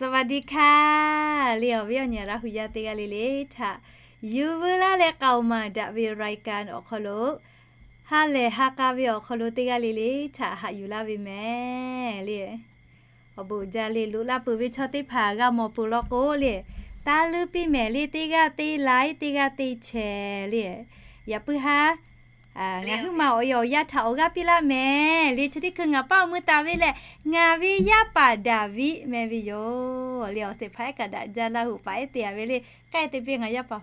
สวัสดีค่ะ le awˬ viˉ awˬ nyi Laˇ hu yaˇ teˇ g'aˇ le le htaꞈ, yuˬ veu laˇ leh k'aoˍ maˍ daꞈ ve รายการ awˬ hk'aw lo, ha lehˬ ha k'a ve awˬ hk'aw lo teˇ g'aˇ le le htaꞈ haꞈ yuˬ laˇ ve mehˍ le. Awˬ bon uiˍ jaˇ le. Loꞈ la peuˬ ve chaw teˇ hpaˍ g'a mawˬ peuˬ law k'o le, taˇ leuˉ piˇ mehˍ le, teˇ g'aˇ teˇ like, teˇ g'aˇ teˇ share le. Yaꞈ puiˉ haˉ ngaˬ huiˉ ma awˬ e awˬ yaˇ htaꞈ awˬ g'aˇ piˇ laˇ mehˍ le. Chi teˇ hkui ngaˬ paˇ awˬ mui taˍ ve lehˬ, ngaˬ ve yaˇ paˍ Daˍviˆ meh ve yoˬ le. Awˬ shehˍ hpaˇ ehˉ kaꞈ daꞈ jaˇ, Laˇ hu paˍ ehˉ te a ve le. K'ai te piˇ ngaˬ yaˇ paˍ,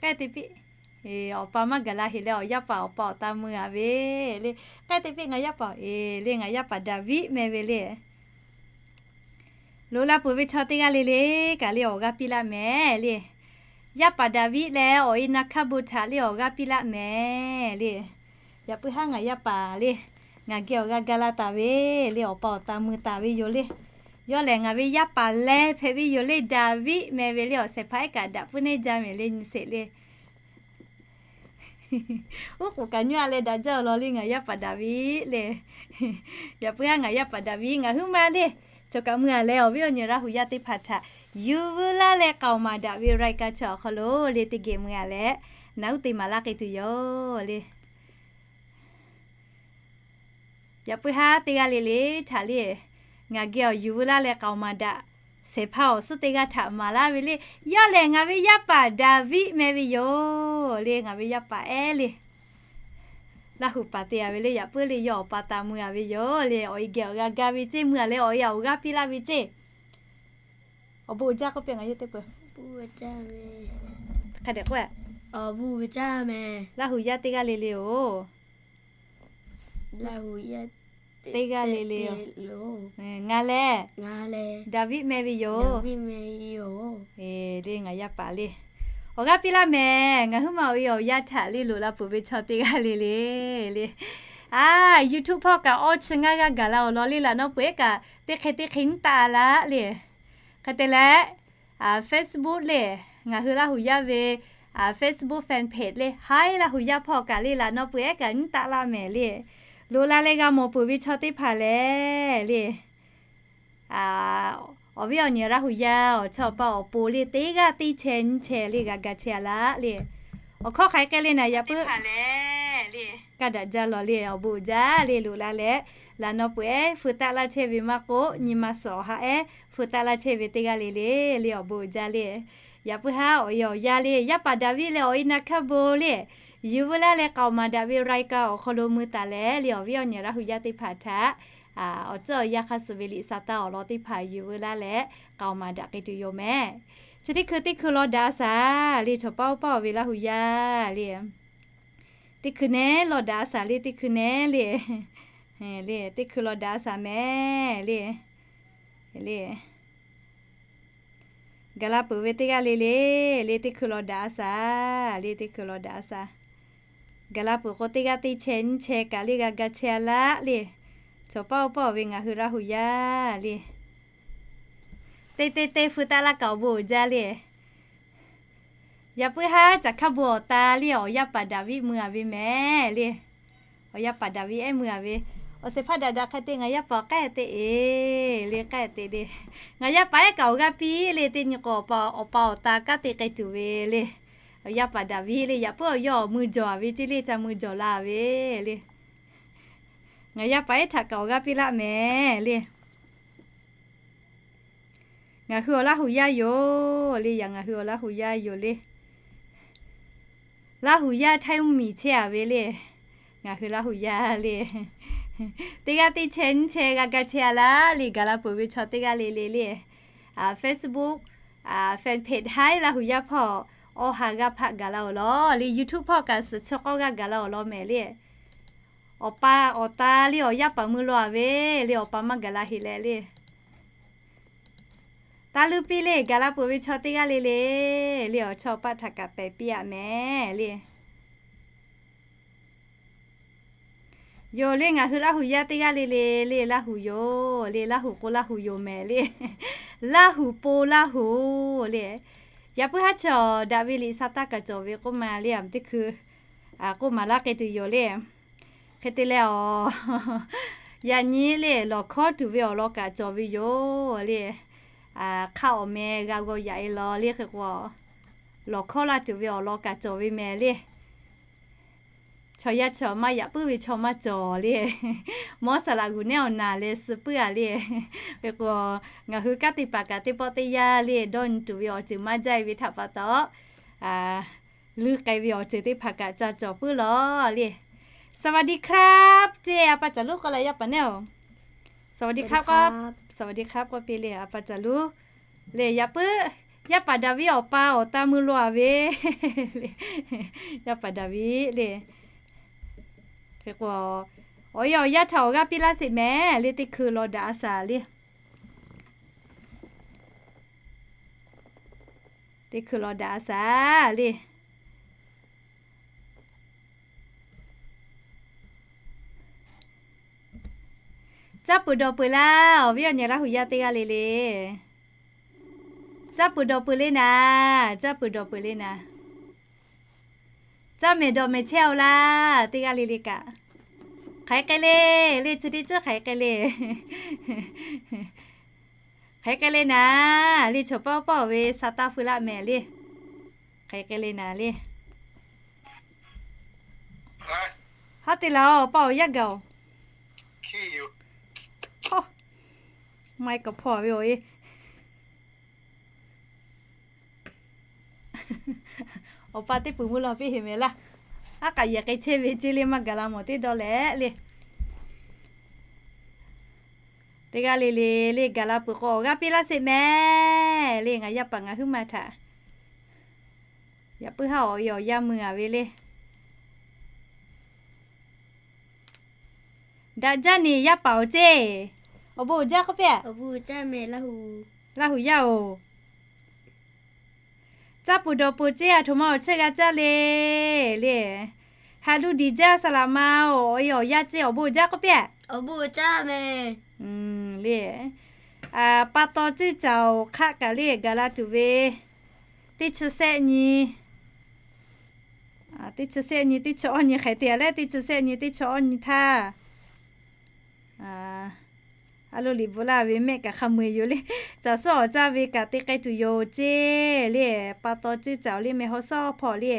k'ai te piˇ. Awˬ pa maˇ gaˬ la heˍ leh awˬ yaˇ paˍ awˬ pa awˬ ta mui a ve le. K'ai te piˇ ngaˬ yaˇ paˍ e le, ngaˬ yaˇ paˍ Daˍviˆ meh ve le. Loꞈ la peuˬ ve chaw teˇ g'aˇ le le kaꞈ le awˬ g'aˇ piˇ laˇ mehˍ le. Yaˇ paˍ Daˍviˆ leh awˬ e na hkaˇ bon htaꞈ le awˬ g'aˇ piˇ laˇ mehˍ le. Yaꞈ puiˉ haˉ ngaˬ yaˇ paˍ le, ngaˬ geh awˬ g'aˇ gaˇ laˇ taˍ ve le, awˬ pa awˬ ta mui taˍ ve yoˬ le. Yawˇ lehˬ ngaˬ ve yaˇ paˍ leh hpehꞈ ve yoˬ le, Daˍviˆ meh ve le. Awˬ shehˍ hpaˇ ehˉ kaꞈ daꞈ puiˉ neˇ jaˇ mehˍ le, nyi sheˍ le. Oˉ k'oˍ kaꞈ nyi a leh daꞈ jaˇ awˬ lawn le, ngaˬ yaˇ paˍ Daˍviˆ le. Yaꞈ puiˉ haˉ ngaˬ yaˇ paˍ Daˍviˆ ngaˬ huiˉ ma le, chaw kaꞈ mui a leh awˬ viˉ awˬ nyi Laˇ hu yaˇ teˇ hpaˍ htaꞈ yuˬ veu laˇ leh k'aoˍ maˍ daꞈ ve รายการ chi awˬ hk'aw lo le teˇ geh mui a leh, naˬ uˉ te maˍ laˇ k'ai tuˬ yoˬ le. Yaꞈ puiˉ haˉ teˇ g'aˇ le le htaꞈ le, ngaˬ geh awˬ yuˬ veu laˇ leh k'aoˍ maˍ daꞈ shehˍ hpaˇ awˬ suhˉ teˇ g'aˇ htaꞈ maˍ laˇ ve le. Yawˇ lehˬ ngaˬ ve yaˇ paˍ Daˍviˆ meh ve yoˬ le. Ngaˬ ve yaˇ paˍ ehˉ le, Laˇ hu paˍ te a ve le. Yaꞈ puiˉ le yawˇ awˬ pa ta mui a ve yoˬ le. Awˬ e geh awˬ g'aˇ gaˇ ve ceˇ, mui a leh awˬ e awˬ g'aˇ piˇ laˇ ve ceˇ. Awˬ bon uiˍ jaˇ k'oˆ piˇ ngaˬ yaˇ teˇ peuˬ. Hk'a dehꞈ k'oˆ, Laˇ hu yaˇ teˇ g'aˇ le le oˬ. Teˇ g'aˇ le le, ngaˬ lehˬ Daˍviˆ meh ve yoˬ. Le ngaˬ yaˇ paˍ le, awˬ g'aˇ piˇ laˇ mehˍ. Ngaˬ huiˉ ma awˬ e awˬ yaˇ htaꞈ le loꞈ la peuˬ ve chaw teˇ g'aˇ le le le. A, YouTube hpawˇ kaꞈ awˇ chi ngaˇ g'aˇ gaˬ la awˬ lawn le. Laꞈ naw peuˬ ehˉ kaꞈ teˇ hk'e teˇ hk'e nyiˉ taˆ laˇ le. Hk'e te leh Facebook le, ngaˬ hui Laˇ hu yaˇ ve Facebook fan page le, haiˉ Laˇ hu yaˇ hpawˇ kaꞈ le laꞈ naw peuˬ ehˉ kaꞈ nyiˉ taˆ laˇ mehˍ le. Loꞈ la leh g'a mawˬ peuˬ ve chaw teˇ hpaˍ lehˬ le, awˬ viˉ awˬ nyi Laˇ hu yaˇ awˬ chawˇ awˬ pa awˬ pon le teˇ g'aˇ teˇ chehˇ nyiˇ chehˇ le g'a ga chehˇ a laˇ le. Awˬ hkawˇ hk'aˬ hk'e k'ai le naˍ yaꞈ puiˉ kaˇ daꞈ jaˇ lawˬ le. Awˬ bon uiˍ jaˇ le. Loꞈ la leh laꞈ naw peuˬ ehˉ feu taˆ laˇ chehˇ ve maˇ k'oˆ, nyi ma suhˍ awˬ ha ehˉ feu taˆ laˇ chehˇ ve teˇ g'aˇ le le le. Awˬ bon uiˍ jaˇ le. Yaꞈ puiˉ haˉ awˬ e awˬ yaˇ le, yaˇ paˍ Daˍviˆ leh awˬ e na hkaˇ bon le, yuˬ veu laˇ leh k'aoˍ maˍ daꞈ ve รายการ awˬ hk'aw lo mui taˍ leh le, awˬ viˉ awˬ nyi Laˇ hu yaˇ teˇ hpaˍ htaꞈ awˬ ceuˬ awˬ yanˇ hk'a suh ve liꞈ sa taˇ awˬ lawn teˇ hpaˍ yuˬ veu laˇ leh k'aoˍ maˍ daꞈ k'ai tuˬ yoˬ mehˍ. Chi teˇ hkui teˇ hkui law daꞈ a shaˍ le, chaw paˇ oˇ paˇ ve Laˇ hu yaˇ le. Teˇ hkui nehˉ law daꞈ a shaˍ le, teˇ hkui nehˉ le. Le teˇ hkui law daꞈ a shaˍ mehˍ le. Le gaˬ la peuˬ ve teˇ g'aˇ le le, le teˇ hkui law daꞈ a shaˍ le, teˇ hkui law daꞈ a shaˍ. Gaˬ la peuˬ k'o teˇ g'aˇ teˇ chehˇ nyiˇ chehˇ kaꞈ le g'a ga chehˇ a laˇ le. Chaw paˇ oˇ paˇ ve ngaˬ hui Laˇ hu yaˇ le. Teˇ teˇ teˇ feu taˆ laˇ kaꞈ awˬ bon uiˍ jaˇ le. Yaꞈ puiˉ haˉ caˬ hkaˇ bon awˬ ta le awˬ yaˇ paˍ Daˍviˆ mui a ve mehˍ le. Awˬ yaˇ paˍ Daˍviˆ ehˉ mui a ve. Awˬ shehˍ hpaˇ daꞈ daꞈ hk'e te ngaˬ yaˇ paˍ k'ai te e le, k'ai te le. Ngaˬ yaˇ paˍ ehˉ kaꞈ awˬ g'aˇ piˇ le, teˇ nyi k'o awˬ pa awˬ ta kanˉ te k'ai tuˬ ve le. Awˬ yaˇ paˍ Daˍviˆ le, yaꞈ puiˉ awˬ yaˇ awˬ mui jawˬ a ve ceˇ le, ca mui jawˬ la ve le. Ngaˬ yaˇ paˍ ehˉ htaꞈ kaꞈ awˬ g'aˇ piˇ laˇ mehˍ le. Ngaˬ hui awˬ Laˇ hu yaˇ yoˬ le, yaꞈ ngaˬ hui awˬ Laˇ hu yaˇ yoˬ le. Laˇ hu yaˇ htaiˇ mvuhˇ miˬ chehˇ a ve le. Ngaˬ hui Laˇ hu yaˇ le. Teˇ g'aˇ teˇ chehˇ nyiˇ chehˇ g'a ga chehˇ a laˇ le, gaˬ la peuˬ ve chaw teˇ g'aˇ le le le. Facebook fan page haiˉ Laˇ hu yaˇ hpawˇ awˬ ha g'aˇ hpaˆ gaˬ la awˬ lawn le, YouTube hpawˇ kaꞈ suhˍ chi k'awˇ g'aˇ gaˬ la awˬ lawn mehˍ le. Awˬ pa awˬ ta le awˬ yaˇ paˍ mui law a ve le, awˬ pa maˇ gaˬ la heˍ leh le. Taˇ leuˉ piˇ le, gaˬ la peuˬ ve chaw teˇ g'aˇ le le le, awˬ chawˇ paˆ htaꞈ kaꞈ pehˬ piˇ a mehˍ le. Yoˬ le, ngaˬ hui Laˇ hu yaˇ teˇ g'aˇ le le le, Laˇ hu yoˬ le, Laˇ hu k'o Laˇ hu yoˬ mehˍ le. Laˇ hu po Laˇ hu le. Yaꞈ puiˉ haˉ chaw daꞈ ve liꞈ sa taˇ kaꞈ cawˬ ve k'oˆ ma le, a teˇ hkui k'oˆ maˍ laˇ k'ai tuˬ yoˬ le. Hk'e te leh a, yaꞈ nyi le lawˬ hkawˉ tuˬ ve awˬ lawn kaꞈ cawˬ ve yoˬ le. hk'aˆ awˬ meh g'a g'aw yaꞈ e law le hk'e k'o, lawˬ hkawˇ laˇ tuˬ ve awˬ lawn kaꞈ cawˬ ve mehˍ le. Chaw yaˇ chaw maˇ yaꞈ puiˉ ve chaw maˇ cawˬ le. Mawˇ saˍ laꞈ g'uˬ nehˉ awˬ naˍ leh suh puiˉ a le. Hk'e k'o, ngaˬ hui kanˉ te paˍ kaꞈ teˇ pawˆ teˇ yanˇ le dawˇ nyi tuˬ ve awˬ ceuˬ maˇ jaˇ e ve htaꞈ pa taw, luˇ k'ai ve awˬ ceuˬ teˇ hpaˍ kaꞈ ca cawˬ puiˉ law le. สวัสดีครับ ceˇ, a pa caˬ luˉ k'oˆ leh yaˇ paˍ nehˉ-oˬ. สวัสดีครับ k'o, สวัสดีครับ k'oˆ piˇ le, a pa caˬ luˉ. Le yaꞈ puiˉ, yaˇ paˍ Daˍviˆ awˬ pa awˬ ta mui lo a ve le. Yaˇ paˍ Daˍviˆ le. Hk'e k'o, awˬ e awˬ yaˇ htaꞈ awˬ g'aˇ piˇ laˇ sheˍ mehˍ le, teˇ hkui law daꞈ a shaˍ le. Teˇ hkui law daꞈ a shaˍ le. Caˇ peuˬ dawˬ peuˬ laˇ, awˬ viˉ awˬ nyi Laˇ huˍ yaˇ teˇ g'aˇ le le. Caˇ peuˬ dawˬ peuˬ le naˍ, caˇ peuˬ dawˬ peuˬ le naˍ. Caˇ mehˍ dawˬ mehˍ chehˇ-oˬ laˇ, teˇ g'aˇ le le kaꞈ. Hk'aˬ hk'e k'ai le, le chi teˇ ceuˬ hk'aˬ hk'e k'ai le. Hk'aˬ hk'e k'ai le naˍ, le chaw pawˆ pawˆ ve sa taˇ feu laˇ mehˍ le. Hk'aˬ hk'e k'ai le naˍ le. Haˉ te laˬ-oˬ, pa awˬ yaˇ gaˬ-oˬ. Maˇ e kaꞈ hpawˇ ve awˬ e. Awˬ pa teˇ peuˬ mvuhˇ law piˇ heˍ mehˍ laˇ. Aˉ k'aꞈ yehˬ k'ai chehˇ ve ceˇ le, maˇ gaˬ la mawˬ teˇ dawˇ leh le. Teˇ g'aˇ le le le gaˬ la peuˬ k'o awˬ g'aˇ piˇ laˇ sheˍ mehˍ le, ngaˬ yaˇ paˍ ngaˬ huiˉ ma htaꞈ. Yaꞈ puiˉ haˉ awˬ e awˬ yaˇ mui a ve le. Daꞈ jaˇ neˍ yaˇ paˍ-oˬ ceˇ. Awˬ bon uiˍ jaˇ k'oˆ piˇ-a. Laˇ huˍ yaˇ-oˬ. Caˇ peuˬ dawˬ peuˬ ceˇ, aˬ htoꞈ ma awˬ chehˇ g'a caˇ le le. Haꞈ lu diˬ jaˇ saˍ laꞈ ma-oˬ, awˬ e awˬ yaˇ ceˇ, awˬ bon uiˍ jaˇ k'oˆ piˇ-a. Le, pa taw cuˇ caˍ-oˬ hk'aˆ kaꞈ le gaˬ la tuˬ ve, teˇ chi sehˆ nyi, teˇ chi sehˆ nyi teˇ chi awˇ nyi hk'e te-a leh, teˇ chi sehˆ nyi teˇ chi awˇ nyi htaˇ, a lo liꞈ bvuhꞈ laˇ ve mehˆ kaꞈ hk'a mui yoˬ le. Caˬ suhˉ awˬ caˇ ve kaꞈ te k'ai tuˬ yoˬ ceˇ le. Pa taw cuˇ caˍ-oˬ le, meh haw suhˉ hpawˇ le.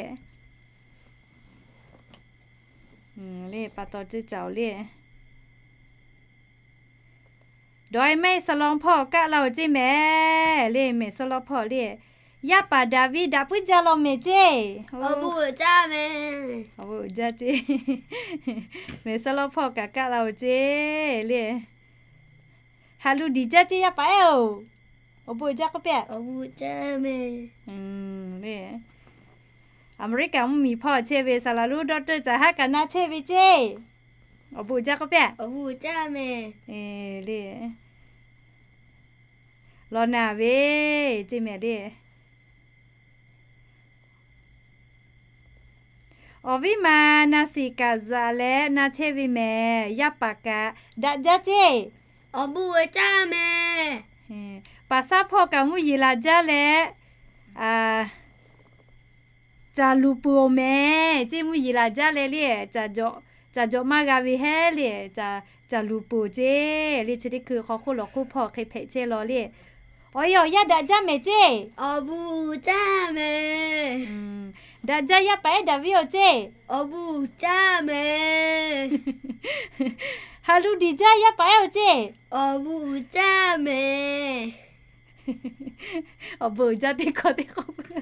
Le pa taw cuˇ caˍ-oˬ le. Dawˬ-e mehˆ suh law hpawˇ kaˆ la-oˬ ceˇ mehˍ le, mehˍ suh law hpawˇ le. Yaˇ paˍ Daˍviˆ daꞈ puiˉ jaˇ law mehˍ ceˇ. Awˬ bon uiˍ jaˇ ceˇ. Mehˍ suh law hpawˇ kaꞈ kaˆ la-oˬ ceˇ le. Haꞈ lu diˬ jaˇ ceˇ yaˇ paˍ ehˉ-oˬ. Awˬ bon uiˍ jaˇ k'oˆ piˇ-a. Aˍmeˍriˆkaˍ mvuhˇmiˬ hpawˇ chehˇ ve saˍ laꞈ lonˉ doctor caˬ haˉ kaꞈ na chehˇ ve ceˇ. Awˬ bon uiˍ jaˇ k'oˆ piˇ-a. Le, law na ve ceˇ mehˍ le. Awˬ viˉ ma na shiˍ kaꞈ zaꞈ leh na chehˇ ve mehˍ, yaˇ paˍ kaꞈ daꞈ jaˇ ceˇ. Awˬ bon uiˍ jaˇ mehˍ. Paˍ saˉ hpawˇ kaꞈ mvuhˇ yeˬ laˬ jaˇ leh, caˬ luˬ peuˬ-oˬ mehˍ ceˇ, mvuhˇ yeˬ laˬ jaˇ leh le, caˬ jawꞈ maˇ g'a ve hehˉ le, caˬ luˬ peuˬ ceˇ le. Chi teˇ hkui hk'aw hk'oˆ lawˬ hk'oˆ hpawˇ hk'e hpehꞈ chehˇ law le. Awˬ e awˬ yaˇ daꞈ jaˇ mehˍ ceˇ. Awˬ bon uiˍ jaˇ mehˍ. Daꞈ jaˇ yaˇ paˍ ehˉ Daˍviˆ-oˬ ceˇ. Awˬ bon uiˍ jaˇ mehˍ. Haꞈ lu diˬ jaˇ yaˇ paˍ ehˉ-oˬ ceˇ. Awˬ bon uiˍ jaˇ mehˍ. Awˬ bon uiˍ jaˇ teˇ hkawˇ teˇ hk'awꞈ.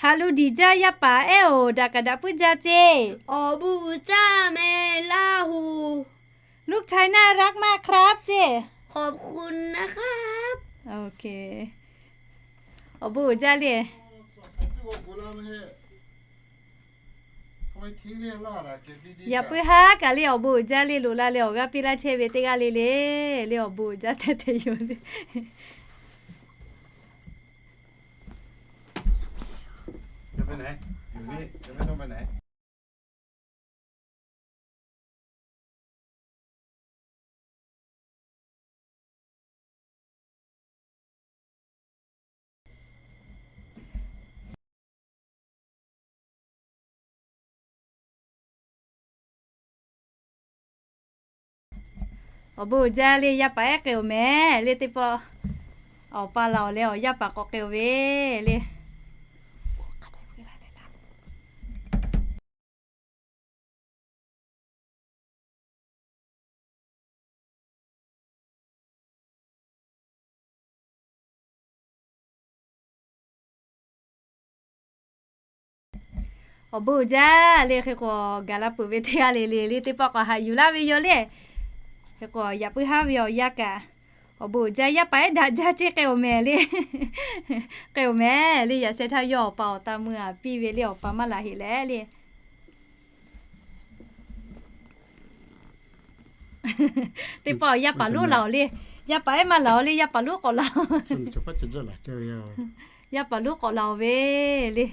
Haꞈ lu diˬ jaˇ yaˇ paˍ ehˉ-oˬ, daꞈ kaꞈ daꞈ puiˉ jaˇ ceˇ. Awˬ bon uiˍ jaˇ mehˍ Laˇ huˍ. ลูกชายน่ารักมากครับ ceˇ. Awˬ bon uiˍ jaˇ le. Yaꞈ puiˉ haˉ kaꞈ le awˬ bon uiˍ jaˇ le, loꞈ la leh awˬ g'aˇ piˇ laˇ chehˇ ve teˇ g'aˇ le le, le awˬ bon uiˍ jaˇ tehꞈ te yoˬ le. Awˬ bon uiˍ jaˇ le, yaˇ paˍ ehˉ k'ai-oˬ mehˍ le teˇ pawˆ. Awˬ pa laˬ-oˬ leh awˬ yaˇ paˍ k'awꞈ k'ai-oˬ ve le. Awˬ bon uiˍ jaˇ le, hk'e k'o gaˬ la peuˬ ve teˇ g'aˇ le le le teˇ pawˆ k'awꞈ haꞈ yuˬ laˇ ve yoˬ le. Hk'e k'o yaꞈ puiˉ haˉ ve awˬ yaˇ kaꞈ, awˬ bon uiˍ jaˇ, yaˇ paˍ ehˉ daꞈ jaˇ ceˇ k'ai-oˬ mehˍ le. K'ai-oˬ mehˍ le, yaꞈ sheh htaˇ yawˇ awˬ pa awˬ ta mui-a piˇ ve le, awˬ pa maˇ laˬ heꞈ leh le. Teˇ pawˆ yaˇ paˍ lonˉ laˬ-oˬ le, yaˇ paˍ ehˉ maˇ laˬ-oˬ le, yaˇ paˍ lonˉ k'awꞈ laˬ-oˬ. Yaˇ paˍ lonˉ k'awꞈ laˬ-oˬ ve le.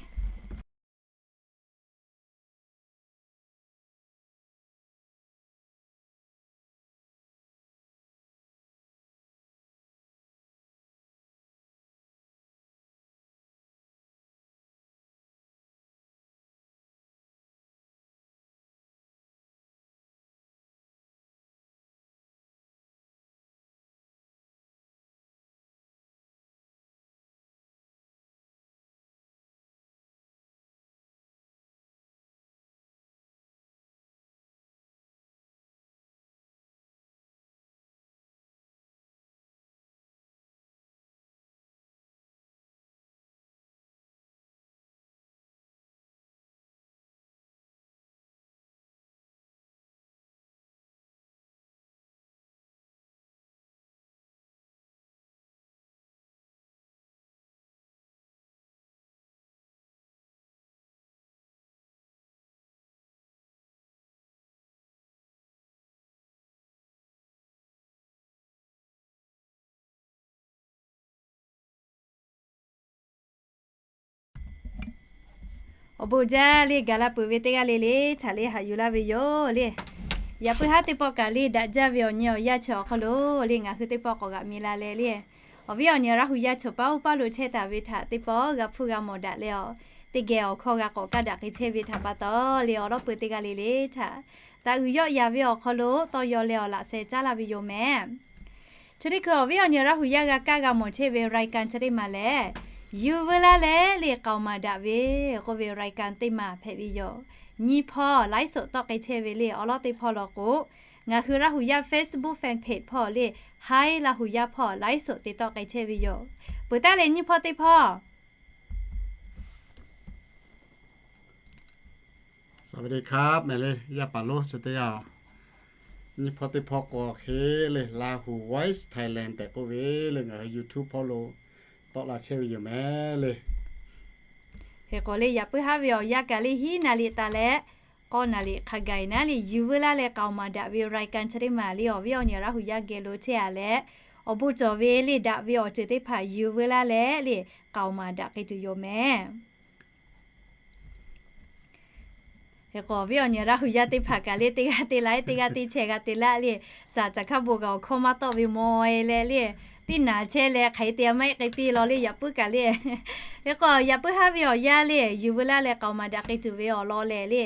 Awˬ bon jaˇ le, gaˬ la peuˬ ve teˇ g'aˇ le le htaꞈ le haꞈ yuˬ laˇ ve yoˬ le. Yaꞈ puiˉ haˉ teˇ pawˆ kaꞈ le daꞈ jaˇ ve awˬ nyi awˬ yanˇ chi awˬ hk'aw lo le ngaˬ hui teˇ pawˆ k'awꞈ g'aꞈ mi la leh le, awˬ viˉ awˬ nyi Laˇ huˍ yaˇ chaw paˉ oˇ paˉ lo chehˇ taˍ ve htaꞈ teˇ pawˆ g'a hpuˇ g'a mawˬ daꞈ leh, awˬ teˇ geh awˬ hkawˇ g'a k'awꞈ kaˇ daꞈ k'ai chehˇ ve htaꞈ pa taw le, awˬ lawˉ peuˬ teˇ g'aˇ le le htaꞈ taˍ uiˍ yawˆ yaˍ ve awˬ hk'aw lo tawˇ yaw leh awˬ laꞈ sheh caˉ laˇ ve yoˬ mehˍ. Chi teˇ hkui awˬ viˉ awˬ nyi Laˇ huˍ yaˇ g'a kaˇ g'a mawˬ chehˇ ve รายการ chi teˇ maˬ lehˬ, yuˬ veu laˇ leh le k'aoˍ maˍ daꞈ ve k'oˆ ve รายการ teˇ maˬ hpehꞈ ve yoˬ. Nyiˇ hpawˇ ไลฟ์สด tawˆ k'ai chehˇ ve le awˬ lawˉ teˇ hpawˇ law k'o, ngaˬ hui Laˇ huˍ yaˇ Facebook fan page hpawˇ le, Hi Laˇ huˍ yaˇ hpawˇ ไลฟ์สด te tawˆ k'ai chehˇ ve yoˬ. Peuˬ taˉ leh nyiˇ hpawˇ teˇ hpawˇ สวัสดีครับ mehˍ le, yaˇ paˍ lonˉ chi teˇ g'aˇ. Nyiˇ hpawˇ teˇ hpawˇ k'o hk'e le, Lahu Voice Thailand tehꞈ k'oˆ ve le ngaˬ hui YouTube hpawˇ lo tawˆ la chehˇ ve yoˬ mehˍ le. Hk'e k'o le yaꞈ puiˉ haˉ ve awˬ yanˇ kaꞈ le hiˉ naˍ liꞈ taˍ leh k'awˇ naˍ liꞈ hk'a gaˬ-e naˉ le yuˬ veu laˇ leh k'aoˍ maˍ daꞈ ve รายการ chi teˇ maˬ le awˬ viˉ awˬ nyi Laˇ huˍ yaˇ geh lo chehˇ-a leh, awˬ bon cawˬ ve le daꞈ ve awˬ ceuˬ teˇ hpaˍ yuˬ veu laˇ leh le k'aoˍ maˍ daꞈ k'ai tuˬ yoˬ mehˍ. Hk'e k'o awˬ viˉ awˬ nyi Laˇ huˍ yaˇ teˇ hpaˍ kaꞈ le teˇ g'aˇ te laˇ, teˇ g'aˇ teˇ chehˇ g'a te laˇ le, saˍ caˍ hkaˇ bon kaꞈ awˬ hkawˇ maˇ tawˆ ve maw-e leh le, teˇ naˍ chehˇ leh hk'aˬ hk'e te maˇ heˆ k'ai piˇ law le yaꞈ puiˉ kaꞈ le. Hk'e k'o yaꞈ puiˉ haˉ ve awˬ yanˇ le yuˬ veu laˇ leh k'aoˍ maˍ daꞈ k'ai tuˬ ve awˬ lawn lehˬ le,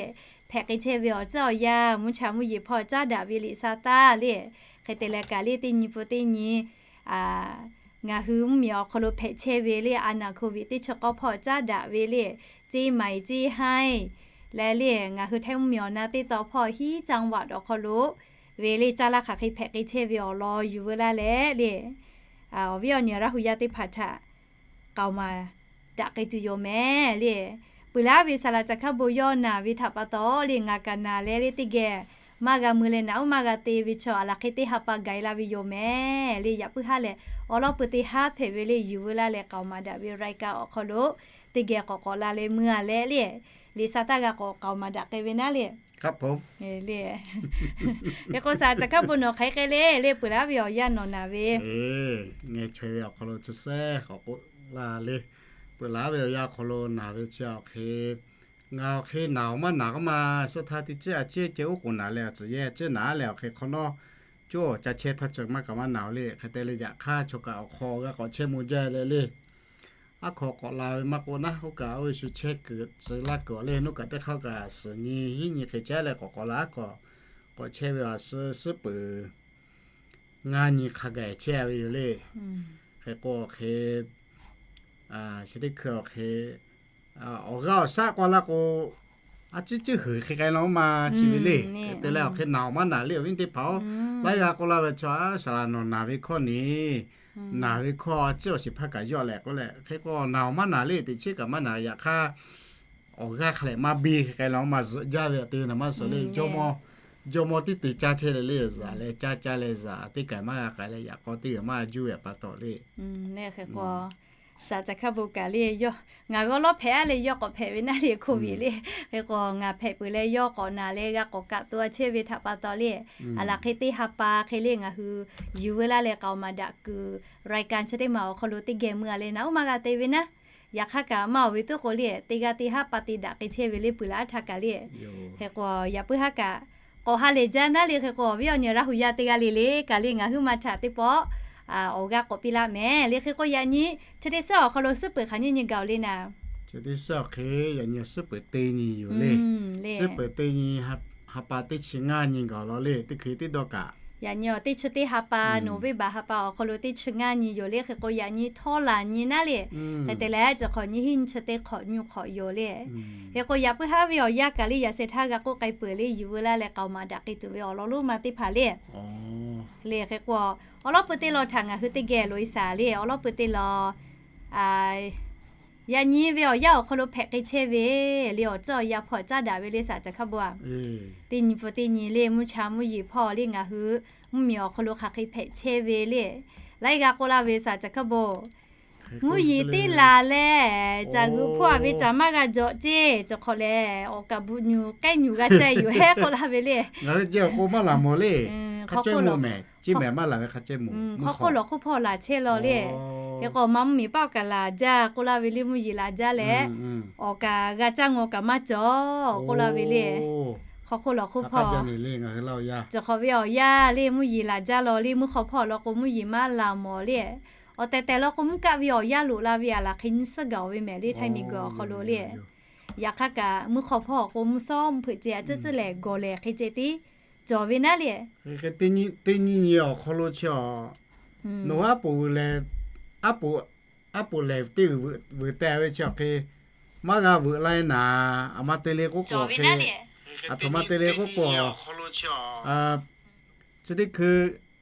hpehꞈ k'ai chehˇ ve awˬ tcuhˉ awˬ yanˇ mvuhˇ cha mvuhˇ yeˬ hpawˇ caˉ daꞈ ve liꞈ sa taˇ le, hk'e te leh kaꞈ le teˇ nyi pun teˇ nyi ngaˬ hui mvuhˇ miˬ awˬ hk'aw lo hpehꞈ chehˇ ve le a naˍ โควิด teˇ chi k'awˇ hpawˇ caˉ daꞈ ve le, ceˇ maiˍ ceˇ haiˇ leh le ngaˬ hui htaiˇ mvuhˇ miˬ awˬ na teˇ taw hpawˇ hiˉ จังหวัด awˬ hk'aw lo ve le caˇ laˇ hk'aˬ hk'e hpehꞈ k'ai chehˇ ve awˬ lawn yuˬ veu laˇ leh le, awˬ viˉ awˬ nyi Laˇ huˍ yaˇ teˇ hpaˍ htaꞈ k'aoˍ maˍ daꞈ k'ai tuˬ yoˬ mehˍ le. Peuˬ laˇ ve saˍ laꞈ caˍ hkaˇ bon yawˇ naˬ ve htaꞈ pa taw le ngaˬ kaꞈ naˬ leh le teˇ geh maˇ g'a mui leh naꞈ uˉ maˇ g'a te ve chaw a laˬ hk'e teˇ ha pa gaˬ-e la ve yoˬ mehˍ le. Yaꞈ puiˉ haˉ lehˬ awˬ lawˉ pui teˇ haˉ hpehꞈ ve le yuˬ veu laˇ leh k'aoˍ maˍ daꞈ ve รายการ awˬ hk'aw lo teˇ geh k'awꞈ k'awꞈ la leh mui-a leh le, liꞈ sa taˇ g'a k'awꞈ k'aoˍ maˍ daꞈ k'ai ve naˉ le. Hk'e k'o saˍ laꞈ caˍ hkaˇ bon nawˬ hk'aˬ hk'e le le peuˬ laˇ ve awˬ yanˇ nawˬ naˬ ve ngaˬ chaweh ve awˬ hk'aw lo chi sehˉ k'awꞈ k'oˆ la le. Peuˬ laˇ ve awˬ yanˇ awˬ hk'aw lo naˬ ve chi awˬ hk'e, ngaˬ awˬ hk'e naˬ-oˬ maˇ naˬ k'oˆ ma, suhˆ htaˇ teˇ ciˉ a ciˉ ceh uˉ k'oˍ naˬ leh awˬ tcuhˍ yehˇ ciˉ naˬ leh awˬ hk'e hk'awꞈ nawˉ, coˇ awˬ ca chehˇ htaˇ ceuˬ maˇ kaꞈ maˇ naˬ-oˬ le. Hk'e te leh yaꞈ hk'aˇ chaw kaꞈ awˬ hk'aw g'a k'awꞈ chehˇ mvuh jaˇ leh le. Aˉ hk'aw k'awꞈ la ve maˇ k'oˆ naˉ, oˇ kaꞈ oˇ ve shu chehˇ kuiˬ tcuh laˇ kuiˬ awˬ le, nuˇ kaꞈ teˇ hk'aˇ kaꞈ suhˍ nyi hiˉ nyi hk'e caˉ leh k'awꞈ k'awꞈ la aˉ hk'aw k'awꞈ chehˇ ve awˬ suh suhˉ peuˬ ngaˇ nyi hk'a gaˬ chehˇ ve yoˬ le. Hk'e k'o awˬ hk'e, chi teˇ hkui awˬ hk'e, awˬ g'aˇ awˬ shaˉ k'oˆ laˇ k'o, a ciˉ ciˉ huiˍ hk'e k'ai la ma chi ve le. Hk'e te leh awˬ hk'e naˬ awˬ maˇ naˬ le awˬ viˉ teˇ hpaˍ-oˬ. Laiˉ g'aˇ k'oˆ laˇ ve chaw, a, saˍ laˍ nawˬ naˬ ve hkawˇ ni, naˬ ve hkawˇ a ciˉ awˬ shiˍ hpaˇ kaꞈ yawˆ leh k'oˆ leh, hk'e k'o naˬ awˬ maˇ naˬ le teꞈ chiˉ kaꞈ maˇ naˬ. Yaꞈ hk'aˇ, awˬ g'aˇ hk'a lehꞈ maˇ biˇ hk'e k'ai la ma zuhꞈ jaˇ ve awˬ te naˬ maˇ suhˍ le. Jawˇmawˇ, jawˇmawˇ tiˉ te caˇ chehˇ leh le, zaꞈ leh caˇ caˇ leh zaꞈ teˇ kaˬ maˇ g'a k'ai leh yaꞈ k'aw teˇ g'aˇ maˇ juˇ ve pa taw le. Hk'e k'o, saˍ caˬ hk'a bon kaꞈ le yawˇ ngaˬ g'awˇ lawˉ hpehꞈ a le yawˇ k'awꞈ hpehꞈ ve naˉ le hk'oˆ ve le. Hk'e k'o ngaˬ hpehꞈ peuˬ leh yawˇ k'awꞈ naˬ leh g'a k'awꞈ kaꞈ to a chehˇ ve htaꞈ pa taw le, a laˬ hk'e teˇ ha pa hk'e le ngaˬ hui yuˬ veu laˇ leh k'aoˍ maˍ daꞈ kuiˬ รายการ chi teˇ maˬ awˬ hk'aw lo teˇ geh mui a leh naˉ oˇ maˇ g'a te ve naˉ. Yaꞈ hk'aˇ kaꞈ maˇ awˬ ve tuˉ k'o le teˇ g'aˇ teˇ haˉ pa te daꞈ k'ai chehˇ ve le peuˬ laˇ htaˇ kaꞈ le. Hk'e k'o yaꞈ puiˉ haˉ kaꞈ k'awꞈ ha lehˬ jaˇ naˉ le. Hk'e k'o awˬ viˉ awˬ nyi Laˇ huˍ yaˇ teˇ g'aˇ le le kaꞈ le ngaˬ huiˉ ma htaꞈ teˇ pawˆ awˬ g'aˇ k'awꞈ piˇ laˇ mehˍ le. Hk'e k'o yaꞈ nyi chi teˇ suhˉ awˬ hk'aw lo suhˉ peuˬ hk'aˬ nyiˇ nyi gaˬ-oˬ le naˍ. Chi teˇ suhˉ awˬ hk'e yaꞈ nyi suhˉ peuˬ teˇ nyi yoˬ le. Suhˉ peuˬ teˇ nyi, ha pa teˇ chi ngaˇ nyi gaˬ law le teˇ hkui teˇ dawˇ kaꞈ. Yaꞈ nyi awˬ teˇ chi teˇ ha pa November ha pa awˬ hk'aw lo teˇ chi ngaˇ nyi yoˬ le. Hk'e k'o yaꞈ nyi htawˇ laˬ nyi naˉ le. Hk'e te leh chi hk'awꞈ nyi hiˉ nyi chi teˇ hk'awꞈ nyi hk'awꞈ yoˬ le. Hk'e k'o yaꞈ puiˉ haˉ ve awˬ yanˇ kaꞈ le yaꞈ sheh htaˇ g'a k'oˆ k'ai peuˬ le yuˬ veu laˇ leh k'aoˍ maˍ daꞈ k'ai tuˬ ve awˬ lawn lonˉ ma teˇ hpaˍ le. Le hk'e k'o awˬ lawˉ pui teˇ law htaꞈ ngaˬ hui teˇ geh loꞈ-e shaˍ le awˬ lawˉ pui teˇ law Yaꞈ nyi ve awˬ yanˇ awˬ hk'aw lo hpehꞈ k'ai chehˇ ve le awˬ tcuhˉ awˬ yanˇ hpawˇ caˉ daꞈ ve le saˍ caˬ hkaˇ bon a. Teˇ nyi pfuhˇ teˇ nyi le mvuhˇ cha mvuhˇ yeˬ hpawˇ le ngaˬ hui mvuhˇmiˬ awˬ hk'aw lo hk'aˬ hk'e hpehꞈ chehˇ ve le. Laiˉ g'aˇ k'oˆ laˇ ve saˍ caˬ hkaˇ bon, mvuhˇ yeˬ teˇ laˬ leh caˬ g'uiˬ hpawˇ a ve caˬ maˇ g'a jawꞈ ceˇ. Chi hk'awꞈ lehˬ awˬ kaˍ bvuhꞈ nyuˬ k'ehˉ nyuˬ g'a ceh yoˬ hehˉ k'oˆ laˇ ve le. Ngaˬ hui jehˬ awˬ k'o maˇ laˬ mawˬ le. Hk'a cawehˇ mawˬ mehˍ, ceˇ mehˍ maˇ laˬ ve hk'a cawehˇ mawˬ. Hk'aw hk'oˆ lawˬ hk'oˆ hpawˇ laˬ chehˇ law le. Hk'e k'o ma mvuhˇmiˬ paˆ awˬ kaˍ laˬ jaˇ k'oˆ laˇ ve le mvuhˇ yeˬ laˬ jaˇ leh awˬ kaˍ g'a caˇ ngawˬ kaꞈ maˇ cawˬ k'oˆ laˇ ve le. Hk'aw hk'oˆ lawˬ hk'oˆ hpawˇ, chi hk'awꞈ ve awˬ yanˇ le mvuhˇ yeˬ laˬ jaˇ law le mvuhˇ hk'aw hpawˇ law k'o mvuhˇ yeˬ maˇ laˬ mawˬ le. Awˬ tehˬ tehˬ law k'o mvuhˇ kaˆ ve awˬ yanˇ loꞈ la ve a laˬ hk'e nyi suhˉ gaˬ ve mehˍ le htaiˇ miˬ guiˬ awˬ hk'aw lo le. Yaꞈ hk'aˇ kaꞈ mvuhˇ hk'aw hpawˇ k'o mvuhˇ shawˉ mvuhˇ hpeuꞈ ceh a cuˉ cuˉ lehˬ gawˬ lehˬ hk'e ceh tiˉ cawˬ ve naˉ le. Teˇ nyi nyi awˬ hk'aw lo chi a, nawˬ hui aˉ poꞈ lehˬ, aˉ poꞈ lehˬ teˇ g'uiˬ veuꞈ teh ve chi awˬ hk'e maˇ g'a veuꞈ la naˍ. Aˬ ma te le k'oˆ k'o hk'e, aˬ htoꞈ ma te le k'oˆ k'o, chi teˇ hkui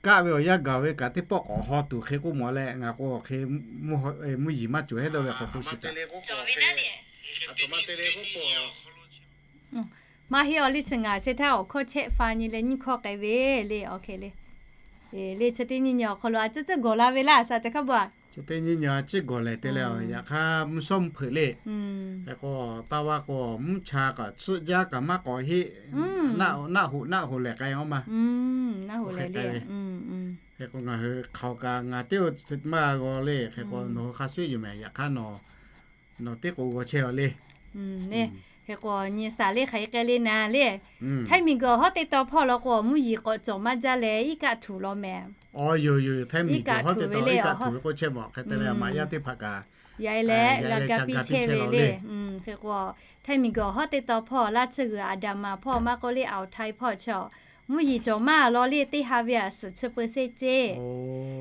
kaˆ ve awˬ yanˇ gaˬ ve kaꞈ teˇ pawˆ k'awꞈ haw tuˬ hk'e k'oˆ mawˬ leh ngaˬ k'o hk'e mvuhˇ yeˬ maˇ cawˬ hehˉ dawˇ ve hk'aw k'oˆ shiˍ kaꞈ. Maˇ heˆ awˬ liˇ chi ngaˬ sheh htaˇ awˬ hkawˇ chehˇ fa nyi leh nyiˇ hkawˇ k'ai ve le awˬ hk'e le. Le chi teˇ nyi nyi awˬ hk'aw lo a cuˉ cuˉ gawˬ la ve laˇ saˍ caˬ hkaˇ bon a. Chi teˇ nyi nyi a ciˉ gawˬ lehˬ te leh yaꞈ hk'aˇ mvuhˇ shawˉ mvuhˇ hpeuꞈ le. Hk'e k'o taˇ vaˇ k'o mvuhˇ cha kaꞈ tsuhˆ jaˇ kaꞈ maˇ k'awꞈ heˆ. Naˆ hoꞈ naˆ hoꞈ lehˬ k'ai a ma. Hk'e k'o ngaˬ hui hk'aoˍ kaꞈ ngaˬ teˇ maˇ g'a g'aw le. Hk'e k'o nawˬ hui hk'a shuˍ yoˬ mehˍ. Yaꞈ hk'aˇ nawˬ, nawˬ teˇ k'o g'aw chehˇ a le. Hk'e k'o nyi saˍ le hk'aˬ hk'e k'ai le naˍ le. Htaiˇ miˬ guiˬ awˬ hawˉ teˇ taw hpawˇ law k'o mvuhˇ yeˬ k'awꞈ cawˬ maˇ jaˇ leh iˉ kaˆ htuˬ law mehˍ. Htaiˇ miˬ guiˬ awˬ hawˉ teˇ taw iˉ kaˆ htuˬ ve k'oˆ chehˇ mawˬ hk'e te leh maꞈ yaˇ teˇ hpaˍ kaꞈ yaꞈ leh g'a ga piˇ chehˇ ve le. Hk'e k'o htaiˇ miˬ guiˬ awˬ hawˉ teˇ taw hpawˇ laˇ tsuhˇ g'uiˬ Aˍdanˍ maˍ hpawˇ maˇ k'oˆ le awˬ htaiˇ hpawˇ chi mvuhˇ yeˬ cawˬ maˇ law le teˇ ha ve a suhˍ chi peu se ceˇ.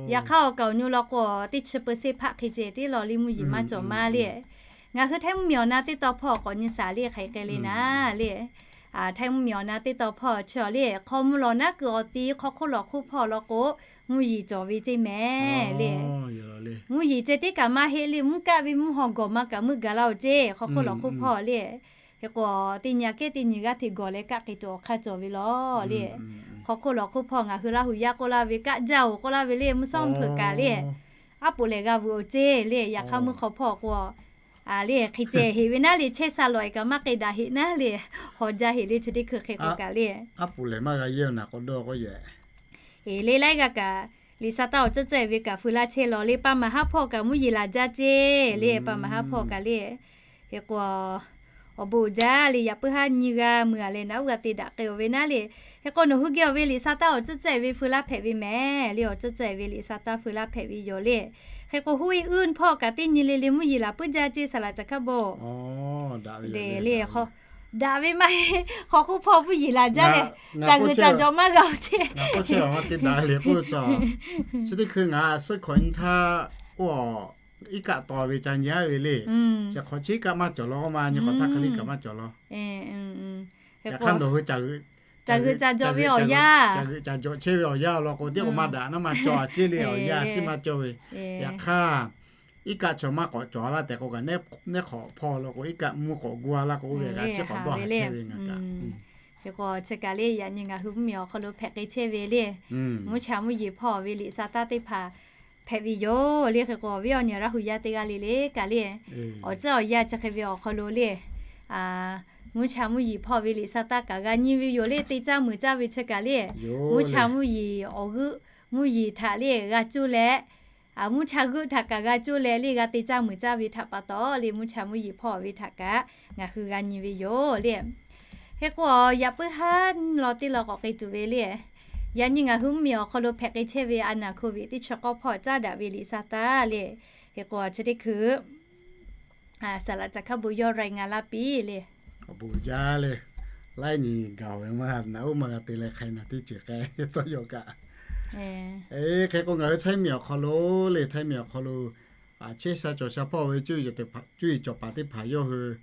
Yaꞈ hk'aˇ awˬ kaˍ awˬ nyu law k'o teˇ chi peu se hpaˆ hk'e ceh tiˉ law le mvuhˇ yeˬ maˇ cawˬ maˇ le. Ngaˬ hui htaiˇ mvuhˇmiˬ awˬ na teˇ taw hpawˇ k'awꞈ nyi saˍ le hk'aˬ hk'e k'ai le naˍ le. Htaiˇ mvuhˇmiˬ awˬ na teˇ taw hpawˇ chi le hk'aw mvuhˇ lawˬ naˉ kuiˬ awˬ ti hk'aw hk'oˆ lawˬ hk'oˆ hpawˇ law k'o mvuhˇ yeˬ cawˬ ve ceˇ mehˍ le. Mvuhˇ yeˬ ceh tiˉ kaꞈ maˇ heˆ le mvuhˇ kaˆ ve mvuhˇ haw gawˬ ma kaꞈ meuˇ gaˬ la oˬ ceˇ hk'aw hk'oˆ lawˬ hk'oˆ hpawˇ le. Hk'e k'o teˇ nyi a kehˉ teˇ nyi g'aˇ hteꞈ gawˬ leh kaˆ k'ai tuˬ awˬ hk'aˇ cawˬ ve law le. Hk'aw hk'oˆ lawˬ hk'oˆ hpawˇ ngaˬ hui Laˇ huˍ yaˇ k'oˆ laˇ ve kaˆ jaˇ oˬ k'oˆ laˇ ve le mvuhˇ shawˉ mvuhˇ hpeuꞈ kaꞈ le. Aˉ poꞈ lehˬ g'a veuꞈ oˬ ceˇ le. Yaꞈ hk'aˇ mvuhˇ hk'aw hpawˇ k'o le hk'e ceh heꞈ ve naˉ le chehˇ sha lawˬ e kaꞈ maˇ k'ai daꞈ heꞈ naˉ le. Hawˬ jaˇ heꞈ le chi teˇ hkui hk'e k'o kaꞈ le. Aˉ poꞈ lehˬ maˇ g'a yehˇ naˍ k'awꞈ dawˇ k'oˆ yehˬ. Eˬ le laiˉ g'aˇ kaꞈ liꞈ sa taˇ awˬ tcuhˉ tcuhˉ e ve kaꞈ feu laˇ chehˇ law le pa maˍ haˉ hpawˇ kaꞈ mvuhˇ yeˬ laˬ jaˇ ceˇ le pa maˍ haˉ hpawˇ kaꞈ le. Hk'e k'o awˬ bon uiˍ jaˇ le yaꞈ puiˉ haˉ nyi g'a mui a leh naꞈ uˉ g'a te daꞈ k'ai oˬ ve naˉ le. Hk'e k'o nawˬ hui geh awˬ ve liꞈ sa taˇ awˬ tcuhˉ tcuhˉ e ve feu laˇ hpehꞈ ve mehˍ le awˬ tcuhˉ tcuhˉ e ve liꞈ sa taˇ feu laˇ hpehꞈ ve yoˬ le. Hk'e k'o huˉ e uˉ hpawˇ kaꞈ teˇ nyi le le mvuhˇ yeˬ laˬ puiˉ jaˇ ceˇ saˍ laꞈ caˬ hkaˇ bon. Eˬ le hk'aw Daꞈ ve maˇ heˆ. Hk'aw hk'oˆ hpawˇ mvuhˇ yeˬ laˬ jaˇ leh, ca g'uiˬ ca jawꞈ maˇ g'a-oˬ ceˇ. Ngaˬ k'oˆ chehˇ ve maˇ te daꞈ le k'oˆ ve chaw, chi teˇ hkui ngaˬ suhˉ hkawꞈ nyi htaˇ k'o, iˉ kaˆ taw ve ca nyi aˉ ve le. Chi hk'awꞈ chi iˉ kaˆ maˇ cawˬ law k'oˆ ma, nyi hk'awꞈ htaˇ hk'e le kaꞈ maˇ cawˬ law. Yaꞈ hk'aˇ nawˬ hui ca g'uiˬ ca g'uiˬ ca jawꞈ ve awˬ yanˇ, ca g'uiˬ ca jawꞈ chehˇ ve awˬ yanˇ law k'o, teˇ k'o maˇ daꞈ naˉ maˇ cawˬ a ceˇ le, awˬ yanˇ a ciˉ maˇ cawˬ ve. Yaꞈ hk'aˇ iˉ kaˆ chaw maˇ k'awꞈ cawˬ laˇ tehꞈ k'o kaꞈ, neˉ hk'awꞈ hpawˇ law k'o, iˉ kaˆ mvuhˇ k'awꞈ gu a laˇ k'o, oˇ ve g'a chi k'awꞈ dawˇ haˍ chehˇ ve ngaˬ kaꞈ. Hk'e k'o chi kaꞈ le, yaꞈ nyi ngaˬ hui mvuhˇ miˬ awˬ hk'aw lo hpehꞈ k'ai chehˇ ve le. Mvuhˇ cha mvuhˇ yeˬ hpawˇ ve liꞈ sa taˇ teˇ hpaˍ hpehꞈ ve yoˬ le. Hk'e k'o awˬ viˉ awˬ nyi Laˇ huˍ yaˇ teˇ g'aˇ le le kaꞈ le, awˬ ceuˬ awˬ yanˇ chi hk'e ve awˬ hk'aw lo le, mvuhˇ cha mvuhˇ yeˬ hpawˇ ve liꞈ sa taˇ kaꞈ g'a nyi ve yoˬ le. Teˇ caˇ muiˬ caˇ ve chi kaꞈ le, mvuhˇ cha mvuhˇ yeˬ awˬ g'euˆ mvuhˇ yeˬ htaꞈ le g'a cuˇ leh, mvuhˇ cha g'euˆ htaꞈ kaꞈ g'a cuˇ leh le, g'a te caˇ muiˬ caˇ ve htaꞈ pa taw le, mvuhˇ cha mvuhˇ yeˬ hpawˇ ve htaꞈ kaꞈ ngaˬ hui g'a nyi ve yoˬ le. Hk'e k'o yaꞈ puiˉ haˉ law teˇ law k'awꞈ k'ai tuˬ ve le. Yaꞈ nyi ngaˬ hui mvuhˇ miˬ awˬ hk'aw lo hpehꞈ k'ai chehˇ ve a naˍ hko viꞈ teˇ chi k'awˇ hpawˇ caˉ daꞈ ve liꞈ sa taˇ le. Hk'e k'o chi teˇ hkui saˍ laꞈ caˬ hkaˉ bon yawˇ รายงาน laˇ piˇ le. Awˬ bon jaˇ le. Laiˉ nyi gaˬ ve maˇ naꞈ uˉ maˇ g'a te leh hk'ai naˬ teˇ ceuˬ k'ai tawˇ yaw kaꞈ. Hk'e k'o ngaˬ hui Htaiˇ miˬ awˬ hk'aw lo le, Htaiˇ miˬ awˬ hk'aw lo chehˇ sha cawˬ sha hpawˇ ve cuˇ yiˍ cawˬ paˍ teˇ hpaˍ yawˇ hui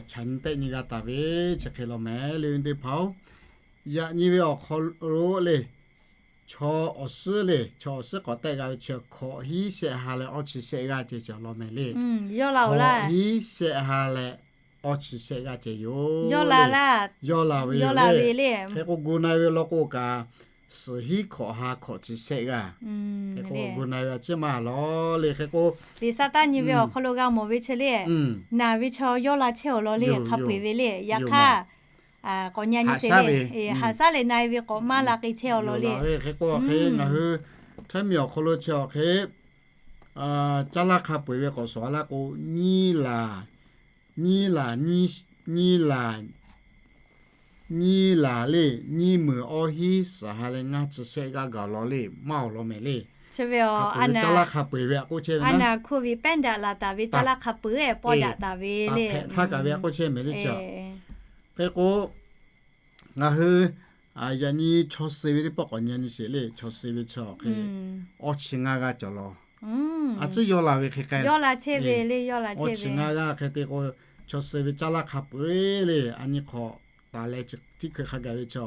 chaꞈ nyi tehˆ nyi g'a taˍ ve chi hk'e law mehˍ le, teˇ hpaˍ-oˬ. Yaꞈ nyi ve awˬ hk'aw lo le, chaw awˬ suhˉ le, chaw awˬ suhˉ k'awꞈ tehˆ g'a ve chi hkawꞈ hiˉ shehˆ ha leh awˇ chi shehˆ g'aˇ ceh cawˬ law mehˍ le. Hiˉ shehˆ ha leh awˇ chi shehˆ g'aˇ ceh yoˬ. Yawˇ la ve yoˬ le. Hk'e k'o gu na ve law k'o kaꞈ, suhˍ hiˉ hkawꞈ ha hkawꞈ chi shehˆ g'aˇ. Hk'e k'o gu na ve a ciˉ maˇ law le. Hk'e k'o liꞈ sa taˇ nyi ve awˬ hk'aw lo g'a mawˬ ve chi le, naˬ ve chaw yawˇ la chehˇ awˬ law le, hk'a peu-eˬ ve le. Yaꞈ hk'aˇ k'awꞈ nyi nyi sheˍ le, haꞈ shaˉ leh na-e ve k'awꞈ maˇ la k'ai chehˇ awˬ law le. Hk'e k'o hk'e ngaˬ hui Htaiˇ miˬ awˬ hk'aw lo chi awˬ hk'e caˇ laˇ hk'a peu-eˬ ve k'awꞈ shawˍ laˇ k'o, nyiˇ laˬ, nyiˇ laˬ, nyiˇ laˬ, nyiˇ laˬ le, nyiˇ meunˍ awˇ hiˉ suhˍ ha leh ngaˇ chi shehˆ g'aˇ gaˬ law le, maˇ awˬ law mehˍ le. Caˇ laˇ hk'a peu-eˬ ve a k'oˆ chehˇ ve, a naˍ hko viꞈ pehˉ daꞈ laˬ taˍ ve caˇ laˇ hk'a peu-eˬ pawˆ daꞈ taˍ ve le. Hk'aˬ kaꞈ ve a k'oˆ chehˇ mehˍ le. Chi hk'e k'o ngaˬ hui yaꞈ nyi chaw suh ve teˇ pawˆ k'awꞈ nyi nyi sheˍ le. Chaw suh ve chi awˬ hk'e awˇ chi ngaˇ g'aˇ cawˬ law. A ciˉ yawˇ la ve hk'e k'ai, awˇ chi ngaˇ g'aˇ hk'e te k'o, chaw suh ve caˇ laˇ hk'a peu-eˬ le, a nyi hk'awꞈ taˍ leh tiˉ hkui hk'a gaˬ ve chi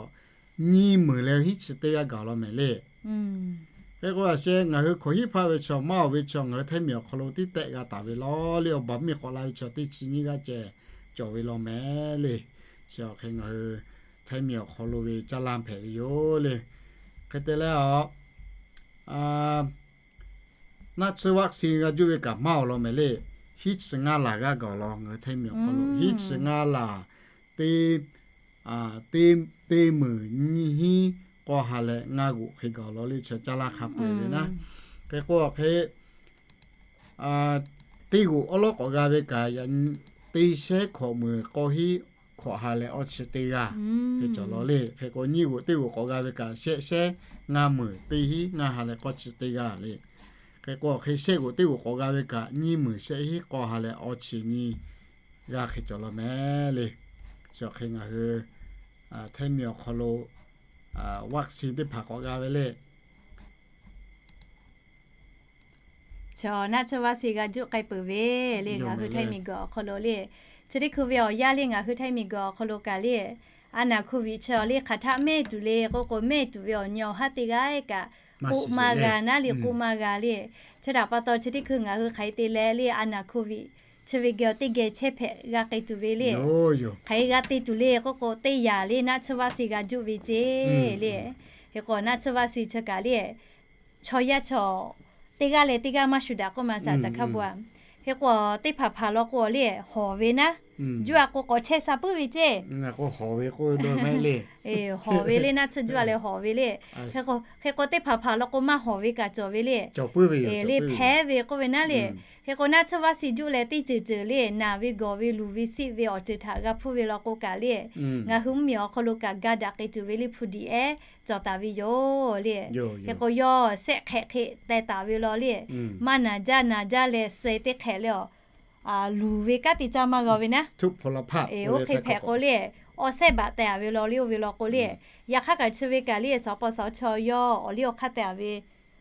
nyiˇ meunˍ leh hiˉ chi teˇ g'aˇ gaˬ law mehˍ le. Hk'e k'o a sheh ngaˬ hui hkawꞈ hiˉ hpaˇ ve chi maˇ awˬ ve chi ngaˬ hui Htaiˇ miˬ awˬ hk'aw lo tiˉ tehˆ g'a taˍ ve law le. Awˬ baˬ miˬ k'awꞈ la ve chi teˇ chi nyiˇ g'aˇ ceh cawˬ ve law mehˍ le. Chi awˬ hk'e ngaˬ hui Htaiˇ miˬ awˬ hk'aw lo ve caˇ laˇ hpehꞈ ve yoˬ le. Hk'e te leh a, naˆ tsuhˇ vaccine g'a juˇ ve kaꞈ maˇ awˬ lawn mehˍ le. Hiˉ chi ngaˇ laˬ g'aˇ gaˬ law ngaˬ hui Htaiˇ miˬ awˬ hk'aw lo. Hiˉ chi ngaˇ laˬ teˇ, teˇ meunˍ nyiˇ hiˉ k'awˇ ha leh ngaˇ g'oꞈ hk'e gaˬ law le. Chi caˇ laˇ hk'a peu-eˬ ve naˉ. Hk'e k'o hk'e teˇ g'oꞈ awˉ lawˉ k'awꞈ g'a ve kaꞈ, teˇ shehˉ hkawꞈ meunˍ k'awˇ hiˉ hkawꞈ ha leh awˇ chi teˇ g'aˇ hk'e cawˬ law le. Hk'e k'o nyiˇ g'oꞈ teˇ g'oꞈ k'awꞈ g'a ve kaꞈ, shehˆ shehˉ ngaˇ meunˍ teˇ hiˉ ngaˇ ha leh k'awˇ chi teˇ g'aˇ le. Hk'e k'o hk'e shehˆ g'oꞈ teˇ g'oꞈ k'awꞈ g'a ve kaꞈ, nyiˇ meunˍ shehˆ hiˉ k'awˇ ha leh awˇ chi nyiˇ g'aˇ hk'e cawˬ law mehˍ le. Chi awˬ hk'e ngaˬ hui Htaiˇ miˬ awˬ hk'aw lo vaccine teˇ hpaˍ k'awꞈ g'a ve le. Chaw naˆ tsuhˇ vaˆ shiˍ g'a juˆ k'ai peuˬ ve le, ngaˬ hui Htaiˇ miˬ guiˬ awˬ hk'aw lo le. Chi teˇ hkui ve awˬ yanˇ le, ngaˬ hui Htaiˇ miˬ guiˬ awˬ hk'aw lo kaꞈ le, a naˍ hko viꞈ chi awˬ le hk'aˬ htaˆ mehˆ tuˬ le k'oˆ k'o, mehˆ tuˬ ve awˬ nyi awˬ haˉ teˇ g'aˇ kaꞈ k'oˆ maˇ g'a naˉ le, k'oˆ maˇ g'a le. Chi htaꞈ pa taw chi teˇ hkui ngaˬ hui hk'aˬ hk'e te leh le, a naˍ hko viꞈ chi ve geh teˇ geh chehˇ hpehꞈ g'a k'ai tuˬ ve le. Hk'aˬ hk'e g'a te tuˬ le k'oˆ k'o, teˇ yanˇ le naˆ tsuhˇ vaˆ shiˍ g'a juˆ ve ceˇ le. Hk'e k'o naˆ tsuhˇ vaˆ shiˍ chi kaꞈ le, chaw yaˇ chaw teˇ g'aˇ leh teˇ g'aˇ maˇ shuˍ daꞈ k'oˆ ma saˍ caˍ hkaˇ bon a. Hk'e k'o teˇ hpaˍ hpaˍ law k'o le, hawˍ ve naˉ, juˇ a k'o k'awꞈ chehˇ sha puiˉ ve ceˇ. Hawˍ ve le naˆ tsuhˇ juˇ a leh hawˍ ve le. Hk'e k'o teˇ hpaˍ hpaˍ law k'o maˇ hawˍ ve kaꞈ cawˬ ve le. Le hpehˉ ve k'oˆ ve naˉ le. Hk'e k'o naˆ tsuhˇ vaˆ shiˍ juˆ leh teˇ ceuˬ ceuˬ le, naˬ ve gawˬ ve luˬ ve siˆ ve awˬ ceuˬ htaꞈ g'a hpuˇ ve law k'o kaꞈ le, ngaˬ hui mvuhˇ miˬ awˬ hk'aw lo kaꞈ ga daꞈ k'ai tuˬ ve le hpu diꞈ ehˉ cawˬ taˍ ve yoˬ le. Hk'e k'o yawˇ shehˆ hk'ehꞈ hk'e teh taˍ ve law le, maˇ naˬ jaˇ naˬ jaˇ leh suh teˇ hk'ehꞈ le awˬ luˬ ve kanˉ te caˇ maˇ g'a ve naˉ. Oˇ hk'e hpehꞈ k'o le, awˬ sehˉ baꞈ teh a ve law le, oˇ ve law k'o le, yaꞈ hk'aˇ kaꞈ chi ve kaꞈ le, sawˉ pawˇ sawˉ chaw yawˇ awˬ liˇ awˬ hk'aˇ teh a ve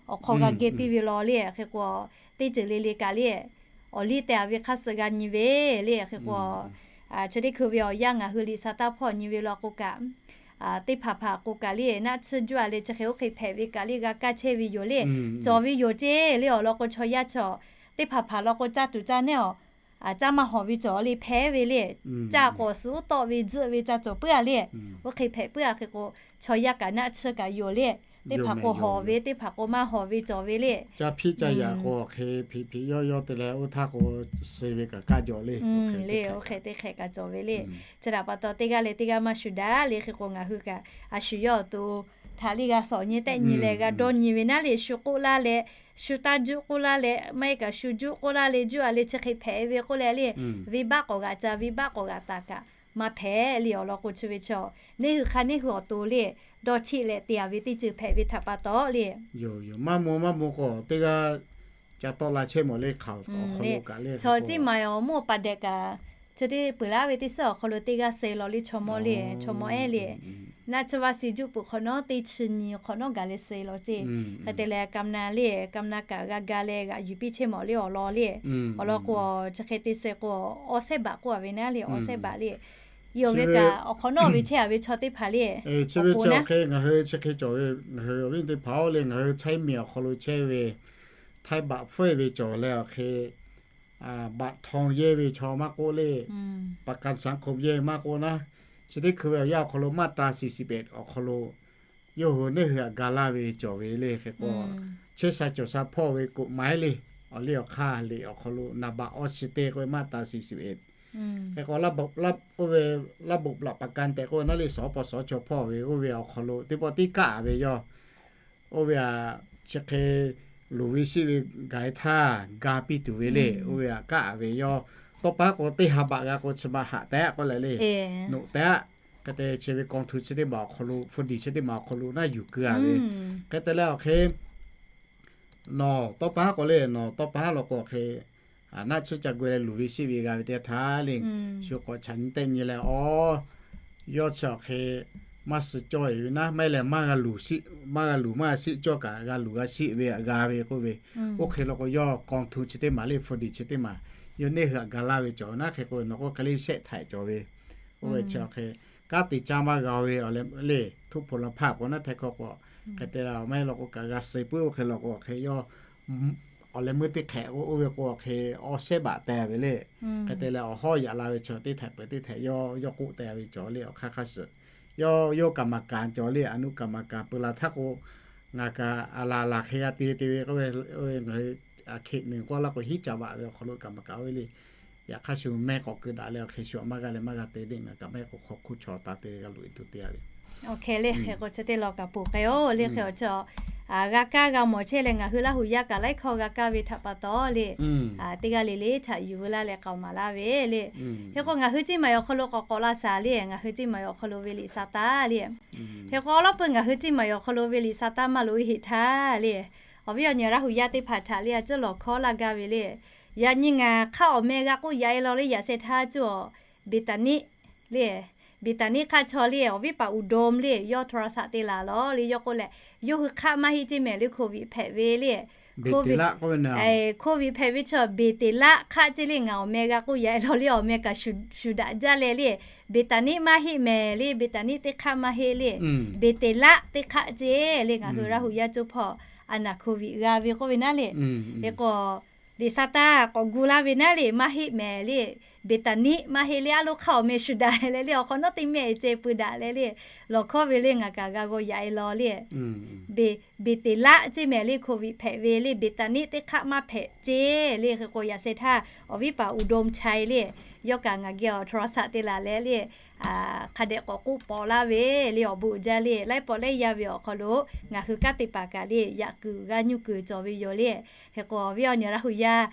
awˬ hk'aw g'a geh piˇ ve law le. Hk'e k'o, teˇ ceuˬ le le kaꞈ le, awˬ liˇ teh a ve hk'aˇ suh g'a nyi ve le. Hk'e k'o, chi teˇ hkui ve awˬ yanˇ ngaˬ hui liꞈ sa taˇ hpawˇ nyi ve law k'o kaꞈ, teˇ hpaˍ hpaˍ k'o kaꞈ le, naˆ tsuhˇ juˇ a leh chi hk'e oˇ hk'e hpehꞈ ve kaꞈ le, g'a kaˇ chehˇ ve yoˬ le. Cawˬ ve yoˬ ceˇ le. Awˬ lawn k'o, chaw yaˇ chaw teˇ hpaˍ hpaˍ law k'o, caˇ tuˬ caˇ nehˉ awˬ, caˇ maˇ hawˍ ve cawˬ le, hpehꞈ ve le. Caˇ k'awꞈ suhˉ tawˆ ve, tzuhˆ ve, caˇ cawˬ puiˉ a le. Oˇ hk'e hpehꞈ puiˉ a. Hk'e k'o, chaw yaˇ kaꞈ naˆ tsuhˇ kaꞈ yoˬ le. Teˇ hpaˍ k'o hawˍ ve, teˇ hpaˍ k'o maˇ hawˍ ve cawˬ ve le. Caˇ hpiˇ caˇ yaꞈ k'o, hk'e hpiꞈ hpiꞈ yawˇ yawˇ te leh, oˇ htaˇ k'o, suh ve kaꞈ kaˇ jaw le. Le, oˇ hk'e teˇ hk'e kaꞈ cawˬ ve le. Chi htaꞈ pa taw, teˇ g'aˇ leh teˇ g'aˇ maˇ shuˍ daꞈ le. Hk'e k'o, ngaˬ hui kaꞈ a shu yawˇ awˬ to htaꞈ le g'a sawˍ nyi tehˆ nyi leh g'a dawˇ nyi ve naˉ le. Shu k'oˆ laˇ leh, shu taˇ juˆ k'oˆ laˇ leh, maˇ heˆ kaꞈ shu juˆ k'oˆ laˇ le, juˇ a le, chi hk'e hpehꞈ ve k'oˆ leh le, venˇbaˆ k'awꞈ g'aꞈ ca, venˇbaˆ k'awꞈ g'aꞈ taˍ kaꞈ maˇ hpehꞈ le. Awˬ lawn k'o, chi ve chaw neˇ hui hk'a neˇ hui awˬ to le, dawˇ cheˆ leh te a ve teˇ ceuˬ hpehꞈ ve htaꞈ pa taw le, maˇ maw maˇ maw k'o teˇ g'aˇ ca tawˆ la chehˇ mawˬ le. Chaw ciˇ maˍ awˬ mawˇ pa dehꞈ kaꞈ, chi teˇ peuˬ laˇ ve teˇ suhˉ awˬ hk'aw lo teˇ g'aˇ suh law le, chaw mawˇ le, chaw mawˇ ehˉ le. Naˆ tsuhˇ vaˇ suh juˆ peuˬ hk'awꞈ nawˉ teˇ chi nyi hk'awꞈ nawˉ gaˬ leh suh law ceˇ. Hk'e te leh, ka mna le, ka mna kaꞈ g'a ga leh g'aꞈ yuˬ piˇ chehˇ mawˬ le awˬ lawn le. Awˬ lawn k'o, chi hk'e te suh k'o, awˬ sehˉ baꞈ k'oˆ a ve naˉ le, awˬ sehˉ baꞈ le. Yawˇ ve kaꞈ awˬ hk'awꞈ nawˉ ve chehˇ a ve chaw teˇ hpaˍ le, chi ve chaw hk'e ngaˬ hui chi hk'e cawˬ ve, ngaˬ hui awˬ viˉ teˇ hpaˍ oˇ le, ngaˬ hui Htaiˇ miˬ awˬ hk'aw lo chehˇ ve, Htaiˇ baꞈ hpfuhˇ ve cawˬ leh awˬ hk'e, baꞈ htaw yehˇ ve chaw maˇ k'oˆ le, ประกันสังคม yehˇ ve maˇ k'oˆ naˉ, chi teˇ hkui ve awˬ yanˇ awˬ hk'aw lo มาตราสี่สิบเอ็ด awˬ hk'aw lo yawˇ hui neˇ hui htaꞈ ga laˇ ve cawˬ ve le. Hk'e k'o, chehˇ sha cawˬ sha hpawˇ ve กฎหมาย le, awˬ liˇ awˬ hk'aˇ liꞈ awˬ hk'aw lo naˍ baꞈ awˇ chi teˇ k'oˆ ve มาตราสี่สิบเอ็ด. Hk'e k'o, oˇ ve ระบบหลักประกัน tehꞈ k'oˆ ve naˉ le, sawˉ pawˇ sawˉ chaw hpawˇ ve oˇ ve awˬ hk'aw lo teˇ pawˆ tiˉ kaˆ ve yawˇ, oˇ ve a, chi hk'e luˬ ve siˆ ve gaˬ e htaˇ ga piˇ tuˬ ve le. Oˇ ve a kaˆ ve yawˇ, tawˇ pa k'o teˇ ha baꞈ g'a k'o chi ma haꞈ tehꞈ k'oˆ leh le, noꞈ tehꞈ, hk'e te chi ve กองทุน chi teˇ maˬ awˬ hk'aw lo, เฟอร์ดี chi teˇ maˬ awˬ hk'aw lo naˉ yuˬ keu a ve. Hk'e te leh awˬ hk'e, nawˬ tawˇ pa k'o le, nawˬ tawˇ pa law k'o awˬ hk'e, naˆ tsuhˇ ca gu leh luˬ ve siˆ ve g'a ve teˇ htaˇ le, shu k'awꞈ chaꞈ nyi tehˆ nyi leh, awˬ, yawˇ chi awˬ hk'e maˇ suh cawˇ e ve naˉ, maˇ heˆ leh maˇ g'a luˬ maˇ g'a siˆ cawˇ kaꞈ g'a luˬ g'a siˆ ve g'a ve k'oˆ ve. Oˇ hk'e law k'o, yawˇ กองทุน chi teˇ maˬ le, เฟอร์ดี chi teˇ maˬ, yawˇ neˇ hui htaꞈ ga laˇ ve cawˬ ve naˉ. Hk'e k'o, nawˬ k'o hk'e le shehˆ htaiꞈ cawˬ ve, oˇ ve chi awˬ hk'e kanˉ te caˇ maˇ g'a ve awˬ leh le, ทุพพลภาพ k'o naˉ Htaiˇ hkawˇ k'o, hk'e te leh maˇ heˆ law k'o kaꞈ g'a suh puiˉ. Oˇ hk'e law k'o awˬ hk'e yawˇ awˬ leh meuˇ teˇ hk'ehꞈ k'o, oˇ ve k'o awˬ hk'e awˬ sehˉ baꞈ teh ve le. Hk'e te leh awˬ hawˉ yaꞈ la ve chaw teˇ htaiꞈ peuˬ teˇ htaiꞈ yawˇ yawˇ k'oˆ teh ve cawˬ le, awˬ hk'aˇ hk'aˇ suh. Yawˇ yawˇ กรรมการ cawˬ le, อนุกรรมการ peuˬ la htaˇ k'o, ngaˬ kaꞈ a laˬ laˬ hk'e g'a te te ve k'oˆ ve, ngaˬ hui a hkeꞈ nyi k'oˆ laˇ k'o hiˉ ca vaꞈ ve awˬ hk'aw lo กรรมการ oˇ ve le. Yaꞈ hk'aˇ shu mehˆ k'awꞈ keu daꞈ leh awˬ hk'e shu maˇ g'a leh maˇ g'a te le, ngaˬ kaꞈ mehˆ k'o hk'aw hkuˇ chaw taˍ te g'a loꞈ e tuˬ te a ve. Awˬ hk'e le, hk'e k'o chi teˇ law kaꞈ poˬ k'ai oˬ le. Hk'e awˬ chi g'a kaˇ g'a mawˬ chehˇ leh ngaˬ hui Laˇ huˍ yaˇ kaꞈ laiˉ hkawˇ g'a kaˇ ve htaꞈ pa taw le, teˇ g'aˇ le le htaꞈ yuˬ veu laˇ leh k'aoˍ maˍ laˇ ve le. Hk'e k'o ngaˬ hui Ceˇ maˍ awˬ hk'aw lo k'awꞈ k'awꞈ la shaˍ le, ngaˬ hui Ceˇ maˍ awˬ hk'aw lo ve liꞈ sa taˇ le. Hk'e k'o awˬ lawˉ peuˬ ngaˬ hui Ceˇ maˍ awˬ hk'aw lo ve liꞈ sa taˇ maˇ loꞈ e heꞈ htaˇ le, awˬ viˉ awˬ nyi Laˇ huˍ yaˇ teˇ hpaˍ htaꞈ le a cuˉ lawˬ hkawˉ laˇ gaˇ ve le. Yaꞈ nyi ngaˬ hk'aˇ awˬ meh g'a k'oˆ yaꞈ e law le, yaꞈ sheh htaˇ cuˇ awˬ Beˍtaˍniˆ le, Beˍtaˍniˆ hk'aˆ chaw le, awˬ viˉ paˍ อุดม le, yawˇ โทรศัพท์ te laˬ law le, yawˇ k'oˆ leh, yawˇ hui hk'aˆ maˇ heˆ ceˇ mehˍ le, โควิด hpehꞈ ve le. โควิด hpehꞈ ve chaw Beˍteˍlaˆ hk'aˆ ceˇ le, ngaˬ awˬ meh g'a k'oˆ yaꞈ e law le, awˬ meh kaꞈ shuˍ daꞈ jaˇ leh le, Beˍtaˍniˆ maˇ heˆ mehˍ le, Beˍtaˍniˆ teˇ hk'aˆ maˇ heˆ le, Beˍteˍlaˆ teˇ hk'aˆ ceˇ le, ngaˬ hui Laˇ huˍ yaˇ cuˇ hpawˇ a naˬ โควิด g'a ve k'oˆ ve naˉ le. Hk'e k'o, liꞈ sa taˇ k'awꞈ gu laˇ ve naˉ le, maˇ heˆ mehˍ le, Beˍtaˍniˆ maˇ heˆ le, a loˇ hk'aˇ awˬ meh shuˍ daꞈ leh le, awˬ hk'awꞈ nawˉ teˇ mehˆ e ceh pui daꞈ leh le, lawˬ hkawˉ ve le, ngaˬ kaꞈ g'a g'aw yaꞈ e law le. Beˍteˍlaˆ ceˇ mehˍ le, โควิด hpehꞈ ve le, Beˍtaˍniˆ teˇ hk'aˆ maˇ hpehꞈ ceˇ le. Hk'e k'o yaꞈ sheh htaˇ awˬ viˉ paˍ อุดมชัย le, yawˇ kaꞈ ngaˬ geh awˬ โทรศัพท์ te laˬ leh le, hk'a dehꞈ k'awꞈ k'oˆ paw laˇ ve le, awˬ bon uiˍ jaˇ le, laiˉ pawˆ laiˉ yaˇ ve awˬ hk'aw lo ngaˬ hui kanˉ te paˍ kaꞈ le, yaꞈ kuiˬ g'aˇ nyuˇ kuiˬ cawˬ ve yoˬ le. Hk'e k'o awˬ viˉ awˬ nyi Laˇ huˍ yaˇ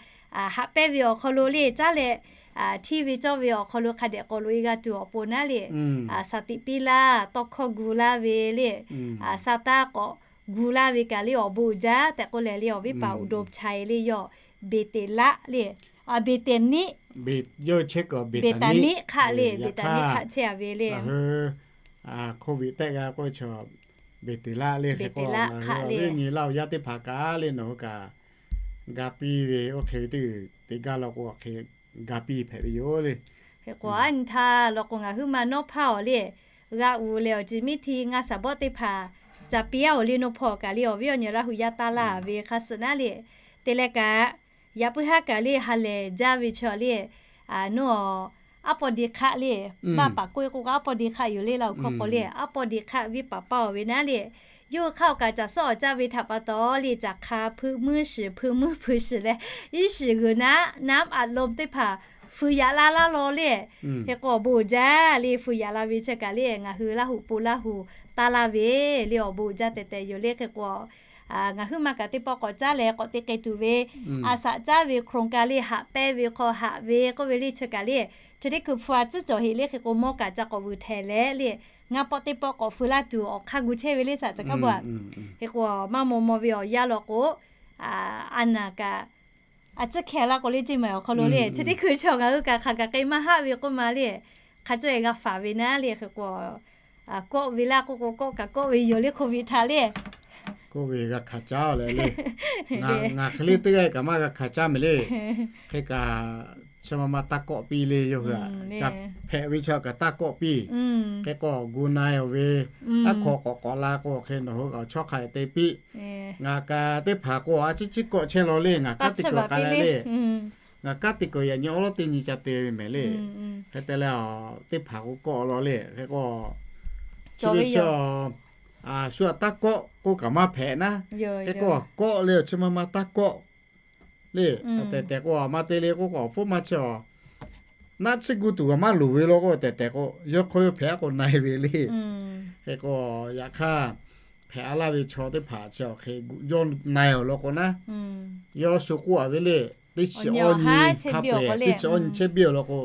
haꞈ pehnˇ ve awˬ hk'aw lo le, caˉ leh htiˇ ve cawˇ ve awˬ hk'aw lo hk'a dehꞈ k'awꞈ loꞈ e g'a tuˬ awˬ pon naˉ le, สติปัญญา tawˇ hkawˇ gu laˇ ve le, sa taˇ k'awꞈ gu laˇ ve kaꞈ le awˬ bon uiˍ jaˇ tehꞈ k'oˆ leh le, awˬ viˉ paˍ อุดมชัย le, yawˇ Beˍteˍlaˆ le, Beˍtaˍniˆ, Beˍtaˍniˆ hk'aˆ le, Beˍtaˍniˆ hk'aˆ chehˇ a ve le. Hk'oˆ ve tehꞈ g'a k'oˆ ve chaw, Beˍtaˍlaˆ le hk'e k'o, ngaˬ hui awˬ viˉ awˬ nyi Laˇ huˍ yaˇ teˇ hpaˍ kaꞈ le nawˬ hui kaꞈ ga piˇ ve oˇ hk'e ve teˇ, teˇ gaˇ law k'o hk'e ga piˇ hpehꞈ ve yoˬ le. Hk'e k'o, a nyi htaˇ law k'o ngaˬ huiˉ ma nawˉ hpaˇ awˬ le, g'a uiˍ leh awˬ ceˬ miˉ hti ngaˇ shaˍ bawˆ teˇ hpaˍ ca piˇ a oˬ le, nawˬ hpawˇ kaꞈ le awˬ viˉ awˬ nyi Laˇ huˍ yaˇ taˇ laˇ ve hk'a suhˍ naˉ le, te leh kaꞈ yaꞈ puiˉ haˉ kaꞈ le ha lehˬ jaˇ ve chaw le, nawˬ aˉ pawˇ de hk'aˆ le, maˇ paˍ k'oˆ k'o aˉ pawˇ de hk'aˆ yoˬ le, Laˇ huˍ hkawˇ k'o le, aˉ pawˇ de hk'aˆ viˉ paˍ paˇ awˬ ve naˉ le, yawˇ hui hk'aˆ awˬ kaꞈ caˬ suhˉ awˬ caˇ ve htaꞈ pa taw le, caˬ hk'a hpui muiˉ shiˍ hpui muiˉ hpui shiˍ leh, iˉ shiˍ g'uiˬ naˉ naˉ a lo teˇ hpaˍ fui yaꞈ la laˇ law le. Hk'e k'o awˬ bon uiˍ jaˇ le, fui yaꞈ la ve chi kaꞈ le ngaˬ hui Laˇ huˍ po Laˇ huˍ taˇ laˇ ve le, awˬ bon uiˍ jaˇ tehꞈ tehꞈ yoˬ le. Hk'e k'o ngaˬ huiˉ ma kaꞈ teˇ pawˆ k'awꞈ caˉ leh k'awꞈ te k'ai tuˬ ve, a shaꞈ caˉ ve โครงการ le haꞈ pehnˇ ve hk'aw haꞈ ve k'oˆ ve le chi kaꞈ le, chi teˇ hkui hpu a tcuhˉ cawˬ heꞈ le. Hk'e k'o mawˇ kaꞈ ca k'awꞈ vuiˬ htehˍ leh le, ngaˇ pawˆ teˇ pawˆ k'awꞈ fui laˇ tuˬ awˬ hk'aˇ gu chehˇ ve le shaˍ caˬ hkaˇ bawˬ. Hk'e k'o maˇ maw maw ve awˬ yanˇ law k'o, a naˬ kaꞈ a tcuhˉ hkeh laˇ k'o le ceˇ maˬ awˬ hk'aw lo le, chi teˇ hkui chaw ngaˬ hui kaꞈ hk'aˬ kaꞈ k'ai maˇ haˆ ve k'oˆ ma le, hk'a cawˇ e g'a faˍ ve naˉ le. Hk'e k'o kawˆ ve laˇ k'oˆ k'o kawˆ kaꞈ kawˆ ve yoˬ le, โควิด htaꞈ le. Kawˆ ve g'a hkanˍ caˉ leh le, ngaˬ hk'e le teˇ g'aˇ kaꞈ maˇ g'a hkanˍ caˉ mehˍ le. Hk'e kaꞈ chi ma ma taˇ kawˆ piˇ le, yawˇ hui a ca hpehꞈ ve chaw kaꞈ taˇ kawˆ piˇ. Hk'e k'o gu na-e awˬ ve, aˉ hk'aw k'awꞈ k'awꞈ la k'o hk'e nawˬ hui awˬ chawˇ hk'a te piˇ. Ngaˬ kaꞈ teˇ hpaˍ k'o a ciˉ ciˉ kawˆ chehˇ law le, ngaˬ kanˉ te kuiˬ k'ai leh le, ngaˬ kanˉ te kuiˬ yaꞈ nyi awˉ lawˉ teˇ nyi ca te ve mehˍ le. Hk'e te leh teˇ hpaˍ k'o kawˆ law le. Hk'e k'o chi ve chi shu a taˇ kawˆ k'oˆ kaꞈ maˇ hpehꞈ naˉ. Hk'e k'o kawˆ le, chi ma ma taˇ kawˆ le. Tehꞈ tehꞈ k'o maˇ te le k'oˆ k'o awˬ hpfuhˇ maˇ chi a naˆ tsuhˇ gu tuˬ kaꞈ maˇ loˍ ve law k'o, tehꞈ tehꞈ k'o yawˇ hk'aw yawˇ hpehꞈ a k'o na-e ve le. Hk'e k'o yaꞈ hk'aˇ hpehꞈ a laˇ ve chaw teˇ hpaˍ chi awˬ hk'e yawˇ na-e awˬ lawn k'o naˉ, yawˇ shu k'oˆ a ve le, teˇ chi awˇ nyi hk'a peu-eˬ teˇ chi awˇ nyi chehˇ biˇ awˬ lawn k'o,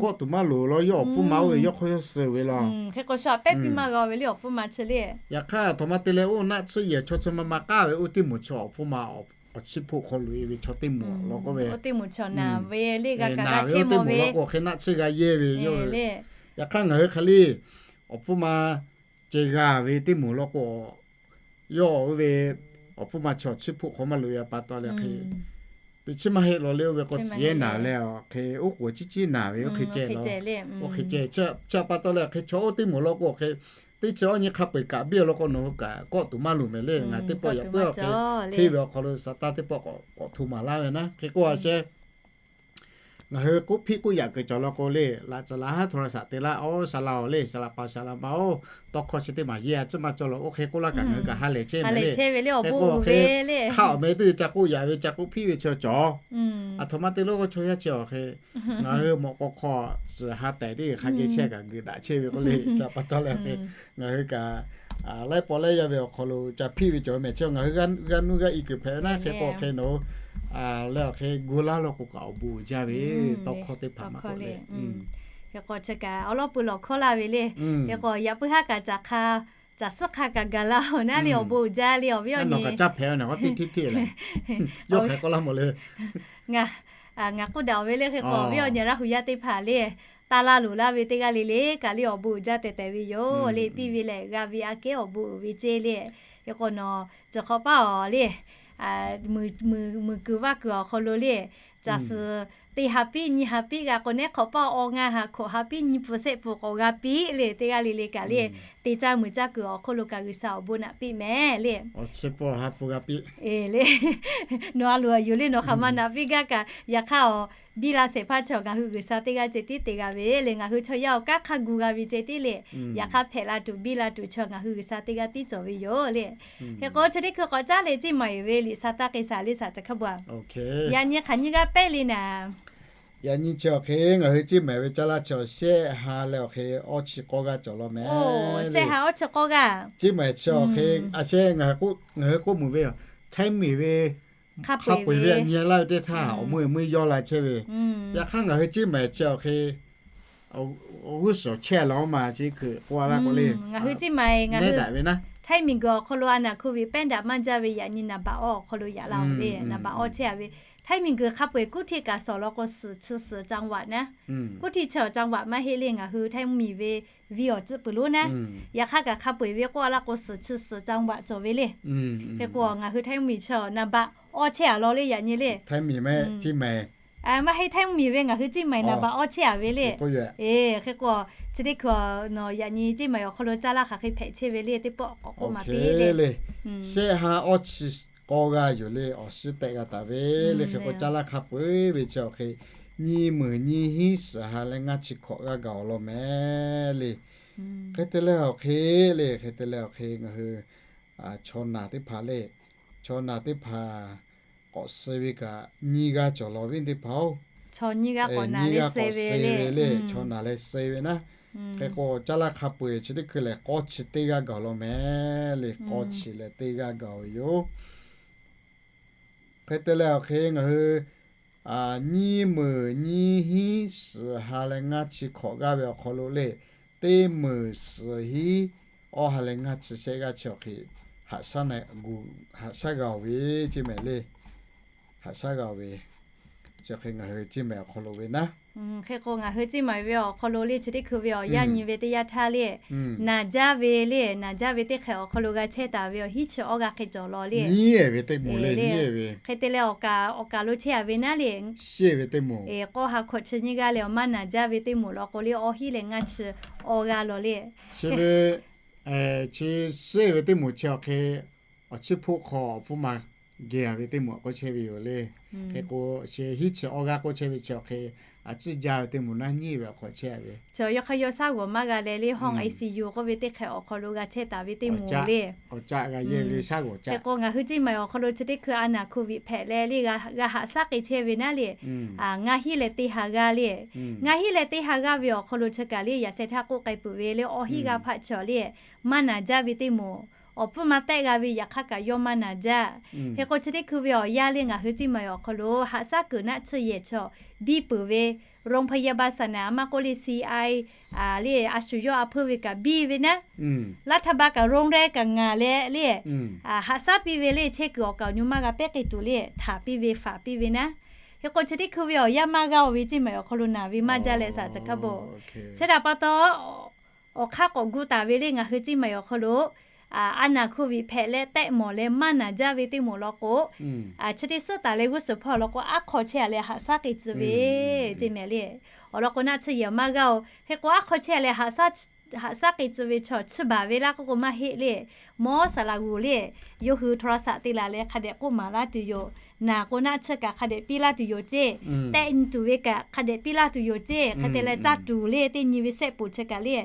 kawˆ tuˬ maˇ loˍ law, yawˇ awˬ hpfuhˇ ma oˇ ve yawˇ hk'aw yawˇ suh ve law. Hk'e k'o shu a pehˉ piˇ maˇ g'a ve le awˬ hpfuhˇ ma chi le. Yaꞈ hk'aˇ aˬ htoꞈ ma te leh oˇ naˆ tsuhˇ yehˬ chaw chi ma ma k'aˉ ve oˇ teˇ moˍ chi awˬ hpfuhˇ ma awˬ chiˇ hpoˆ hk'aw loꞈ e ve chaw teˇ moˍ law k'oˆ ve, na ve le g'a kaꞈ g'a chehˇ ve teˇ moˍ law k'o hk'e naˆ tsuhˇ g'a yehˇ ve yoˬ. Yaꞈ hk'aˇ ngaˬ hui hk'e le awˬ hpfuhˇ ma ceh g'a ve teˇ moˍ law k'o, yawˇ oˇ ve awˬ hpfuhˇ ma chaw chiˇ hpoˆ hk'aw maˇ loꞈ e pa taw leh hk'e, teˇ chiˉ maˇ heˆ law le, oˇ ve k'o tcuh yehˇ naˍ leh hk'e oˉ k'oˍ ciˉ ciˉ naˍ ve oˇ hk'e ceh law. Oˇ hk'e ceh chi pa taw leh hk'e chaw oˇ teˇ moˍ law k'o hk'e, teˇ chi awˇ nyi hk'a peu-eˬ kaꞈ biˇ awˬ lawn k'o nawˬ hui kaꞈ kawˆ tuˬ maˇ loˍ mehˍ le. Ngaˬ teˇ pawˆ yaꞈ puiˉ hk'e hteˇ ve awˬ hk'aw lo Saˍtanˍ teˇ pawˆ k'awꞈ hto maˍ laˇ ve naˉ. Hk'e k'oˆ a sheh Ngaˬ hui k'oˆ hpiˆ k'oˆ yaꞈ kuiˬ cawˬ law k'o le, laꞈ caˬ laꞈ haˉ โทรศัพท์ te laˇ, oˇ saˍ laꞈ-oˬ le, saˍ laꞈ paˍ saˍ laꞈ ma-oˬ, tawˇ hkawˇ chi teˇ maˬ yehˇ a ciˉ maˇ cawˇ law, oˇ hk'e k'oˆ laˇ kaꞈ ngaˬ hui kaꞈ ha lehˬ chehˇ ve le. Hk'e k'o hk'e hk'aˆ awˬ meh teˇ ca k'oˆ yaꞈ ve ca k'oˆ hpiˆ ve chi cawˬ. Aˬ htoꞈ ma te lo k'o chaw yaˇ chi awˬ hk'e ngaˬ hui mawꞈ k'aw hk'aw tcuhˍ ha tehˍ teˇ hk'a geh chehˇ kaꞈ geuꞈ daꞈ chehˇ ve k'oˆ le, chi pa taw leh hk'e ngaˬ hui kaꞈ laiˉ paw laiˉ yaˇ ve awˬ hk'aw lo ca hpiˆ ve cawˬ ve mehˍ chi ngaˬ hui g'a nuˇ g'a i kuiˬ hpehꞈ ve naˉ. Hk'e k'o hk'e nawˬ hui leh awˬ hk'e gu laˇ law k'o kaꞈ awˬ bon uiˍ jaˇ ve, tawˇ hkawˇ teˇ hpaˍ maˇ k'oˆ le. Hk'e k'o chi kaꞈ awˬ lawˉ pui lawˬ hkawˇ laˇ ve le. Hk'e k'o yaꞈ puiˉ haˉ kaꞈ caˬ hk'a, caˬ suhˉ hk'a kaꞈ gaˬ la-oˬ naˉ le, awˬ bon uiˍ jaˇ le awˬ viˉ awˬ nyi. Ngaˬ k'oˆ daꞈ ve le hk'e k'o awˬ viˉ awˬ nyi Laˇ huˍ yaˇ teˇ hpaˍ le, taˇ laˇ loˍ laˇ ve teˇ g'aˇ le le kaꞈ le awˬ bon uiˍ jaˇ tehꞈ tehꞈ ve yoˬ le. Piˇ ve lehˬ g'a ve aꞈ kehˉ awˬ bon uiˍ ve ceˇ le. Hk'e k'o nawˬ cawˬ hk'awꞈ paˇ awˬ le, muiˬ kuiˬ vaˇ kuiˬ awˬ hk'aw lo le, caˬ suhˍ teˇ ha piˉ nyiˇ ha piˉ g'a k'o, neˉ hk'awꞈ paˇ awˬ ngaˇ ha hkawꞈ ha piˉ nyiˇ pu shehˆ pu k'awꞈ g'a piˇ le. Teˇ g'aˇ le le kaꞈ le, te caˇ muiˬ caˇ kuiˬ awˬ hk'oˆ lo kaꞈ G'uiˬsha awˬ bon naꞈ piˇ mehˍ le. Awˬ chi pawˆ ha pfuhˇ g'a piˇ le. Nawˬ a loˍ a yoˬ le, nawˬ hk'aˬ ma naꞈ piˇ gaˇ kaꞈ, yaꞈ hk'aˇ awˬ biˇ la shehˍ hpaˇ chi ngaˬ hui G'uiˬsha teˇ g'aˇ ceh tiˉ te g'a ve le. Ngaˬ hui chaw yaˇ awˬ kanˉ hk'a gu g'a ve ceh tiˉ le. Yaꞈ hk'aˇ hpehꞈ la tuˬ biˇ la tuˬ chi ngaˬ hui G'uiˬsha teˇ g'aˇ tiˉ cawˬ ve yoˬ le. Hk'e k'o chi teˇ hkui k'awꞈ caˉ leh ciˇ maˍ yeˬ ve liꞈ sha taˇ k'ai shaˍ le shaˍ caˬ hkaˇ bawˬ. Yaꞈ nyi hk'aˬ nyi g'aˇ pehˉ le naˍ. Yaꞈ nyi chi awˬ hk'e ngaˬ hui ciˇ maˍ ve caˇ laˇ chi awˬ shehˆ ha leh awˬ hk'e awˇ chi k'awˇ g'aˇ cawˬ law mehˍ. Shehˆ ha awˇ chi k'awˇ g'aˇ. Ciˇ maˍ chi awˬ hk'e a shehˆ ngaˬ hui k'oˆ mvuhˬ ve yoˬ. Chaiˇ miˬ ve hk'a peu-eˬ ve nyi laˇ ve teˇ htaˇ awˬ mui mui yawˇ la chehˇ ve. Yaꞈ hk'aˇ ngaˬ hui ciˇ maˍ chi awˬ hk'e awˬ g'uˇ suhˍ chehˇ laˬ oˇ ma chi hkui k'oˆ a laˇ k'o le, ngaˬ hui Ceˇ Maiˍ, ngaˬ hui Htaiˇ miˬguiˬ awˬ hk'aw lo a naˍ hk'oˆ ve pehˉ daꞈ maˇ jaˇ ve yaꞈ nyi naˍ baꞈ awˇ awˬ hk'aw lo yaꞈ la ve le, naˍ baꞈ awˇ chehˇ a ve. Htaiˇ miˬguiˬ hk'a peu-eˬ kuˉ htiˆ kaꞈ sawˍ law k'o suhˍ chi suhˍ จังหวัด naˉ, kuˉ htiˆ chi awˬ จังหวัด maˇ heˆ le, ngaˬ hui Htaiˇ mvuhˇmiˬ ve venˇ awˬ tcuhˆ peuˬ lonˉ naˉ, yaꞈ hk'aˇ kaꞈ hk'a peu-eˬ ve k'oˆ a laˇ k'o suhˍ chi suhˍ จังหวัด cawˬ ve le. Hk'e k'o ngaˬ hui Htaiˇ mvuhˇmiˬ chi naˍ baꞈ awˇ chehˇ a law le yaꞈ nyi le. Maˇ heˆ, Htaiˇ mvuhˇmiˬ ve ngaˬ hui Ceˇ Maiˍ naˍ baꞈ awˇ chehˇ a ve le. Hk'e k'o chi teˇ hkui yaꞈ nyi Ceˇ Maiˍ awˬ hk'aw lo caˇ laˇ hk'aˬ hk'e hpehꞈ chehˇ ve le teˇ pawˆ k'awꞈ k'oˆ maˍ piˇ le. Shehˆ ha awˇ chi k'awˇ g'aˇ yoˬ le, awˬ shiˉ tehˆ g'a taˍ ve le. Hk'e k'o caˇ laˇ hk'a peu-eˬ ve chi awˬ hk'e nyiˇ meunˍ nyiˇ hinˉ suhˍ ha leh ngaˇ chi hkawꞈ g'aˇ gaˬ awˬ lawn mehˍ le. Hk'e te leh awˬ hk'e le, hk'e te leh awˬ hk'e ngaˬ hui chaw naˬ teˇ hpaˍ le, chaw naˬ teˇ hpaˍ k'awꞈ suh ve kaꞈ nyiˇ g'aˇ cawˬ law ve teˇ hpaˍ-oˬ, nyiˇ g'aˇ k'awꞈ suh ve le, chaw naˬ leh suh ve naˉ. Hk'e k'o caˇ laˇ hk'a peu-eˬ chi teˇ hkui lehˬ k'awˇ chi teˇ g'aˇ gaˬ law mehˍ le, k'awˇ chi leh teˇ g'aˇ gaˬ ve yoˬ. Hk'e te leh awˬ hk'e ngaˬ hui nyiˇ meunˍ nyiˇ hinˉ suhˍ ha leh ngaˇ chi hkawꞈ g'aˇ ve awˬ hk'aw lo le, teˇ meunˍ suhˍ hinˉ awˇ ha leh ngaˇ chi shehˆ g'aˇ chi awˬ hk'e haꞈ shaˉ g'a-oˬ ve Ceˇ Maiˍ le. Haꞈ shaˉ g'a-oˬ ve chi hk'e ngaˬ hui Ceˇ Maiˍ awˬ hk'aw lo ve naˉ. Hk'e k'o ngaˬ hui Ceˇ Maiˍ ve awˬ hk'aw lo le chi teˇ hkui ve awˬ yaˇ nyi ve teˇ yanˇ htaˇ le, naˍ jaˇ ve le, naˍ jaˇ ve teˇ hk'ehꞈ awˬ hk'aw lo g'a chehˇ taˍ ve awˬ hiˉ chi awˇ g'a hk'e cawˬ law le. Nyiˇ ehˍ ve teˇ moˍ le, nyiˇ ehˍ ve. Hk'e te leh awˬ kaˍ awˬ kaˍ lo chehˇ a ve naˉ le, shiˉ ehˍ ve teˇ moˍ, k'awˇ ha hkawꞈ chi nyiˇ g'aˇ leh awˬ maˇ naˍ jaˇ ve teˇ moˍ law k'o le awˇ hiˉ leh ngaˇ chi awˇ g'aˇ law le. Chi ve chi shiˉ ehˍ ve teˇ moˍ chi awˬ hk'e awˬ chiˇ hpoˆ hk'aw awˬ pfuhˇ ma geh a ve teˇ moˍ k'oˆ chehˇ ve yoˬ le. Hk'e k'o chi hiˉ chi awˇ g'aˇ k'oˆ chehˇ ve chi awˬ hk'e a ciˉ jaˇ ve teˇ moˍ naˉ nyiˇ ve awˬ hk'aw chehˇ a ve. Chi yawˇ hk'aˇ yawˇ shaˉ g'awˬ maˇ g'a leh le hawˇ ICU k'oˆ ve teˇ hk'ehꞈ awˬ hk'aw lo g'a chehˇ taˍ ve teˇ moˍ le. Hk'e k'o ngaˬ hui Ceˇ Maiˍ awˬ hk'aw lo chi teˇ hkui a naˍ hk'oˆ viꞈ hpehꞈ leh le g'a haꞈ shaˉ k'ai chehˇ ve naˉ le. Ngaˇ hiˉ leh teˇ ha g'aˇ le. Ngaˇ hiˉ leh teˇ ha g'aˇ ve awˬ hk'aw lo chi kaꞈ le yaꞈ sheh htaˇ k'oˆ k'ai peuˬ ve le awˇ hiˉ g'aˇ hpaˆ chi le maˇ naˍ jaˇ ve teˇ moˍ, awˬ pfuhˇ ma tehˆ g'a ve yaꞈ hk'aˇ kaꞈ yawˇ maˇ naˍ jaˇ. Hk'e k'o chi teˇ hkui ve awˬ yaˇ le ngaˬ hui Ceˇ Maiˍ awˬ hk'aw lo haꞈ shaˉ kuiˬ naˆ tsuhˇ yehˬ chaw biˇ peuˬ ve โรงพยาบาลสนาม maˇ k'oˆ le CI le a shu yawˇ a hpuiˇ ve kaꞈ biˇ ve naˉ, รัฐบาล kaꞈ โรงแรม kaꞈ ngaˬ leh le haꞈ shaˉ piˇ ve le chehˇ kuiˬ awˬ kaˍ awˬ nyi maˇ g'a pehˉ k'ai tuˬ le htaˍ piˇ ve faˍ piˇ ve naˉ. Hk'e k'o chi teˇ hkui ve awˬ yaˇ maˇ g'aˇ-oˬ ve Ceˇ Maiˍ awˬ hk'aw lo naˍ ve maˇ jaˇ leh saˍ ca hkaˉ bo. Chi htaꞈ pa taw awˬ hk'aˇ k'awꞈ gu taˍ ve le ngaˬ hui Ceˇ Maiˍ awˬ hk'aw lo a naˍ hk'oˆ viꞈ hpehꞈ leh tehˆ mawˬ leh maˇ naˍ jaˇ ve teˇ moˍ law k'o, chi teˇ suhˉ taˍ leh g'uˇ suhˍ hpawˇ law k'o aˉ hk'aw chehˇ a leh haꞈ shaˉ k'ai tcuh ve Ceˇ Maiˍ le. Awˬ lawn k'o naˆ tsuhˇ yehˬ maˇ g'aˇ-oˬ. Hk'e k'o aˉ hk'aw chehˇ a leh haꞈ shaˉ k'ai tcuh ve chaw chi baˬ ve laˇ k'oˆ k'o maˇ heˆ le. Mawˇ saˍ laꞈ g'uˬ le, yawˇ hui โทรศัพท์ te laˬ leh hk'a dehꞈ k'oˆ maˍ laˇ tuˬ yoˬ. Naˍ k'o naˆ tsuhˇ kaꞈ hk'a dehꞈ piˇ laˇ tuˬ yoˬ ceˇ. Tehˆ nyi tuˬ ve kaꞈ hk'a dehꞈ piˇ laˇ tuˬ yoˬ ceˇ. Hk'e te leh caˇ tuˬ le teˇ nyi ve sehˆ poˍ chi kaꞈ le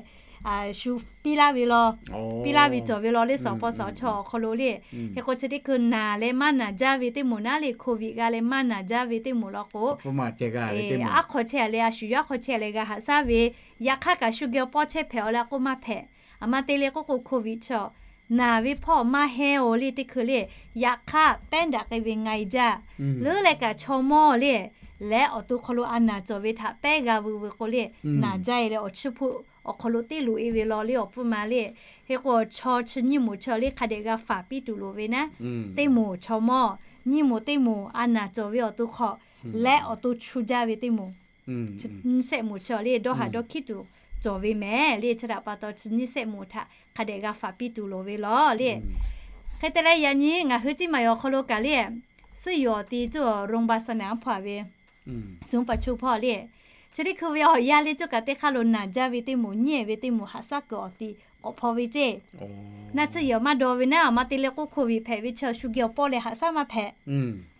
shu piˇ laˇ ve law, piˇ laˇ ve cawˬ ve law le suhˍ paw suhˍ chaw awˬ hk'aw lo le. Hk'e k'o chi teˇ hkui naˍ leh maˇ naˍ jaˇ ve teˇ moˍ naˉ le hk'oˆ viꞈ g'a leh maˇ naˍ jaˇ ve teˇ moˍ law k'o, aˉ hk'aw chehˇ a leh a shu yawˇ aˉ hk'aw chehˇ a leh g'a haꞈ shaˉ ve, yaꞈ hk'aˇ kaꞈ shu geh pawˇ chehˇ hpehꞈ-aw leh k'oˆ maˇ hpehꞈ. Aˬ ma te leh k'oˆ k'o hk'oˆ viꞈ chaw naˍ ve hpawˇ maˇ heˆ-oˬ le teˇ hkui le. Yaꞈ hk'aˇ pehˉ daꞈ k'ai ve nga-e jaˇ. Leuˉ leh kaꞈ chaw mawˇ le, leh awˬ to hk'aw lo a naˍ cawˬ ve htaꞈ pehˉ g'a veu ve k'o le, naˍ jaˇ-e leh awˬ chiˇ hpoˆ awˬ hk'aw lo teˇ loꞈ-e ve law le awˬ pfuhˇ ma le. Hk'e k'o chaw chi nyiˇ moˍ chi le hk'a dehꞈ g'a faˍ piˇ tuˬ loˍ ve naˉ, teˇ moˍ chaw mawˇ, nyiˇ moˍ teˇ moˍ a naˍ cawˬ ve awˬ to hk'aw, leh awˬ to chu jaˇ ve teˇ moˍ nyiˇ sehˆ moˍ chi le dawˇ haꞈ dawˇ hkiˉ tuˬ cawˬ ve mehˍ le. Chi htaꞈ pa taw chi nyiˇ sehˆ moˍ htaꞈ hk'a dehꞈ g'a faˍ piˇ tuˬ loˍ ve law le. Hk'e te leh yaꞈ nyi ngaˬ hui Ceˇ Maiˍ awˬ hk'aw lo kaꞈ le, suhˉ yuˬ awˬ ti cuˇ โรงพยาบาลสนาม hpawˇ ve suhˉ pa chu hpawˇ le, chi teˇ hkui ve awˬ yaˇ le cuˇ kaꞈ teˇ hk'aˇ lo naˍ jaˇ ve teˇ moˍ nyiˇ ehˍ ve teˇ moˍ haꞈ shaˉ kuiˬ awˬ ti k'awꞈ hpaw ve ceˇ. Naˆ tsuhˇ yehˬ maˇ dawˇ ve naˉ, aˬ ma te leh k'oˆ hk'oˆ viꞈ hpehꞈ ve chi shu geh awˬ pawˇ leh haꞈ shaˉ maˇ hpehꞈ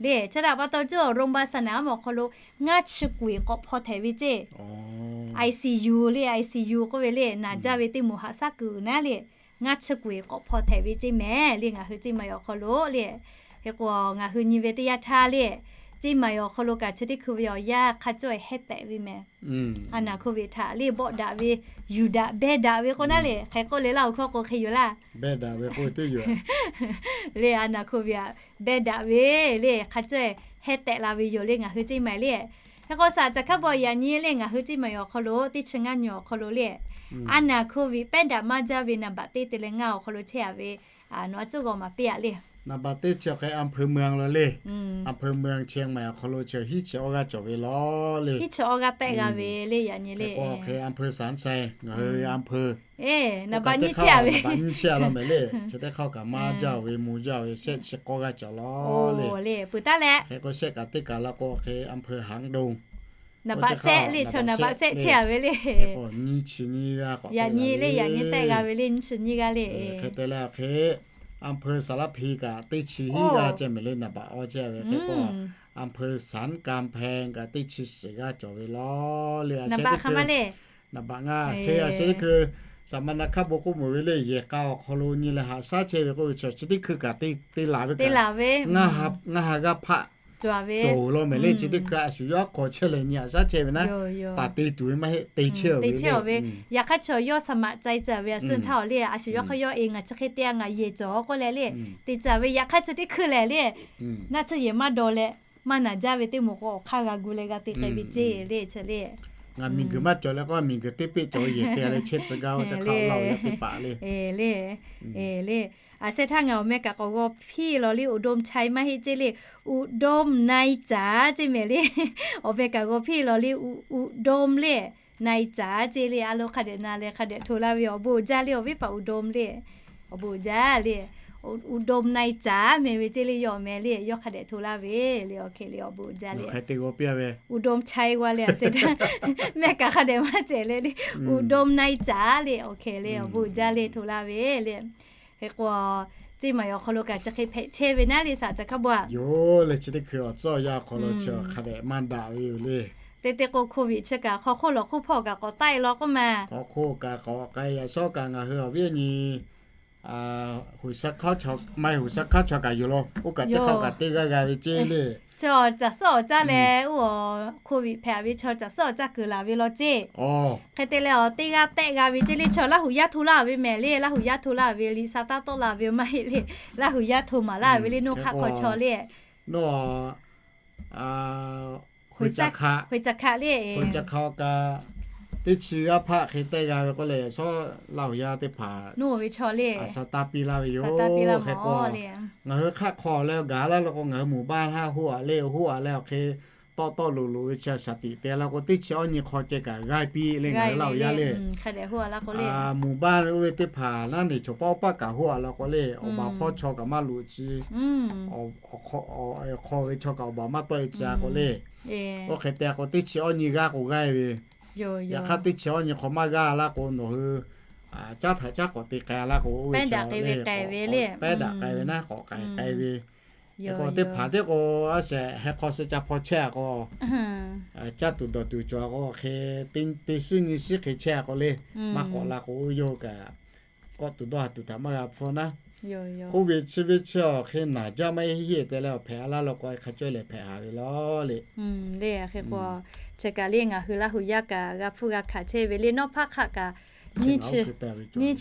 le. Chi htaꞈ pa taw cuˇ โรงพยาบาลสนาม awˬ hk'aw lo ngaˇ chi kuiˬ k'awꞈ hpaw htehꞈ ve ceˇ. ICU le, ICU k'oˆ ve le naˍ jaˇ ve teˇ moˍ haꞈ shaˉ kuiˬ naˉ le, ngaˇ chi kuiˬ k'awꞈ hpaw htehꞈ ve ceˇ mehˍ le ngaˬ hui Ceˇ Maiˍ awˬ hk'aw lo le. Hk'e k'o ngaˬ hui nyi ve teˇ yanˇ htaˇ le, Ceˇ Maiˍ awˬ hk'aw lo kaꞈ chi teˇ hkui ve awˬ yaˇ hk'a cawˇ-e heh tehꞈ ve mehˍ. A naˍ hk'oˆ viꞈ htaꞈ le bawˆ daꞈ ve, yuˬ daꞈ, beh daꞈ ve k'o naˉ le, hk'e k'oˆ le laˇ awˬ hkawˇ k'o hk'e yoˬ laˇ. Le a naˍ hk'oˆ viꞈ beh daꞈ ve le hk'a cawˇ-e heh tehꞈ la ve yoˬ le ngaˬ hui Ceˇ Maiˍ le. Hk'e k'o, saˍ caˍ hkaˉ bawˬ yaꞈ nyi le, ngaˬ hui teˇ maˬ awˬ hk'aw lo, teˇ chi ngaˇ nyi awˬ hk'aw lo le, a naˍ COVID pehˉ daꞈ maˇ jaˇ ve naˍ baꞈ teˇ te leh ngaˇ awˬ hk'aw lo chehˇ a ve, nawˬ a cuˉ g'aw maˍ piˇ a le. Naˍ baꞈ teˇ chi awˬ hk'e อำเภอเมือง lo le. อำเภอเมืองเชียงใหม่ awˬ hk'aw lo chi hiˉ chi awˇ g'aˇ cawˬ ve law le. Hiˉ chi awˇ g'aˇ tehˆ g'a ve le yaꞈ nyi le. K'o hk'e อำเภอสารชัย ngaˬ hui อำเภอ naˍ baꞈ nyiˇ chehˇ a ve, naˍ baꞈ nyiˇ chehˇ a law mehˍ le. Chi teˇ hk'aˇ kaꞈ maˇ jaˇ ve, mvuh jaˇ ve, shehˆ chi k'awˇ g'aˇ cawˬ law le. Peuˬ taˉ leh, hk'e k'o shehˆ kaꞈ teˇ kaꞈ la k'o hk'e อำเภอหางดง naˍ baꞈ shehˆ le, chaw naˍ baꞈ shehˆ chehˇ a ve le. Yaꞈ nyi le, yaꞈ nyi tehˆ g'a ve le, nyiˇ chi nyiˇ g'aˇ le. Hk'e te leh hk'e อำเภอสารพี kaꞈ teˇ chi hiˉ g'aˇ ceh mehˍ le, naˍ baꞈ awˇ chehˇ ve. Hk'e k'o อำเภอสันกำแพง kaꞈ teˇ chi shiˍ g'aˇ cawˬ ve law le. Naˍ baꞈ ngaˇ hk'e a shehˆ teˇ hkui saˍ ma na hkaˉ bon k'oˆ meuˬ ve le, yehˬ k'a awˬ hk'aw lo nyi leh haꞈ shaˉ chehˇ ve k'oˆ ve chi chi teˇ hkui kaꞈ te la ve kaꞈ, ngaˇ ha g'aˇ hpaˆ cawˬ law mehˍ le. Chi teˇ hkui a shu yawˇ hk'aw chehˇ leh nyi haꞈ shaˉ chehˇ ve naˉ, taˍ te tuˬ ve maˇ heˆ, te chehˇ ve. Yaꞈ hk'aˇ chaw yawˇ saˍ maꞈ cai tcuh ve a suh htaˇ awˬ le, a shu yawˇ hk'aˇ yawˇ e ngaˬ chi hk'e te a ngaˬ yehˬ cawˬ k'oˆ leh le, te tcuh ve. Yaꞈ hk'aˇ chi teˇ hkui lehˬ le, naˆ tsuhˇ yehˬ maˇ daw leh, maˇ naˍ jaˇ ve teˇ moˍ k'o awˬ hk'aˇ g'a gu leh g'a te k'ai ve ceˇ le. Chi le, ngaˬ miˬguiˬ maˇ cawˬ leh k'o miˬguiˬ teˇ peˆ cawˬ ve yehˬ te leh chehˇ tcuh gaˇ ve teˇ hk'aˇ laˇ ve yaˇ teˇ hpaˍ le. Le, le, a shehˆ htaˇ ngaˬ awˬ meh kaꞈ k'awꞈ g'aw hpiˇ law le, อุดมชัย maˇ heˆ ceˇ le, อุดมในจ๋า ceˇ mehˍ le. Awˬ meh kaꞈ g'aw hpiˇ law le, อุดม le, ในจ๋า ceˇ le. A lo hk'a dehꞈ na leh hk'a dehꞈ hto laˇ ve awˬ bon jaˇ le, awˬ viˉ paˍ อุดม le. Awˬ bon jaˇ le, อุดมในจ๋า mehˍ ve ceˇ le, yawˇ awˬ meh le, yawˇ hk'a dehꞈ hto laˇ ve le. Awˬ hk'e le awˬ bon jaˇ le, อุดมชัย g'aw le a shehˆ htaˇ, mehˆ kaꞈ hk'a dehꞈ maˇ cehˬ leh le, อุดมในจ๋า le. Awˬ hk'e le awˬ bon jaˇ le, hto laˇ ve le. Hk'e k'o, teˇ maˬ awˬ hk'aw lo kaꞈ chi hk'e hpehꞈ chehˇ ve naˉ le, saˍ caˍ hkaˉ bawˬ a. Yoˬ le, chi teˇ hkui awˬ tcuhˇ awˬ yanˇ awˬ hk'aw lo chi hk'a dehꞈ maˇ daꞈ ve yoˬ le. Te te k'o, COVID chi kaꞈ hk'aw hk'oˆ lawˬ hk'oˆ hpawˇ kaꞈ k'awꞈ taiˆ law k'oˆ ma. Hk'aw hk'oˆ kaꞈ k'awꞈ k'ai, yaꞈ shawˉ kaꞈ ngaˬ hui awˬ viˉ awˬ nyi, หัวไชเท้า kaꞈ yoˬ law. Oˇ kaꞈ teˇ hk'aˇ kaꞈ teˇ g'aˇ g'a ve ceˇ le. Chaw caˬ suhˉ awˬ caˇ leh, oˇ COVID hpehꞈ ve chaw caˬ suhˉ awˬ caˇ kuiˬ laˬ ve law ceˇ. Hk'e te leh awˬ teˇ g'aˇ tehˆ g'a ve ceˇ le. Chaw Laˇ huˍ yaˇ hto laˇ ve mehˍ le, Laˇ huˍ yaˇ hto laˇ ve, liꞈ sha taˇ tawˆ la ve maˇ heˆ le. Laˇ huˍ yaˇ hto maˍ laˇ ve le, noˇ hk'aˆ hk'aw chaw le. Nawˬ, หัวไชเท้า le, หัวไชเท้า kaꞈ teˇ chi g'aˇ hpaˆ hk'e tehˆ g'a ve k'oˆ leh, yaꞈ shawˉ Laˇ huˍ yaˇ teˇ hpaˍ ve chaw le, a sha taˇ piˇ laˇ ve yoˬ. Hk'e k'o, ngaˬ hui hk'aˆ hk'aw leh gaˬ laˇ lo k'o, ngaˬ hui หมู่บ้าน haˆ hoˆ a le, hoˆ a leh awˬ hk'e tawˆ tawˆ loꞈ loꞈ ve chi shaˍ tiꞈ te laˇ k'o, teˇ chi awˇ nyi hk'aw ceh kaꞈ g'aˇ piˇ le ngaˬ hui Laˇ huˍ yaˇ le. หมู่บ้าน oˇ ve teˇ hpaˍ naˉ neˬ chaw paˆ oˇ paˆ kaꞈ hoˆ a laˇ k'o le, awˬ baˬ hpawˇ chaw kaꞈ maˇ loꞈ ci, awˬ hk'aw ve chaw kaꞈ awˬ baˬ maˇ tawˆ e ci a k'o le. Oˇ hk'e te a k'o, teˇ chi awˇ nyi g'aˇ k'o g'aˇ ve. Yaꞈ hk'aˇ teˇ chi awˇ nyi hk'aw maˇ g'aˇ laˇ k'o, nawˬ hui caˉ htaꞈ caˉ k'awꞈ te k'ai laˇ k'o, oˇ ve chi le, pehˉ daꞈ k'ai ve naˉ k'awꞈ k'ai k'ai ve. K'o teˇ hpaˍ teˇ k'o, a shehˍ heh hk'aw suh ca hpaw chehˇ a k'o, caˇ tuˬ dawˬ tuˬ cawˬ a k'o, hk'e te shiˉ nyi shiˉ hk'e chehˇ a k'o le, maˇ k'awꞈ la k'o, oˇ yawˇ hui kaꞈ kawˆ tuˬ dawˇ ha tuˬ htaꞈ maˇ g'a hpfuhˇ naˉ. K'oˆ ve chi ve chi awˬ hk'e naˬ jaˇ maˇ heˆ heˆ te leh awˬ hpehꞈ a laˇ lo k'o, hk'a cawˇ lehˬ hpehꞈ haˍ ve law le. Le, hk'e k'o, chi kaꞈ le ngaˬ hui Laˇ huˍ yaˇ kaꞈ g'a hpfuhˇ g'a hkanˍ chehˇ ve le, nawˉ hpaˇ hk'aˆ kaꞈ nyiˇ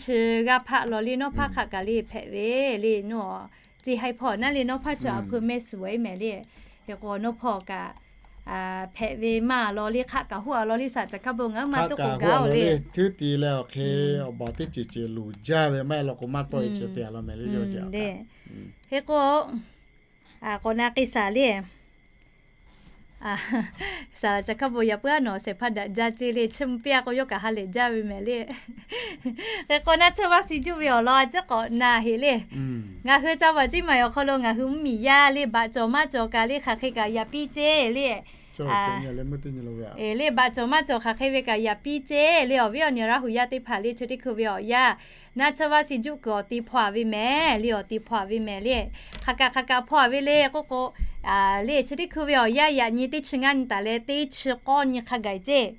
chi g'aˇ hpaˆ law le, nawˉ hpaˇ hk'aˆ kaꞈ le hpehꞈ ve le, nawˉ ceˇ haiˇ hpawˇ naˉ le, nawˉ hpaˇ chi a hpui mehˆ suˍ e mehˍ le. Hk'e k'o, nawˉ hpawˇ kaꞈ hpehꞈ ve maˇ law le, hk'aˆ kaꞈ hoˆ a law le, saˍ caˍ hkaˉ bon ngaˬ hui maˇ toˆ k'o gaˇ le. Teˇ ti leh awˬ hk'e awˬ baˬ teˇ ceuˬ ceuˬ loˍ jaˇ ve maˇ heˆ law k'o, maˇ tawˆ e chi te a law mehˍ le, yawˇ jaˇ. Hk'e k'o, k'awꞈ na k'e saˍ le. Saˍ caˍ hkaˉ bon yaꞈ puiˉ a nawˬ shehˍ hpaˇ daꞈ jaˇ ceˇ le, chi mvuh piˇ a k'o yawˇ kaꞈ ha lehˬ jaˇ ve mehˍ le. Hk'e k'o, naˆ tsuhˇ vaˇ si juˆ ve awˬ lawn a ciˉ k'awꞈ na heꞈ le. Ngaˬ hui ca vaˬ ciˉ maˬ awˬ hk'aw lo ngaˬ hui mvuhˇmiˬ yaˇ le, baꞈ cawˬ maˇ cawˬ kaꞈ le, hk'aˬ hk'e kaꞈ yaꞈ piˇ ceˇ le. Le, baꞈ cawˬ maˇ cawˬ hk'aˬ hk'e ve kaꞈ yaꞈ piˇ ceˇ le. Awˬ viˉ awˬ nyi Laˇ huˍ yaˇ teˇ hpaˍ le, chi teˇ hkui ve awˬ yanˇ naˆ tsuhˇ vaˇ si juˆ kuiˬ awˬ ti hpaw a ve mehˍ le, awˬ ti hpaw a ve mehˍ le. Hk'aˬ kaꞈ hk'aˬ kaꞈ hpaw a ve le k'oˆ k'o, le chi teˇ hkui ve awˬ yanˇ yaꞈ nyi teˇ chi ngaˇ nyi taˍ leh teˇ chi k'awˇ nyi hk'a gaˬ ceˇ.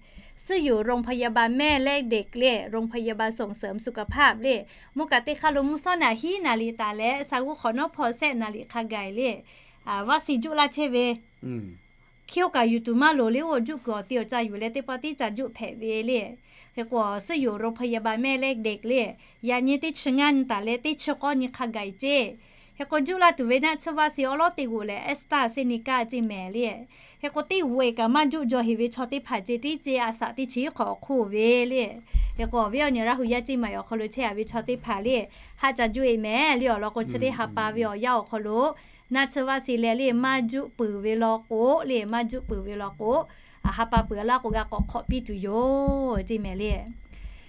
ซึ่งอยู่โรงพยาบาลแม่และเด็ก le, โรงพยาบาลส่งเสริมสุขภาพ le, mvuhˇ kaꞈ teˇ hk'aˇ lo mvuhˇ shawˉ naꞈ hiˉ naˍ liꞈ taˍ leh sa g'uˇ hk'awꞈ nawˉ hpawˇ shehˆ naˍ liꞈ hk'a gaˬ le, vaˇ si juˆ laˇ chehˇ ve. Hkiˇ oˇ kaꞈ yuˬ tuˬ maˇ loˍ le, oˇ juˆ kuiˬ awˬ ti awˬ ca yuˬ leh teˇ pawˆ tiˉ ca juˆ hpehꞈ ve le. Hk'e k'o, ซึ่งอยู่โรงพยาบาลแม่และเด็ก le, yaꞈ nyi teˇ chi ngaˇ nyi taˍ leh teˇ chi k'awˇ nyi hk'a gaˬ ceˇ. Hk'e k'o, juˆ laˇ tuˬ ve naˆ tsuhˇ vaˇ si awˉ lawˉ teˇ g'oꞈ lehˬ, Astrazeneca ceˇ mehˍ le. Hk'e k'o, teˇ g'oꞈ e kaꞈ maˇ juˆ jaw heˍ ve chaw teˇ hpaˍ ceˇ, teˇ ceˇ a shaꞈ teˇ chi hk'awꞈ hk'oˆ ve le. Hk'e k'o, awˬ viˉ awˬ nyi Laˇ hu yaˇ ceˇ maˬ awˬ hk'aw lo chehˇ a ve chaw teˇ hpaˍ le, haˆ ca juˆ e mehˍ le awˬ lawn k'o, chi teˇ ha pa ve awˬ yanˇ awˬ hk'aw lo naˆ tsuhˇ vaˇ si leh le maˇ juˆ peuˬ ve law k'o le, maˇ juˆ peuˬ ve law k'o, ha pa peuˬ laˇ k'o g'a k'awꞈ hk'awꞈ piˇ tuˬ yoˬ ceˇ mehˍ le.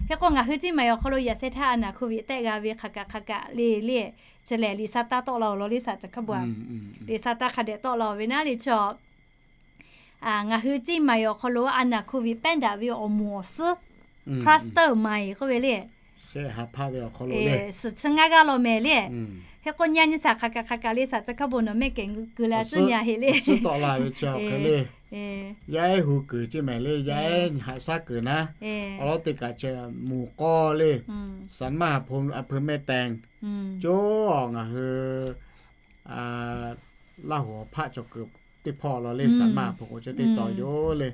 Hk'e k'o, ngaˬ hui ceˇ maˬ awˬ hk'aw lo yaꞈ sheh htaˇ a naˍ hk'oˆ ve tehˆ g'a ve hk'aˬ kaꞈ hk'aˬ kaꞈ le le, chi lehˬ liꞈ sa taˇ tawˆ la-oˬ law le, saˍ caˬ hkaˇ bon a, liꞈ sa taˇ hk'a dehꞈ tawˆ la-oˬ ve naˉ le chi ngaˬ hui ceˇ maˬ awˬ hk'aw lo a naˍ hk'oˆ ve pehˉ daꞈ ve awˬ moˍ awˬ suhˉ, cluster mind k'oˆ ve le, suhˍ chi ngaˇ g'aˇ law mehˍ le. Hk'e k'o, nyi a nyi saˍ hk'aˬ kaꞈ hk'aˬ kaꞈ le, saˍ caˬ hkaˇ bon nawˬ mehˆ kehˬ gu la tcuhˉ nyi a heˆ le. Yaˇ ehˉ hu kuiˬ ceˇ mehˍ le, yaˇ ehˉ haꞈ shaˉ kuiˬ naˉ, awˉ lawˉ teˇ kaꞈ ceh moˍ k'awˇ le, Sanˍ maˇ a hpu meh pehˍ, co ngaˬ hui Laˇ hu awˬ hpaˆ cawˬ kuiˬ teˇ hpawˇ law le, Sanˍ maˇ a hpu k'o ceh teˇ taw yoˬ le.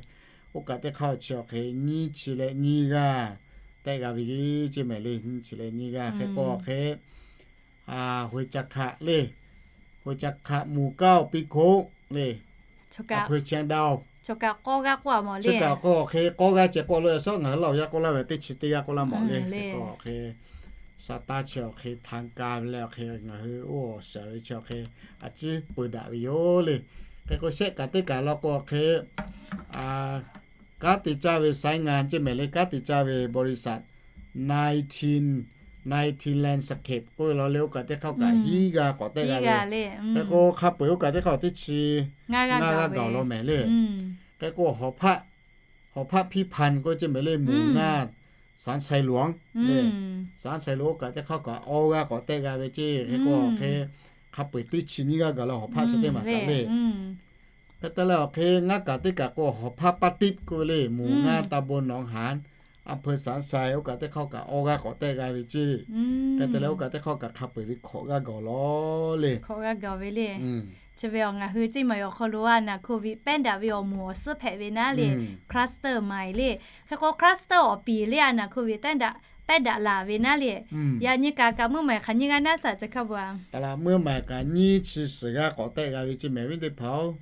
Oˇ kaꞈ teˇ hk'aˇ chi awˬ hk'e nyiˇ chi leh nyiˇ g'aˇ tehˆ g'a ve ceˇ mehˍ le, nyiˇ chi leh nyiˇ g'aˇ. Hk'e k'o awˬ hk'e, hui ca hkaꞈ le, hui ca hkaꞈ moˍ kaˇ awˬ piˇ hkoˆ le, a hpu chi daˇ-oˬ, chi kaꞈ k'awˇ g'aˇ k'oˆ a mawˬ le. Chi kaꞈ k'o awˬ hk'e k'awˇ g'aˇ ceh k'oˆ lo yaꞈ shawˉ ngaˬ hui Laˇ hu yaˇ k'oˆ laˇ ve teˇ chi teˇ g'aˇ k'oˆ laˇ mawˬ le. Hk'e k'o awˬ hk'e, sa taˇ chi awˬ hk'e htanˍ ka ve leh awˬ hk'e ngaˬ hui oˇ awˬ shaˍ ve chi awˬ hk'e a ciˉ peuˬ daꞈ ve yoˬ le. Hk'e k'o, shehˆ kaꞈ teˇ kaꞈ law k'o awˬ hk'e, kanˉ te caˇ ve saiˉ ngaˇ ceˇ mehˍ le, kanˉ te caˇ ve บริษัท nineteen, nineteen Landscape k'oˆ ve law le, oˇ kaꞈ teˇ hk'aˇ kaꞈ hiˉ g'aˇ k'awꞈ tehˆ g'a ve. Hk'e k'o, hk'a peu-eˬ oˇ kaꞈ teˇ hk'aˇ teˇ chi ngaˇ g'aˇ gaˬ law mehˍ le. Hk'e k'o, hawˍ hpaˆ hpiˇ hpaˍ k'oˆ ceˇ mehˍ le, moˍ ngaˇ, sanˍ sai luˬ le, sanˍ sai luˬ oˇ kaꞈ teˇ hk'aˇ kaꞈ awˇ g'aˇ k'awꞈ tehˆ g'a ve ceˇ. Hk'e k'o awˬ hk'e, hk'a peu-eˬ teˇ chi nyiˇ g'aˇ gaˬ la hawˍ hpaˆ chi teˇ maˬ kaꞈ le. Hk'e te leh awˬ hk'e ngaˇ kaꞈ teˇ kaꞈ k'o, hawˍ hpaˆ ป้าติ๊บ k'oˆ ve le, moˍ ngaˇ ตำบลหนองหาน อำเภอสันทราย oˇ kaꞈ teˇ hk'aˇ kaꞈ awˇ g'aˇ k'awꞈ tehˆ g'a ve ceˇ. Hk'e te leh oˇ kaꞈ teˇ hk'aˇ kaꞈ hk'a peu-eˬ ve hkawꞈ g'aˇ gaˬ law le. Hkawꞈ g'aˇ gaˬ ve le. Chi ve awˬ ngaˬ hui ceˇ maˬ awˬ hk'aw lo a naˍ hk'oˆ ve pehˉ daꞈ ve awˬ moˍ awˬ suhˉ hpehꞈ ve naˉ le, cluster mind le. Hk'e k'o, cluster awˬ piˍ le a naˍ hk'oˆ ve pehˉ daꞈ laˬ ve naˉ le. Yaꞈ nyi kaꞈ kaꞈ meuˇ maˍ hk'aˬ nyiˇ g'aˇ naˉ saˍ caˬ hkaˇ bon a. Meuˇ maˍ kaꞈ nyiˇ chi suhˍ g'aˇ k'awꞈ tehˆ g'a ve ceˇ mehˍ ve teˇ hpaˍ-oˬ.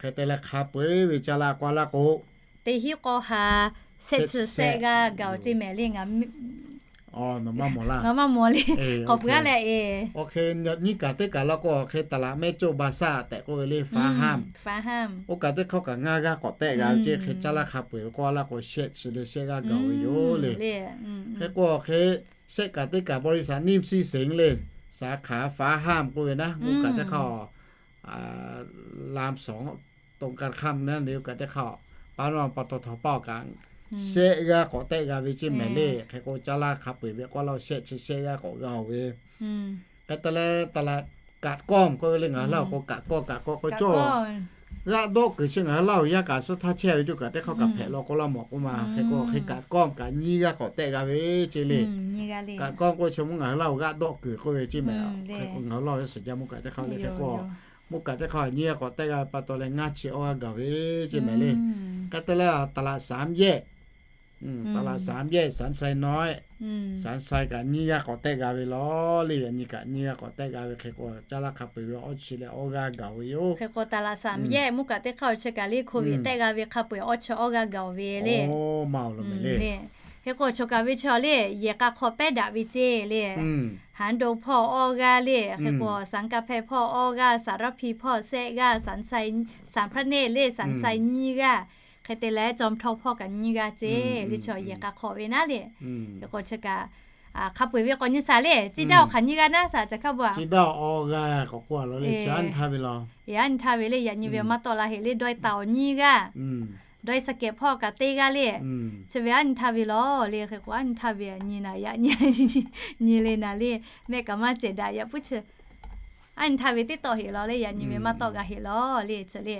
Hk'e te leh hk'a peu-eˬ ve caˇ la k'aw laˇ k'o, teˇ hinˉ k'awˇ ha shehˆ chi shehˆ g'aˇ gaˬ-oˬ ceˇ mehˍ le. Ngaˬ maˇ mawˬ le. K'awꞈ puiˉ a leh e. Awˬ hk'e nyiˇ kaꞈ teˇ kaꞈ law k'o, awˬ hk'e ตลาดแม่โจ้ บาซ่า tehꞈ k'oˆ ve le, ฟ้าห้าม. Oˇ kaꞈ teˇ hk'aˇ kaꞈ ngaˇ g'aˇ k'awꞈ tehˆ g'a ve ceˇ. Hk'e caˇ laˇ hk'a peu-eˬ ve k'awˇ laˇ k'o, shehˆ chi leh shehˆ g'aˇ gaˬ ve yoˬ le. Hk'e k'o awˬ hk'e, shehˆ kaꞈ teˇ kaꞈ บริษัท นิ่มศรีสิงห์ le, สาขา ฟ้าห้าม k'oˆ ve naˉ, oˇ kaꞈ teˇ hk'aˇ รามสอง ตรงกันข้าม naˉ le, oˇ kaꞈ teˇ hk'aˇ ปั๊มน้ำมัน ปตท paw kaꞈ shehˆ g'aˇ k'awꞈ tehˆ g'a ve ceˇ mehˍ le. Hk'e k'o, caˇ laˇ hk'a peu-eˬ ve k'awˇ laˇ shehˆ chi shehˆ g'aˇ k'awꞈ g'a-oˬ ve. Hk'e te leh ตลาด กาดก้อม k'oˆ ve le, ngaˬ hui Laˇ huˍ k'o กาดก้อม, กาดก้อม k'oˆ ve cawˇ. G'aˆ dawˆ kuiˬ chi ngaˬ hui Laˇ huˍ yaˇ kaꞈ suhˉ htaˇ chehˇ ve cawˇ kaꞈ teˇ hk'aˇ kaꞈ hpehꞈ law k'oˆ laˇ mawˬ k'oˆ ma. Hk'e k'o hk'e กาดก้อม kaꞈ nyiˇ g'aˇ k'awꞈ tehˆ g'a ve ceˇ le. กาดก้อม k'oˆ ve chi mvuhˇ ngaˬ hui Laˇ huˍ g'aˆ dawˆ kuiˬ k'oˆ ve ceˇ mehˍ. Hk'e k'o ngaˬ hui Laˇ huˍ yaˇ suhˍ jaˇ mvuhˇ kaꞈ teˇ hk'aˇ le. Hk'e k'o mvuhˇ kaꞈ teˇ hk'aˇ nyiˇ g'aˇ k'awꞈ tehˆ g'a ve pa taw leh ngaˇ chi awˇ g'aˇ gaˬ ve ceˇ mehˍ le. Hk'e te leh ตลาดสามแยก อืม ตลาดสามแยก สันทรายน้อย สันทราย kaꞈ nyiˇ g'aˇ k'awꞈ tehˆ g'a ve law le. Yaꞈ nyi kaꞈ nyiˇ g'aˇ k'awꞈ tehˆ g'a ve hk'e k'o, caˇ laˇ hk'a peu-eˬ ve awˇ chi leh awˇ g'aˇ gaˬ ve yoˬ. Hk'e k'o ตลาดสามแยก mvuhˇ kaꞈ teˇ hk'aˇ chi kaꞈ le hk'oˆ ve tehˆ g'a ve hk'a peu-eˬ awˇ chi awˇ g'aˇ gaˬ ve le. Hk'e k'o chaw kaꞈ ve chaw le, yehˬ k'a hk'aw pehˉ daꞈ ve ceˇ le. Haˍ do hpawˇ awˇ g'aˇ le. Hk'e k'o สังกำแพง hpawˇ awˇ g'aˇ, สารพี hpawˇ shehˆ g'aˇ, สารไช, สารพระเนตร le, สันทราย nyiˇ g'aˇ. Hk'e te leh จอมทอง hpawˇ kaꞈ nyiˇ g'aˇ ceˇ le. Chaw yehˬ k'a hk'aw ve naˉ le. Hk'e k'o chi kaꞈ hk'a peu-eˬ ve k'awꞈ nyi saˍ le. Ciˇ daˇ awˬ hk'aˬ nyiˇ g'aˇ naˉ saˍ caˬ hkaˇ bon a. Ciˇ daˇ awˇ g'aˇ k'awꞈ k'oˆ a law le, chi aˉ nyi htaˇ ve law. Aˉ nyi htaˇ ve le, yaꞈ nyi ve maˇ tawˆ la heˆ le. Dawˇ taˍ awˬ nyiˇ g'aˇ, dawˇ saˍ kehˍ hpawˇ kaꞈ teˇ g'aˇ le. Chi ve aˉ nyi htaˇ ve law le. Hk'e k'o aˉ nyi htaˇ ve nyi naˍ yaꞈ nyi, nyi le naˍ le. Mehˆ kaꞈ maˇ cehˬ daꞈ yaꞈ puiˉ chi aˉ nyi htaˇ ve teˇ tawˆ heˆ law le. Yaꞈ nyi ve maˇ tawˆ g'a heˆ law le. Chi le,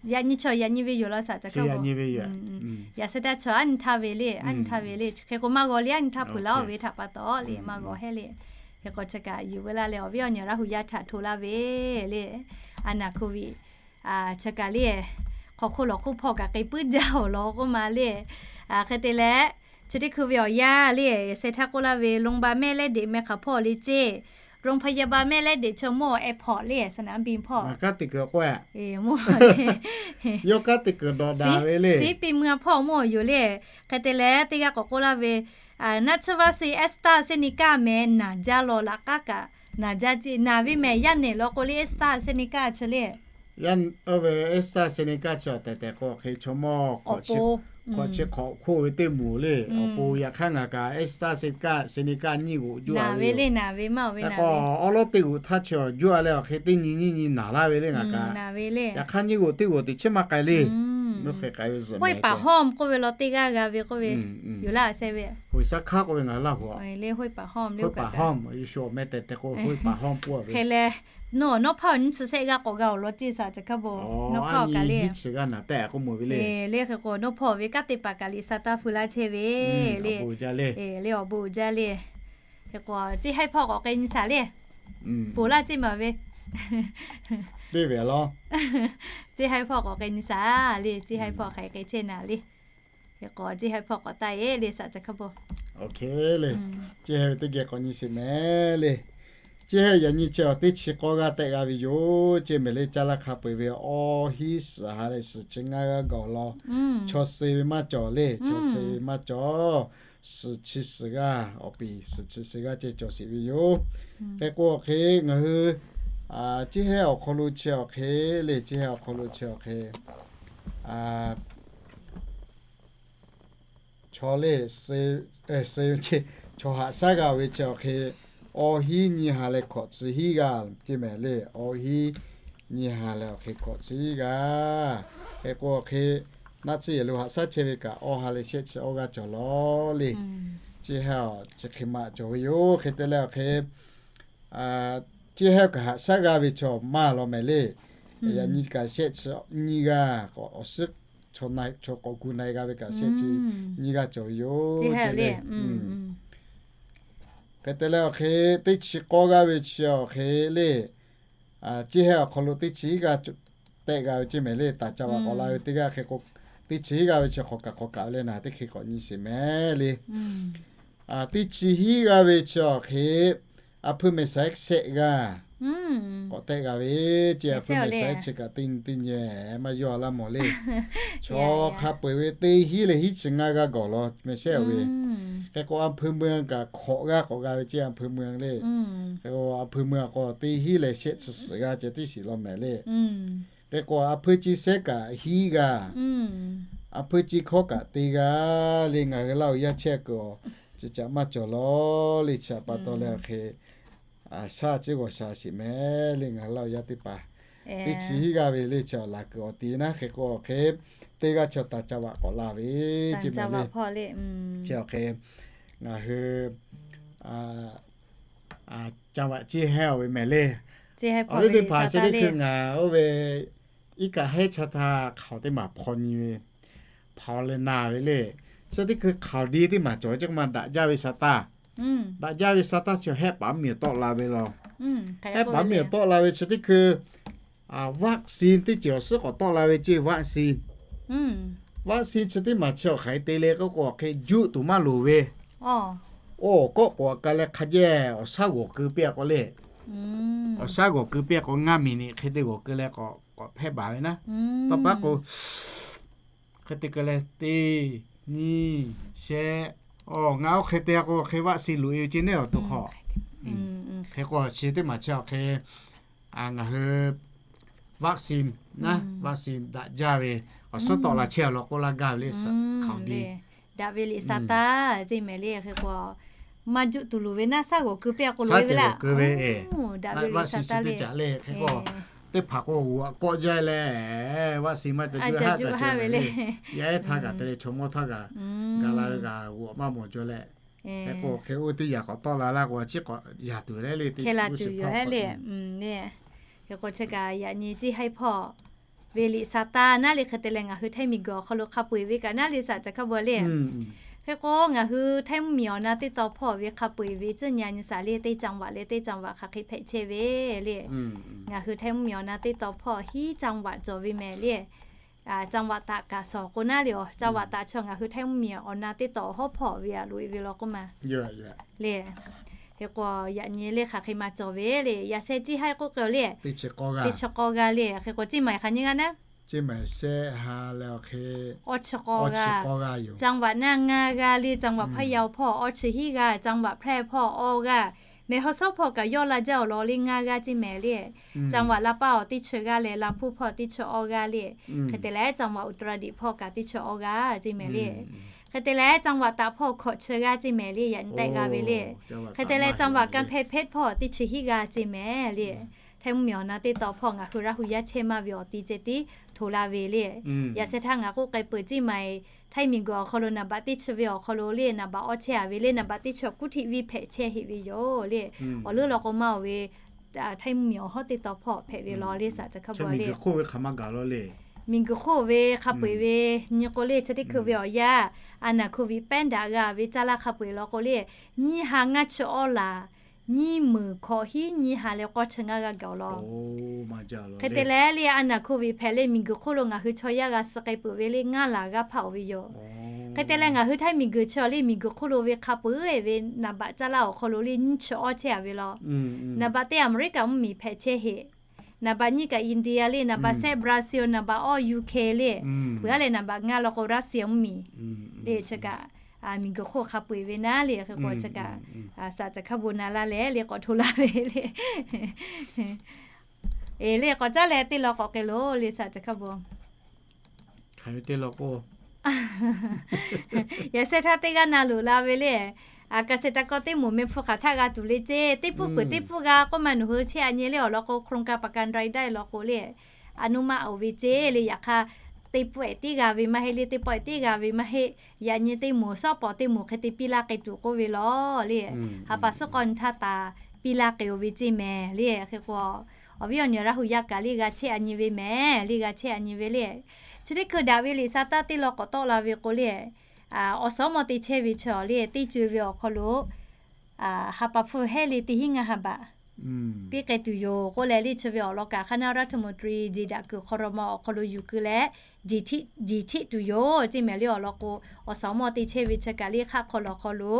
yaꞈ nyi chaw yaꞈ nyi ve yoˬ law saˍ caˬ hkaˇ bon. Yaꞈ sheh htaˇ chaw aˉ nyi htaˇ ve le, aˉ nyi htaˇ ve le. Hk'e k'o maˇ g'aw le, aˉ nyi htaˇ peuˬ laˇ-oˬ ve htaꞈ pa taw le, maˇ g'aw hehˉ le. Hk'e k'o chi kaꞈ yuˬ veu laˇ leh awˬ viˉ awˬ nyi Laˇ huˍ yaˇ htaꞈ hto laˇ ve le. A naˍ hk'oˆ ve chi kaꞈ le, hk'aw hk'oˆ lawˬ hk'oˆ hpawˇ kaꞈ k'ai puiˉ jaˇ-oˬ law k'oˆ ma le. Hk'e te leh, chi teˇ hkui ve awˬ yanˇ le, sheh htaˇ k'oˆ laˇ ve โรงพยาบาลแม่และเด็ก แม่ขาวพ่อ le ceˇ. โรงพยาบาลแม่แลเด็ก chaw mawˇ airport le, สนามบิน hpawˇ. Yawˇ kanˉ te kuiˬ dawꞈ daꞈ ve le. ศิริปินเมือง hpawˇ mawˇ yoˬ le. Hk'e te leh teˇ g'aˇ k'awꞈ k'oˆ laˇ ve, naˆ tsuhˇ vaˆ se AstraZeneca mehˍ naˬ jaˇ law laꞈ k'aˉ kaꞈ naˬ jaˇ ce, naˬ ve mehˍ yaˇ nehˬ law k'o le AstraZeneca chi le. AstraZeneca chi tehꞈ tehꞈ k'o hk'e chaw mawˇ hkawꞈ chi hkawꞈ hkoˆ ve teˇ moˍ le awˬ pon. Yaꞈ hk'aˇ ngaˬ kaꞈ AstraZeneca nyiˇ g'oꞈ juˇ a ve le. K'o awˉ lawˉ teˇ g'oꞈ htaˇ chi juˇ a leh awˬ hk'e teˇ nyi nyiˇ nyi naˬ laˇ ve le ngaˬ kaꞈ. Yaꞈ hk'aˇ nyiˇ g'oꞈ teˇ g'oꞈ teꞈ chiˉ maˇ k'ai le. ห้วยป่าห้อม k'oˆ ve law teˇ g'aˇ g'a ve k'oˆ ve yoˬ laˇ sheh ve. ห้วยสาขา k'oˆ ve ngaˬ Laˇ huˍ le. ห้วยป่าห้อม le. ห้วยป่าห้อม yawˇ shu awˬ meh tehꞈ tehꞈ k'o ห้วยป่าห้อม k'oˆ ve. Hk'e leh, nawˬ nawˉ hpawˇ nyiˇ chi shehˆ g'aˇ k'awꞈ g'a awˬ lawn ceˇ saꞈ ca hkaˇ bo. Nawˉ hpawˇ kaꞈ le, hiˉ chi g'aˇ naˬ tehꞈ k'oˆ mawˬ ve le. Le hk'e k'o nawˉ hpawˇ ve kanˉ te paˍ kaꞈ liꞈ sa taˇ feu laˇ chehˇ ve le. Le awˬ bon uiˍ jaˇ le. Hk'e k'o ceˇ haiˉ hpawˇ k'awꞈ k'ai nyi saꞈ le. Ponˬ laˇ ceˇ maˬ ve. Ceˇ haiˉ hpawˇ k'awꞈ k'ai nyi saꞈ le. Ceˇ haiˉ hpawˇ hk'aˬ hk'e chehˇ naˍ le. Hk'e k'o ceˇ haiˉ hpawˇ k'awꞈ taˆ e le saꞈ ca hkaˇ bo. Ceˇ haiˉ ve teˇ geh k'awꞈ nyi sheˍ mehˍ le. Ceˇ haiˉ yaꞈ nyi chi awˬ teˇ chi k'awˇ g'aˇ tehꞈ g'a ve yoˬ ceˇ mehˍ le. Caˇ laˇ hk'a peu eˬ ve awˇ hiˉ suhˍ ha leh suhˍ chi ngaˇ g'aˇ gaˬ law. Chaw suh ve maˇ cawˬ le. Chaw suh ve maˇ cawˬ. Suhˍ chi suhˍ g'aˇ awˬ piˍ suhˍ chi suhˍ g'aˇ ceh cawˬ sheˍ ve yoˬ. Hk'e k'o awˬ hk'e ngaˬ hui ceˇ haiˉ awˬ hk'aw lo chi awˬ hk'e le. Ceˇ haiˉ awˬ hk'aw lo chi awˬ hk'e chaw le, chaw haꞈ shaˉ g'a ve chi awˬ hk'e awˇ hiˉ nyi ha leh hkawꞈ chi hiˉ g'aˇ ceˇ mehˍ le. Awˇ hiˉ nyi ha leh awˬ hk'e hkawꞈ chi hiˉ g'aˇ. Hk'e k'o awˬ hk'e naˆ tsuhˇ yehˬ lo haꞈ shaˉ chehˇ ve kaꞈ awˇ ha leh shehˆ chi awˇ g'aˇ cawˬ law le. Ceˇ haiˉ chi hk'e maꞈ cawˬ ve yoˬ. Hk'e te leh awˬ hk'e ceˇ haiˉ kaꞈ haꞈ shaˉ g'a ve chaw maˇ law mehˍ le. Yaꞈ nyi kaꞈ shehˆ chi nyiˇ g'aˇ k'awꞈ awˬ suhˉ chaw k'awꞈ gu na e g'a ve kaꞈ shehˆ chi nyiˇ g'aˇ cawˬ ve yoˬ ceˇ le. Hk'e te leh awˬ hk'e teˇ chi k'awˇ g'aˇ ve chi awˬ hk'e le. Ceˇ haiˉ awˬ hk'aw lo teˇ chi hiˉ g'aˇ tehꞈ g'a ve ceˇ mehˍ le. Taˍ ca vaꞈ k'awꞈ la ve teˇ g'aˇ hk'e k'o, teˇ chi hiˉ g'aˇ ve chi hk'awꞈ kaꞈ hk'awꞈ kaꞈ ve le naˬ teˇ hk'e k'awꞈ nyi sheˍ mehˍ le. Teˇ chi hiˉ g'aˇ ve chi awˬ hk'e a hpuiˇ mehˍ saiˉ shehˆ g'aˇ k'awꞈ tehꞈ g'a ve ceˇ. A hpuiˇ mehˍ saiˉ chi kaꞈ teˇ nyi teˇ nyi maˇ yawˇ a laˇ mawˬ le. Chaw hk'a peu eˬ ve teˇ hiˉ leh hiˉ chi ngaˇ g'aˇ gawˬ law meh shehˆ ve. Hk'e k'o a hpuiˇ meuˇ kaꞈ hkawꞈ g'aˇ k'awꞈ g'a ve ceˇ a hpuiˇ meuˇ le. Hk'e k'o a hpuiˇ meuˇ k'o teˇ hiˉ leh shehˆ chi suhˍ g'aˇ ceh teˇ shiˍ law mehˍ le. Hk'e k'o a hpuiˇ chi shehˆ kaꞈ hiˉ g'aˇ, a hpuiˇ chi hkawˇ kaꞈ teˇ g'aˇ le. Ngaˬ hui Laˇ huˍ yaˇ chehˇ kuiˬ awˬ ceuˬ caꞈ maˇ cawˬ law le. Chi htaꞈ pa taw leh awˬ hk'e shaˉ ceˇ g'awˬ sha sheˍ mehˍ le. Ngaˬ hui Laˇ huˍ yaˇ teˇ hpaˍ teˇ chi hiˉ g'aˇ ve le. Chi awˬ laˬ kuiˬ awˬ ti naˉ hk'e k'o awˬ hk'e teˇ g'aˇ chi taˍ ca vaꞈ k'awꞈ la ve ceˇ mehˍ le. Chi awˬ hk'e ngaˬ hui ca vaꞈ ceˇ haiˉ a ve mehˍ le. Awˬ viˉ teˇ hpaˍ chi teˇ hkui ngaˬ oˇ ve iˉ kaˆ hehˉ chaˇ htaˇ hk'aoˍ teˇ maˬ hpaw nyi ve, hpaw leh na ve le. Chi teˇ hkui hk'aoˍ di teˇ maˬ cawˬ ve ceˇ k'o maˇ daꞈ jaˇ ve sa taˇ. Daꞈ jaˇ ve sa taˇ chi hehˆ paˍ mvuhˇ miˬ awˬ tawˆ la ve law. Hehˆ paˍ mvuhˇ miˬ awˬ tawˆ la ve chi teˇ hkui vaccine teˇ ceuˬ awˬ suhˉ k'awꞈ tawˆ la ve ceˇ vaccine. Vaccine chi teˇ maˬ chi awˬ hk'aˬ hk'e te le k'oˆ k'o awˬ hk'e juˆ tuˬ maˇ loˍ ve. Oˇ kawˆ k'oꞈ ka leh hk'a jehˇ awˬ shaˉ g'awˬ keu piˇ a k'o le. Awˬ shaˉ g'awˬ keu piˇ a k'o ngaˇ miˬ niꞈ hk'e te g'awˬ keu leh k'awꞈ hpehˇ baˬ ve naˉ. Tawˇ pa k'o hk'e te keu leh teˇ nyiˇ shehˆ, ngaˬ oˇ hk'e te a k'o hk'e vaccine loꞈ e ve ceˇ neˉ awˬ to hk'aw. Hk'e k'o chi teˇ maˬ chi awˬ hk'e ngaˬ hui vaccine naˉ, vaccine daꞈ jaˇ ve awˬ suhˉ tawˆ la chehˇ a law k'oˆ laˇ gaˇ ve le. Hk'aoˍ di daꞈ ve liꞈ sa taˇ ceˇ mehˍ le. Hk'e k'o maˇ juˆ tuˬ loˍ ve naˉ, shaˉ g'awˬ keu piˇ a k'o loˍ ve laˇ. Daꞈ ve liꞈ sa taˇ le. Hk'e k'o teˇ hpaˍ k'o g'aꞈ kawˆ jaˇ leh vaccine maˇ ca juˆ haˆ ve le. Yaˇ ehˉ htaˇ kaꞈ te leh chaw mawˇ htaˇ kaꞈ gaˬ la ve kaꞈ g'aꞈ maˇ mawˬ jaw leh. Hk'e k'o hk'e oˇ teˇ yaꞈ k'awꞈ tawˆ la laˇ k'o chi k'awꞈ yaˇ tuˬ leh le teˇ hpaˍ hk'e le. Hk'e k'o chi kaꞈ yaꞈ nyi ceˇ haiˉ hpawˇ ve liꞈ sa taˇ naˉ le. Hk'e te leh ngaˬ hui htaiˇ miˬ guiˬ awˬ hk'aw lo hk'a peu eˬ ve kaꞈ naˉ le saꞈ ca hkaˇ bo le. Hk'e k'o ngaˬ hui htaiˇ mvuhˇ miˬ awˬ na teˇ taw hpawˇ ve hk'a peu eˬ ve tcuhˇ nyi a nyi saˍ le. Teˇ จังหวัด le teˇ จังหวัด hk'aˬ hk'e hpehꞈ chehˇ ve le. Ngaˬ hui htaiˇ mvuhˇ miˬ awˬ na teˇ taw hpawˇ hiˉ จังหวัด cawˬ ve mehˍ le. จังหวัด taꞈ kaꞈ shawˍ k'o naˉ le. Awˬ จังหวัด taꞈ chaw ngaˬ hui htaiˇ mvuhˇ miˬ awˬ na teˇ taw awˬ hawˉ hpawˇ ve a loꞈ e ve law k'oˆ ma le. Hk'e k'o yaꞈ nyi le hk'aˬ hk'e ma cawˬ ve le, yaꞈ sheh ciˇ ha k'oˆ k'o le, teˇ chi k'awˇ g'aˇ le, hk'e k'o ciˇ ma hk'aˬ nyiˇ g'aˇ naˉ, awˇ chi k'awˇ g'aˇ, จังหวัด naˇ ngaˇ g'aˇ le, จังหวัด พะเยา hpawˇ awˇ chi hiˉ g'aˇ, จังหวัด แพร่ hpawˇ awˇ g'aˇ, แม่ฮ่องสอน hpawˇ kaꞈ yawˇ la jaˇ awˬ lawn le ngaˇ g'aˇ ciˇ mehˍ le, จังหวัด ลำปาง awˬ teˇ chi g'aˇ leh ลำพูน hpawˇ teˇ chi awˇ g'aˇ le, hk'e te leh จังหวัด อุตรดิตถ์ hpawˇ kaꞈ teˇ chi awˇ g'aˇ ciˇ mehˍ le, hk'e te leh จังหวัดตาก hpawˇ hkawꞈ chi g'aˇ ciˇ mehˍ le, yaꞈ nyi tehꞈ g'a ve le, hk'e te leh จังหวัด กำแพงเพชร hpawˇ teˇ chi hiˉ g'aˇ ciˇ mehˍ le. Htaiˇ mvuhˇmiˬ awˬ na teˇ tawn hpawˇ ngaˬ hui Laˇ hu yaˇ chehˇ maˇ ve awˬ ti ceh tiˉ hto la ve le. Yaꞈ sheh htaˇ ngaˬ k'oˆ k'ai peuˬ ciˇ ma-e, Htaiˇ miˬguiˬ awˬ hk'aw lo อันดับ teˇ chi ve awˬ hk'aw lo le อันดับ awˇ chehˇ a ve le, อันดับ teˇ chi awˬ kuˉ htiˆ viˇ hpehꞈ chehˇ heˆ ve yoˬ le. Awˬ leuˉ law k'o maˇ oˬ ve, Htaiˇ mvuhˇmiˬ awˬ hawˉ teˇ tawn hpawˇ hpehꞈ ve law le saˍ ca hk'a bvuhꞈ le. Miˬguiˬ hk'oˆ ve hk'a peu-eˬ ve nyi k'o le chi teˇ hkui ve awˬ yanˇ, อันดับ โควิด แป้นดัก g'a ve caˇ laˇ hk'a peu-eˬ law k'o le, nyiˇ ha ngaˇ chi awˇ laˬ, nyiˇ meunˍ hkawꞈ hiˉ nyiˇ ha leh k'awˇ chi ngaˇ g'aˇ gaˬ awˬ lawn. Hk'e te leh le อันดับ โควิด hpehꞈ le miˬguiˬ hk'oˆ lo ngaˬ hui chaw yaˇ g'a suh k'ai peuˬ ve le ngaˇ laˬ g'aˇ hpaˇ oˬ ve yoˬ. Hk'e te leh ngaˬ hui Htaiˇ miˬguiˬ chi awˬ le miˬguiˬ hk'oˆ lo ve hk'a peu-eˬ ve อันดับ caˇ laˇ awˬ hk'aw lo le nyiˇ chi awˇ chehˇ a ve law. อันดับ teˇ America mvuhˇmiˬ hpehꞈ chehˇ heˆ. อันดับ nyiˇ kaꞈ อินเดีย le, อันดับ shehˆ Brazil, อันดับ awˇ ยูเค le, peuˬ-a leh อันดับ ngaˇ law k'o Russia mvuhˇmiˬ le chi kaꞈ, miˬguiˬ hk'oˆ hk'a peu-eˬ ve naˉ le hk'e k'o chi kaꞈ, saˍ ca hk'a bvuhꞈ na laˇ leh le k'awꞈ hto laˇ ve le. Eˬ le k'awꞈ caˉ leh teˇ law k'awꞈ k'ai loˬ le saˍ ca hk'a bvuhꞈ. Yaꞈ sheh htaˇ teˇ g'aˇ na loꞈ la ve le, เกษตรกร teˇ moˍ meh hpu hk'aˬ htaˇ g'a tuˬ le ceˇ, teˇ pfuhˇ peuˬ teˇ pfuhˇ g'a k'oˆ ma nawˬ hui chehˇ a nyi le awˬ lawn k'o โครงการประกันรายได้ law k'o le, a nuˇ maˆ oˬ ve ceˇ le. Yaꞈ hk'aˇ teˇ pfuhˇ ehˉ tiˉ g'a ve maˇ heˆ le, teˇ pawˆ ehˉ tiˉ g'a ve maˇ heˆ. Yaꞈ nyi teˇ moˍ shawˉ pawˍ teˇ moˍ hk'e te piˇ laˇ k'ai tuˬ k'oˆ ve law le. Ha pa suhˉ k'awˇ nyi htaˇ taˍ piˇ laˇ k'ai oˬ ve ceˇ mehˍ le. Hk'e k'o, awˬ viˉ awˬ nyi Laˇ hu yaˇ kaꞈ le g'a chehˇ a nyi ve mehˍ le, g'a chehˇ a nyi ve le. Chi teˇ hkui daꞈ ve liꞈ sa taˇ teˇ law k'awꞈ tawˆ la ve k'o le, awˬ suhˉ mawˇ te chehˇ ve chi awˬ le teˇ co-e ve awˬ hk'aw lo ha pa hpu hehˉ le teˇ hinˉ ngaˇ ha baꞈ piˇ k'ai tuˬ yoˬ k'oˆ leh le chi ve awˬ lawn kaꞈ คณะรัฐมนตรี jeˬ daꞈ kuiˬ ครม. awˬ hk'aw lo yuˬ keu leh jeˬ chiˆ tuˬ yoˬ ceˇ mehˍ le. Awˬ lawn k'o, awˬ suhˉ mawˇ te chehˇ ve chi kaꞈ le hk'aˆ hk'aw lawˬ hk'aw lo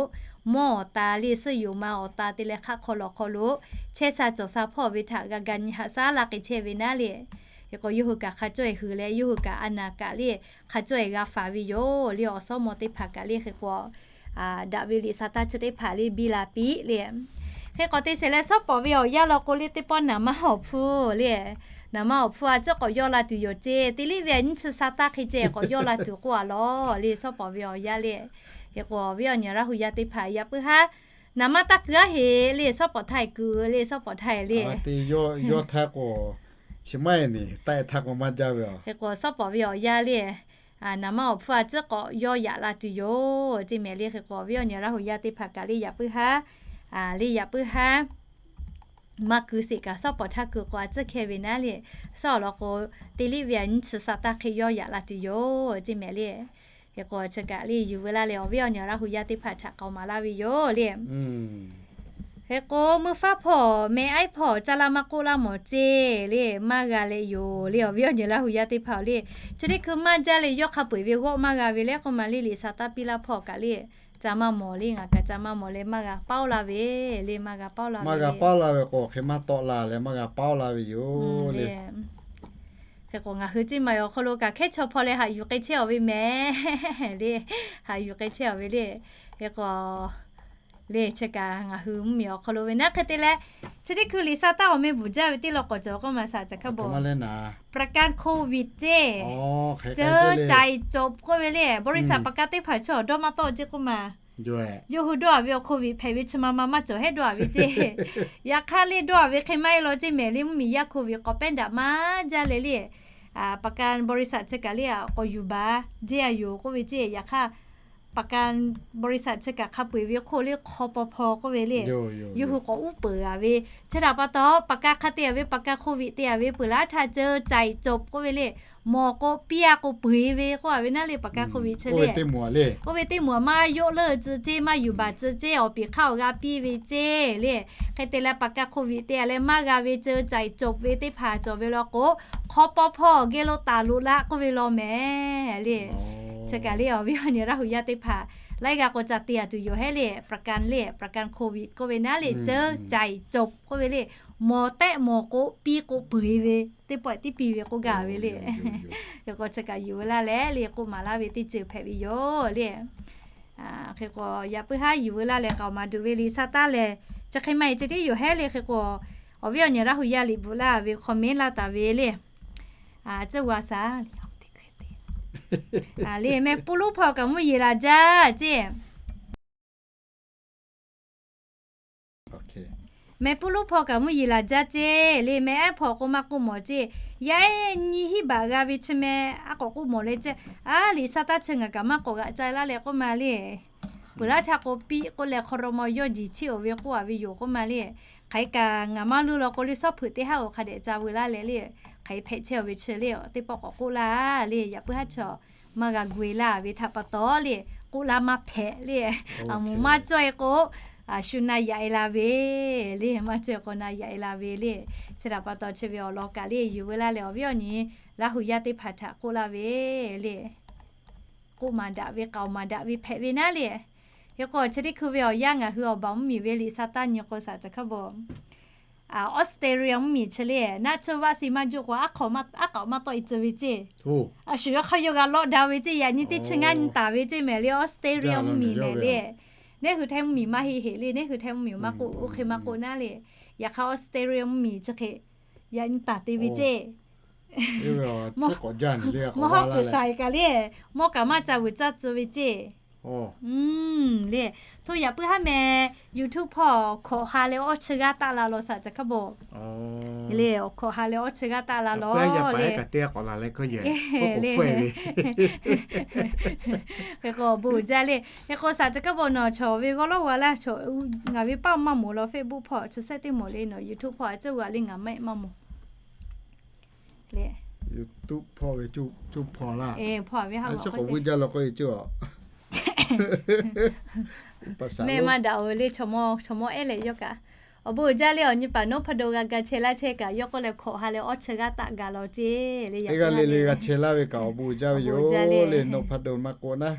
mawˇ awˬ ta le suhˉ yoˍ ma awˬ ta te leh hk'aˆ hk'aw lawˬ hk'aw lo chehˇ sha cawˬ sha hpawˇ ve htaꞈ g'a ga nyi haꞈ shaˉ laˇ k'ai chehˇ ve naˉ le. Hk'e k'o yawˇ hui kaꞈ hk'a cawˇ-e hui leh yawˇ hui kaꞈ a naˍ kaꞈ le hk'a cawˇ-e g'a faˍ ve yoˬ le. Awˬ suhˉ mawˇ teˇ hpaˍ kaꞈ le hk'e k'o, daꞈ ve liꞈ sa taˇ chi teˇ hpaˍ le biˇ la piˇ le. Hk'e k'o te shehˍ leh suhˉ pawˍ ve awˬ yanˇ law k'o le teˇ pawˆ naˍ maˇ awˬ hpfuhˇ le, naˍ maˇ awˬ hpfuhˇ a ciˉ k'awꞈ yawˇ la tuˬ yoˬ ceˇ. Teˇ liˇ ve a nyiˇ chi sa taˇ hk'e ceh k'awꞈ yawˇ la tuˬ k'oˆ a law le suhˉ pawˍ ve awˬ yanˇ le. Hk'e k'o awˬ viˉ awˬ nyi Laˇ hu yaˇ teˇ hpaˍ yaꞈ puiˉ haˉ, naˍ maˇ taˇ keu-a heˍ le suhˉ pawˍ htaˇ e keu le suhˉ pawˍ htaˇ e le. Yawˇ htaˇ k'o, chi maˇ e ni taˇ e htaˇ k'o maˇ jaˇ ve a. Hk'e k'o suhˉ pawˍ ve awˬ yanˇ le, naˍ maˇ awˬ hpfuhˇ a ciˉ k'awꞈ yawˇ yaꞈ la tuˬ yoˬ ceˇ mehˍ le. Hk'e k'o awˬ viˉ awˬ nyi Laˇ hu yaˇ teˇ hpaˍ kaꞈ le yaꞈ puiˉ haˉ, le yaꞈ puiˉ haˉ maˇ keu sheˍ kaꞈ suhˉ pawˍ htaˇ keu k'o a ciˉ hkeh ve naˉ le. Suhˉ awˬ lawn k'o, teˇ liˇ ve a nyiˇ chi sa taˇ hk'e yawˇ yaꞈ la tuˬ yoˬ ceˇ mehˍ le. Hk'e k'o chi kaꞈ le yuˬ veu laˇ leh awˬ viˉ awˬ nyi Laˇ hu yaˇ teˇ hpaˍ htaꞈ k'aoˍ maˍ laˇ ve yoˬ le. Hk'e k'o meuˇ faˉ hpawˇ meh aiˉ hpawˇ caˇ laˇ maˇ k'oˆ laˇ mawˬ ceˇ le maˇ g'a leh yoˬ le. Awˬ viˉ awˬ nyi Laˇ hu yaˇ teˇ hpaˍ-oˬ le, chi teˇ hkui maˇ jaˇ leh yawˇ hk'a peu-eˬ ve g'awˆ maˇ g'a ve le k'oˆ ma le. Liꞈ sa taˇ piˇ laˇ hpawˇ kaꞈ le ca maˇ mawˬ le, ngaˬ kaꞈ ca maˇ mawˬ leh maˇ g'a paoˇ laˇ ve le, maˇ g'a paoˇ laˇ ve k'o hk'e maˇ tawˆ la leh maˇ g'a paoˇ laˇ ve yoˬ le. Hk'e k'o ngaˬ hui ceˇ ma awˬ hk'aw lo kaꞈ hkehˉ chaw hpawˇ leh haꞈ yuˬ k'ai chehˇ awˬ ve mehˍ le, haꞈ yuˬ k'ai chehˇ awˬ ve le. Hk'e k'o le chi kaꞈ ngaˬ hui mvuhˇmiˬ awˬ hk'aw lo ve naˉ hk'e te leh, chi teˇ hkui liꞈ sa taˇ awˬ meh bvuhˬ jaˇ ve teˇ law k'awꞈ cawˬ k'oˆ ma saˍ ca hk'a bvuhˬ ประกันโควิด ceˇ, เจอจ่ายจบ k'oˆ ve le. บริษัทประกัน teˇ hpaˍ chi awˬ dawˇ maˇ tawˆ ceˇ k'oˆ ma. Yawˇ hui dawˇ-a ve awˬ โควิด hpehꞈ ve chi ma ma maˇ cawˬ hehˉ dawˇ-a ve ceˇ. Yaꞈ hk'aˇ le dawˇ-a ve hk'e maˇ heˆ law ceˇ mehˍ le, mvuhˇmiˬ yaˇ โควิด k'awꞈ pehˉ daꞈ maˇ jaˇ leh le, ประกัน บริษัท chi kaꞈ le k'awꞈ yuˬ baˬ jeˇ a yoˬ k'oˆ ve ceˇ. Yaꞈ hk'aˇ ประกัน บริษัท chi kaꞈ hk'a peu-eˬ ve hk'oˆ le hk'aw paw hpaw k'oˆ ve le, yawˇ hui k'awꞈ uˉ peunˍ-a ve. Chi htaꞈ pa taw ประกัน hk'a te-a ve ประกัน โควิด te-a ve peuˬ laˇ htaˇ เจอจ่ายจบ k'oˆ ve le, mawˬ k'o piˇ-a k'o peu-eˬ ve k'oˆ-a ve naˉ le ประกัน โควิด chi le. Oˇ ve teˇ moˍ maˇ yoˆ leuˆ tcuh ceˇ, maˇ yuˬ baˬ tcuh ceˇ, awˬ piˍ hk'aˇ awˬ g'a piˇ ve ceˇ le. Hk'e te leh ประกัน โควิด te-a leh maˇ g'a ve เจอจ่ายจบ ve teˇ hpaˍ cawˬ ve law k'o, hk'aw paw hpaw geh lo taˍ loꞈ laˇ k'oˆ ve law mehˍ le. Chi kaꞈ le awˬ viˉ awˬ nyi Laˇ hu yaˇ teˇ hpaˍ Laiˉ g'aˇ k'o ca te a tuˬ yoˬ hehˉ le, ประกัน le, ประกัน โควิด k'oˆ ve naˉ le, ceuˉ caiˍ cawˬ k'oˆ ve le, mawˬ tehˆ mawˬ k'o piˇ k'o peuˬ-e ve, teˇ pawˆ tiˉ piˇ ve k'oˆ gaˇ ve le. Hk'e k'o chi kaꞈ yuˬ veu laˇ leh le k'oˆ maˍ laˇ ve teˇ ceuˬ hpehꞈ ve yoˬ le. Hk'e k'o yaꞈ puiˉ haˉ yuˬ veu laˇ leh k'aoˍ maˍ duˬ ve liꞈ sa taˇ lehˬ, chi hk'e maˇ heˆ ceh tiˉ yoˬ hehˉ le. Hk'e k'o awˬ viˉ awˬ nyi Laˇ hu yaˇ liꞈ bvuhꞈ laˇ ve comment laˇ taˍ ve le. Ceuˬ g'a shaˍ le, meh puˇ lonˉ hpawˇ kaꞈ mvuhˇ yeˬ laˬ jaˇ ceˇ. Meh puˇ lonˉ hpawˇ kaꞈ mvuhˇ yeˬ laˬ jaˇ ceˇ le, meh ehˉ hpawˇ k'o maˇ k'oˆ mawˬ ceˇ. Yaˇ ehˉ nyi hiˉ baꞈ g'a ve chi meh aˉ k'awꞈ k'oˆ mawˬ leh ceˇ. Aˉ, liꞈ sa taˇ chi ngaˬ kaꞈ maˇ k'awꞈ g'aꞈ ca laˇ leh k'oˆ ma le. Peuˬ laˇ htaˇ k'o piˇ k'oˆ leh hk'aw raw maw yawˇ jiˬ cheˇ-oˬ ve k'oˆ a ve yoˬ k'oˆ ma le. Hk'aˬ hk'e kaꞈ ngaˬ maˇ luˇ law k'o le, suhˉ hpeuꞈ teˇ haˉ-oˬ hk'a dehꞈ ca veu laˇ leh le, hk'aˬ hk'e hpehꞈ chehˇ-oˬ ve chi le, teˇ pawˆ k'awꞈ k'oˆ laˇ le. Yaꞈ puiˉ haˉ chaw maˇ g'a gu-e laˇ ve htaꞈ pa taw le, k'oˆ laˇ maˇ hpehꞈ le. Aˬ moˍ maˇ cawˇ-e k'o, shu na yaꞈ-e la ve le, maˇ cawˇ-e k'o na yaꞈ-e la ve le. Chi htaꞈ pa taw chi ve awˬ lawn kaꞈ le yuˬ veu laˇ leh awˬ viˉ awˬ nyi Laˇ hu yaˇ teˇ hpaˍ htaꞈ k'oˆ laˇ ve le. K'oˆ maˍ daꞈ ve k'aoˍ maˍ daꞈ ve hpehꞈ ve naˉ le. Hk'e k'o chi teˇ hkui ve awˬ yanˇ ngaˬ hui awˬ baˬ mvuhˇ miˬ ve liꞈ sa taˇ nyi k'o shaˍ caˬ hkaˇ bawˬ Australia mvuhˇ miˬ chi le, naˆ tsuhˇ vaˆ si maˇ juˆ k'o aˉ k'aoˍ maˇ tawˆ-e tcuh ve ceˇ. A shuˍ yawˇ hk'aˇ yawˇ g'a lockdown ve ceˇ, yaꞈ nyi teˇ chi ngaˇ nyi taˍ ve ceˇ mehˍ le Australia mvuhˇ miˬ mehˍ le. Neˇ hui Htaiˇ mvuhˇ miˬ maˇ heˆ heˆ le, neˇ hui Htaiˇ mvuhˇ miˬ maˇ k'oˆ, oˇ hk'e maˇ k'oˆ naˉ le. Yaꞈ hk'aˇ Australia mvuhˇ miˬ chi hk'e yaꞈ nyi taˍ te ve ceˇ. Mawˇ hawˉ kuiˬ shaiˍ kaꞈ le, mawˇ kaꞈ maˇ ca vuiˬ caˇ tcuh ve ceˇ. Le, hto yaꞈ puiˉ haˉ meh, YouTube hpawˇ hkawꞈ ha leh awˇ chi g'aˇ taˆ la law shaˍ caˬ hkaˇ bawˬ. Le, awˬ hkawꞈ ha leh awˇ chi g'aˇ taˆ la law le. Hk'e k'o awˬ bon uiˍ jaˇ le. Hk'e k'o shaˍ caˬ hkaˇ bawˬ nawˬ chaw ve g'awˇ lawˉ g'a laˇ, ngaˬ ve paˇ maˇ mawˬ law Facebook hpawˇ chi sehˉ teˇ mawˬ le, nawˬ YouTube hpawˇ a ceuˬ g'a le ngaˬ mehˆ maˇ mawˬ. Le, YouTube hpawˇ ve cuˇ hpawˇ laˇ. Hpawˇ ve ha k'o vuiˬ jaˇ law k'o e cuˇ a mehˆ maˇ daꞈ-oˬ le, chaw mawˇ ehˉ leh yawˇ kaꞈ. Awˬ bon uiˍ jaˇ le, awˬ nyi paˍ Noˉ hpaˇ do g'a ga chehˇ laˇ chehˇ kaꞈ yawˇ k'oˆ leh hkawꞈ ha leh awˇ chi g'aˇ taˆ gaˬ law ceˇ le. Teˇ g'aˇ le le g'a chehˇ laˇ ve kaꞈ awˬ bon uiˍ jaˇ ve yoˬ le, Noˉ hpaˇ do maˇ k'oˆ naˉ.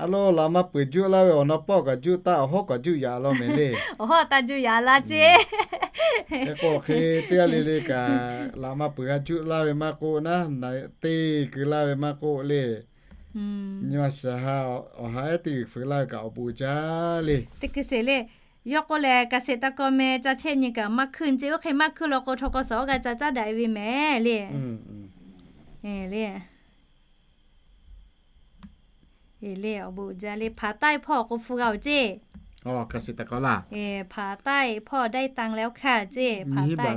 A loˬ, laꞈ maˇ peuˬ juˆ laˇ ve awˬ na pawˆ kaꞈ juˆ taˆ, awˬ hawˉ kaꞈ juˆ yaꞈ law mehˍ le. Awˬ hawˉ taˇ juˆ yaꞈ laˇ ceˇ. Hk'e k'o hk'e teˇ g'aˇ le le kaꞈ laꞈ maˇ peuˬ g'a juˆ laˇ ve maˇ k'oˆ naˉ, na teˇ keu laˇ ve maˇ k'oˆ le. Nyi ma shiˍ ha awˬ ha ehˉ teˇ g'uiˬ feu laˇ ve kaꞈ awˬ bon uiˍ jaˇ le. Teˇ hkui sheˍ le. Yawˇ k'oˆ lehˬ เกษตรกร meh ca chehˇ nyi kaꞈ maˇ hkuiˇ ceˇ, oˇ hk'e maˇ hkuiˇ law k'o htaw k'aw suhˍ awˬ g'a ca caˉ daꞈ ve mehˍ le. Le, awˬ bon uiˍ jaˇ le, ผาใต้ hpawˇ k'o hpu g'a-oˬ ceˇ. ผาใต้ hpawˇ ได้ตังค์แล้วค่ะ ceˇ, ผาใต้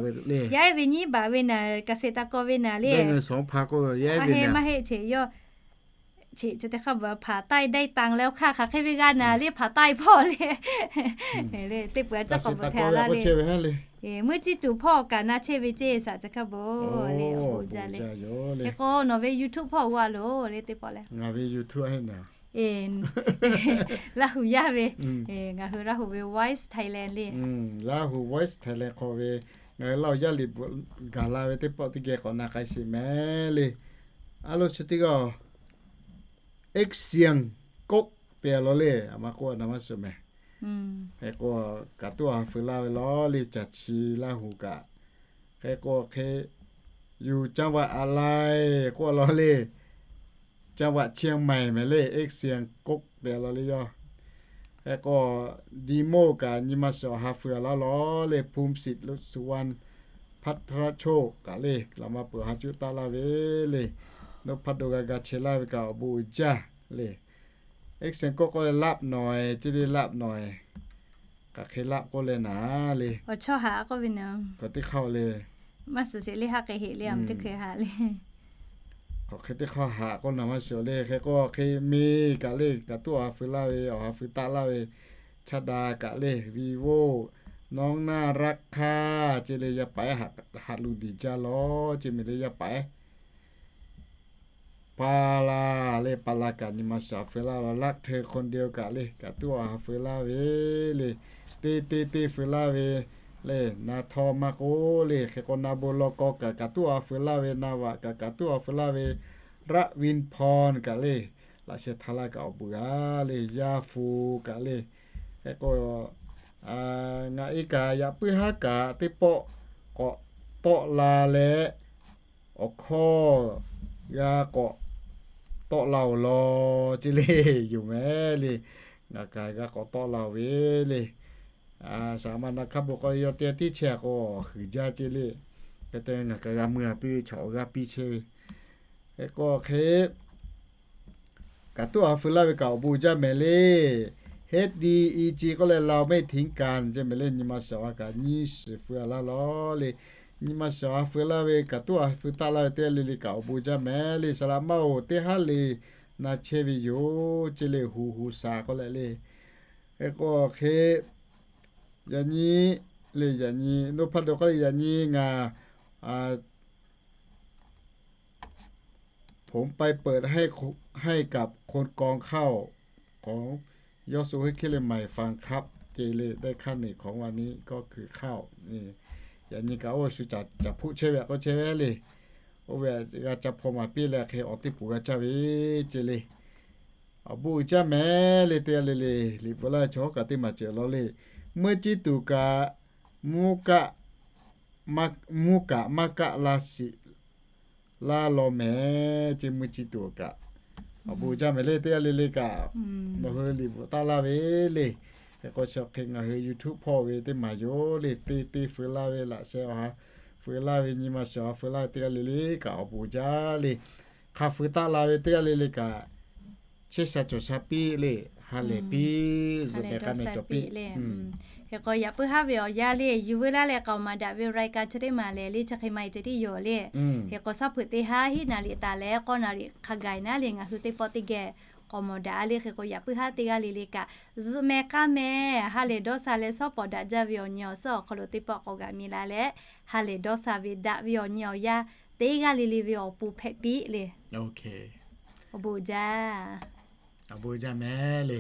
yaˇ ehˉ ve nyiˉ baꞈ ve naˍ, เกษตรกร ve naˍ le. Maˇ heˆ maˇ heˆ, cheꞈ yawˇ, cheꞈ chi teˇ hk'aˇ bvuhꞈ ผาใต้ ได้ตังค์แล้วค่ะ hk'aˬ hk'e ve g'a naˍ le, ผาใต้ hpawˇ le. Teˇ peuˬ a caˉ k'awꞈ bvuhꞈ hpehꞈ laˇ le. Muˇ ciˇ tuˬ hpawˇ kaꞈ na chehˇ ve ceˇ shaˍ caˬ hkaˇ bawˬ le, awˬ bon uiˍ jaˇ le. Hk'e k'o nawˬ ve YouTube hpawˇ g'a loˬ le teˇ pawˆ leh. Ngaˬ ve YouTube a heˆ naˍ. Laˇ hu yaˇ ve, ngaˬ hui Laˇ hu ve Voice Thailand le. Laˇ hu Voice Thailand hk'aw ve ngaˬ hui Laˇ hu yaˇ liꞈ bvuhꞈ gaˬ la ve teˇ pawˆ teˇ geh k'awꞈ na k'ai sheˍ mehˍ le. A loˬ, chi teˇ g'aˇ เอ็กเซียงกก te a law le, a ma k'oˆ a na maˇ suh mehˍ. Hk'e k'o kaꞈ tuˉ awˬ ha feu laˇ ve law le, caˬ chi Laˇ hu kaꞈ. Hk'e k'o hk'e yuˬ จังหวัดอะไร k'oˆ a law le. จังหวัดเชียงใหม่ mehˍ le, เอ็กเซียงกก te a law le yawˇ. Hk'e k'o Diˇ moˆ kaꞈ nyi ma shiˍ awˬ ha feu a laˇ law le, ภูมิสิทธิ์ สุวรรณภัทรโชค kaꞈ le, laꞈ maˇ peuˬ ha juˆ taˆ laˇ ve le. Noˉ hpaˇ do g'a ga chehˇ laˇ ve kaꞈ awˬ bon uiˍ jaˇ le. เอ็กเซียงกก k'oˆ leh ลาบหน่อย ceˇ le, ลาบหน่อย. Hk'aˬ hk'e laˆ k'oˆ leh naˍ le. Awˬ chawˇ haꞈ k'oˆ ve naˍ. K'awꞈ teˇ hk'aˇ le. Maˇ suhˍ sheˍ le, ha k'e heꞈ le, a teˇ hkui haꞈ le. K'awꞈ hk'e teˇ hk'aˇ haꞈ k'oˆ naˍ maˇ shiˍ le. Hk'e k'o hk'e me kaꞈ le, kaꞈ tuˉ awˬ ha feu laˇ ve, awˬ ha feu taˆ laˇ ve, chaˇ da kaꞈ le, วีโว่ น้องน่ารักค่ะ ceˇ le, yaˇ paˍ ehˉ haꞈ luˬ diˬ jaˇ law ceˇ mehˍ le, yaˇ paˍ ehˉ. Pa la le, pa la kaꞈ nyi ma shiˍ awˬ ha feu laˇ law, รักเธอคนเดียว kaꞈ le, kaꞈ tuˉ awˬ ha feu laˇ ve le. Teˇ teˇ teˇ feu laˇ ve le, na htaw maˇ k'oˆ le. Hk'e k'o na bon law kaw kaꞈ kaꞈ tuˉ awˬ ha feu laˇ ve, na vaꞈ kaꞈ kaꞈ tuˉ awˬ ha feu laˇ ve, รวินทร์พร kaꞈ le, laꞈ sheh htaˇ laˇ kaꞈ awˬ bon g'a le, yaˇ fu kaꞈ le. Hk'e k'o, ngaˬ e kaꞈ yaꞈ puiˉ haˉ kaꞈ teˇ pawˆ k'awꞈ tawˆ la leh, awˬ hkawˇ g'a k'awꞈ tawˆ la-oˬ law ce le, yoˬ mehˍ le. Ngaˬ kaꞈ g'a k'awꞈ tawˆ la-oˬ ve le. Saˍ laˍ ma na hk'a bon k'o, yawˇ teˇ tiˉ chehˇ k'o, huiˍ jaˇ ce le. Hk'e te ngaˬ kaꞈ g'a mui-a piˇ ve, chaw awˬ g'aˇ piˇ chehˇ ve. Hk'e k'o hk'e, kaꞈ tuˉ a feu laˇ ve kaꞈ awˬ bon jaˇ mehˍ le. Hehˉ ti i ce k'oˆ leh เราไม่ทิ้งกัน ce mehˍ le. Nyi ma shiˍ a kaꞈ nyiˇ shiˍ feu laˇ law le. Nyi ma shiˍ a feu laˇ ve kaꞈ tuˉ a feu taˆ laˇ ve teˇ g'aˇ le le kaꞈ awˬ bon jaˇ mehˍ le. Saˍ laˍ ma-oˬ, teˇ haˉ le na chehˇ ve yoˬ ce le, hu hu sha k'oˆ leh le. Hk'e k'o hk'e, yaꞈ nyi le, yaꞈ nyi นพดล k'oˆ le, yaꞈ nyi ngaˬ ผมไปเปิดให้คนกองข้าวของ ยอดซู เฮ้ย เคเลยใหม่ฟังครับ ce le, ได้ค่าเหนื่อยของวันนี้ก็คือข้าว Yaꞈ nyi kaꞈ oˇ shu caˍ hpoˆ chehˇ ve k'oˆ chehˇ ve le. Oˇ ve g'a ca hpaw maˍ piˇ leh hk'e awˬ teˇ poˍ g'a caˇ ve ce le. Awˬ bon uiˍ jaˇ mehˍ le teˇ g'aˇ le le. Liꞈ bvuhꞈ laˇ ve chaw hawˉ kaꞈ teˇ maˬ ceuˬ law le. Meuˇ ciˇ tuˬ kaꞈ, mvuhˇ kaˆ maˇ kaˆ laˇ shiˍ laˇ law mehˍ ce, meuˇ ciˇ tuˬ kaꞈ. Awˬ bon jaˇ mehˍ le teˇ g'aˇ le le kaꞈ, nawˬ hui liꞈ bvuhꞈ taˆ laˇ ve le. Hk'e k'o chi hk'e ngaˬ hui YouTube hpawˇ ve teˇ maˬ yoˬ le. Teˇ teˇ feu laˇ ve laꞈ sheh awˬ ha feu laˇ ve, nyi ma shiˍ awˬ ha feu laˇ ve teˇ g'aˇ le le kaꞈ awˬ bon jaˇ le. Hk'a feu taˆ la ve teˇ g'aˇ le le kaꞈ, chehˇ sha cawˬ sha piˇ le. Ha lehˬ piˇ, zuhꞈ mehˍ k'a mehˍ cawˬ piˇ. Hk'e k'o yaꞈ puiˉ haˉ ve awˬ yanˇ le, yuˬ veu laˇ leh k'aoˍ maˍ daꞈ ve รายการ chi teˇ maˬ lehˬ le, chi hk'e maˇ heˆ ce tiˉ yoˬ le. Hk'e k'o shaˉ hpeuꞈ teˇ haˉ hiˉ naˍ riˍ taˍ leh k'awˇ naˍ riˍ hk'a gaˬ naˉ le, ngaˬ hui teˇ pawˆ teˇ geh k'aoˍ maˍ daꞈ le. Hk'e k'o yaꞈ puiˉ haˉ teˇ g'aˇ le le kaꞈ, zuhꞈ mehˍ k'a mehˍ ha lehˬ dawˇ sha leh shawˉ pawˍ daꞈ jaˇ ve awˬ nyi awˬ suhˉ awˬ hk'aw lo teˇ pawˆ k'awꞈ g'aꞈ mi la leh, ha lehˬ dawˇ sha ve daꞈ ve awˬ nyi awˬ yanˇ teˇ g'aˇ le le ve awˬ pon hpehꞈ piˇ le. Awˬ bon jaˇ. Awˬ bon jaˇ mehˍ le.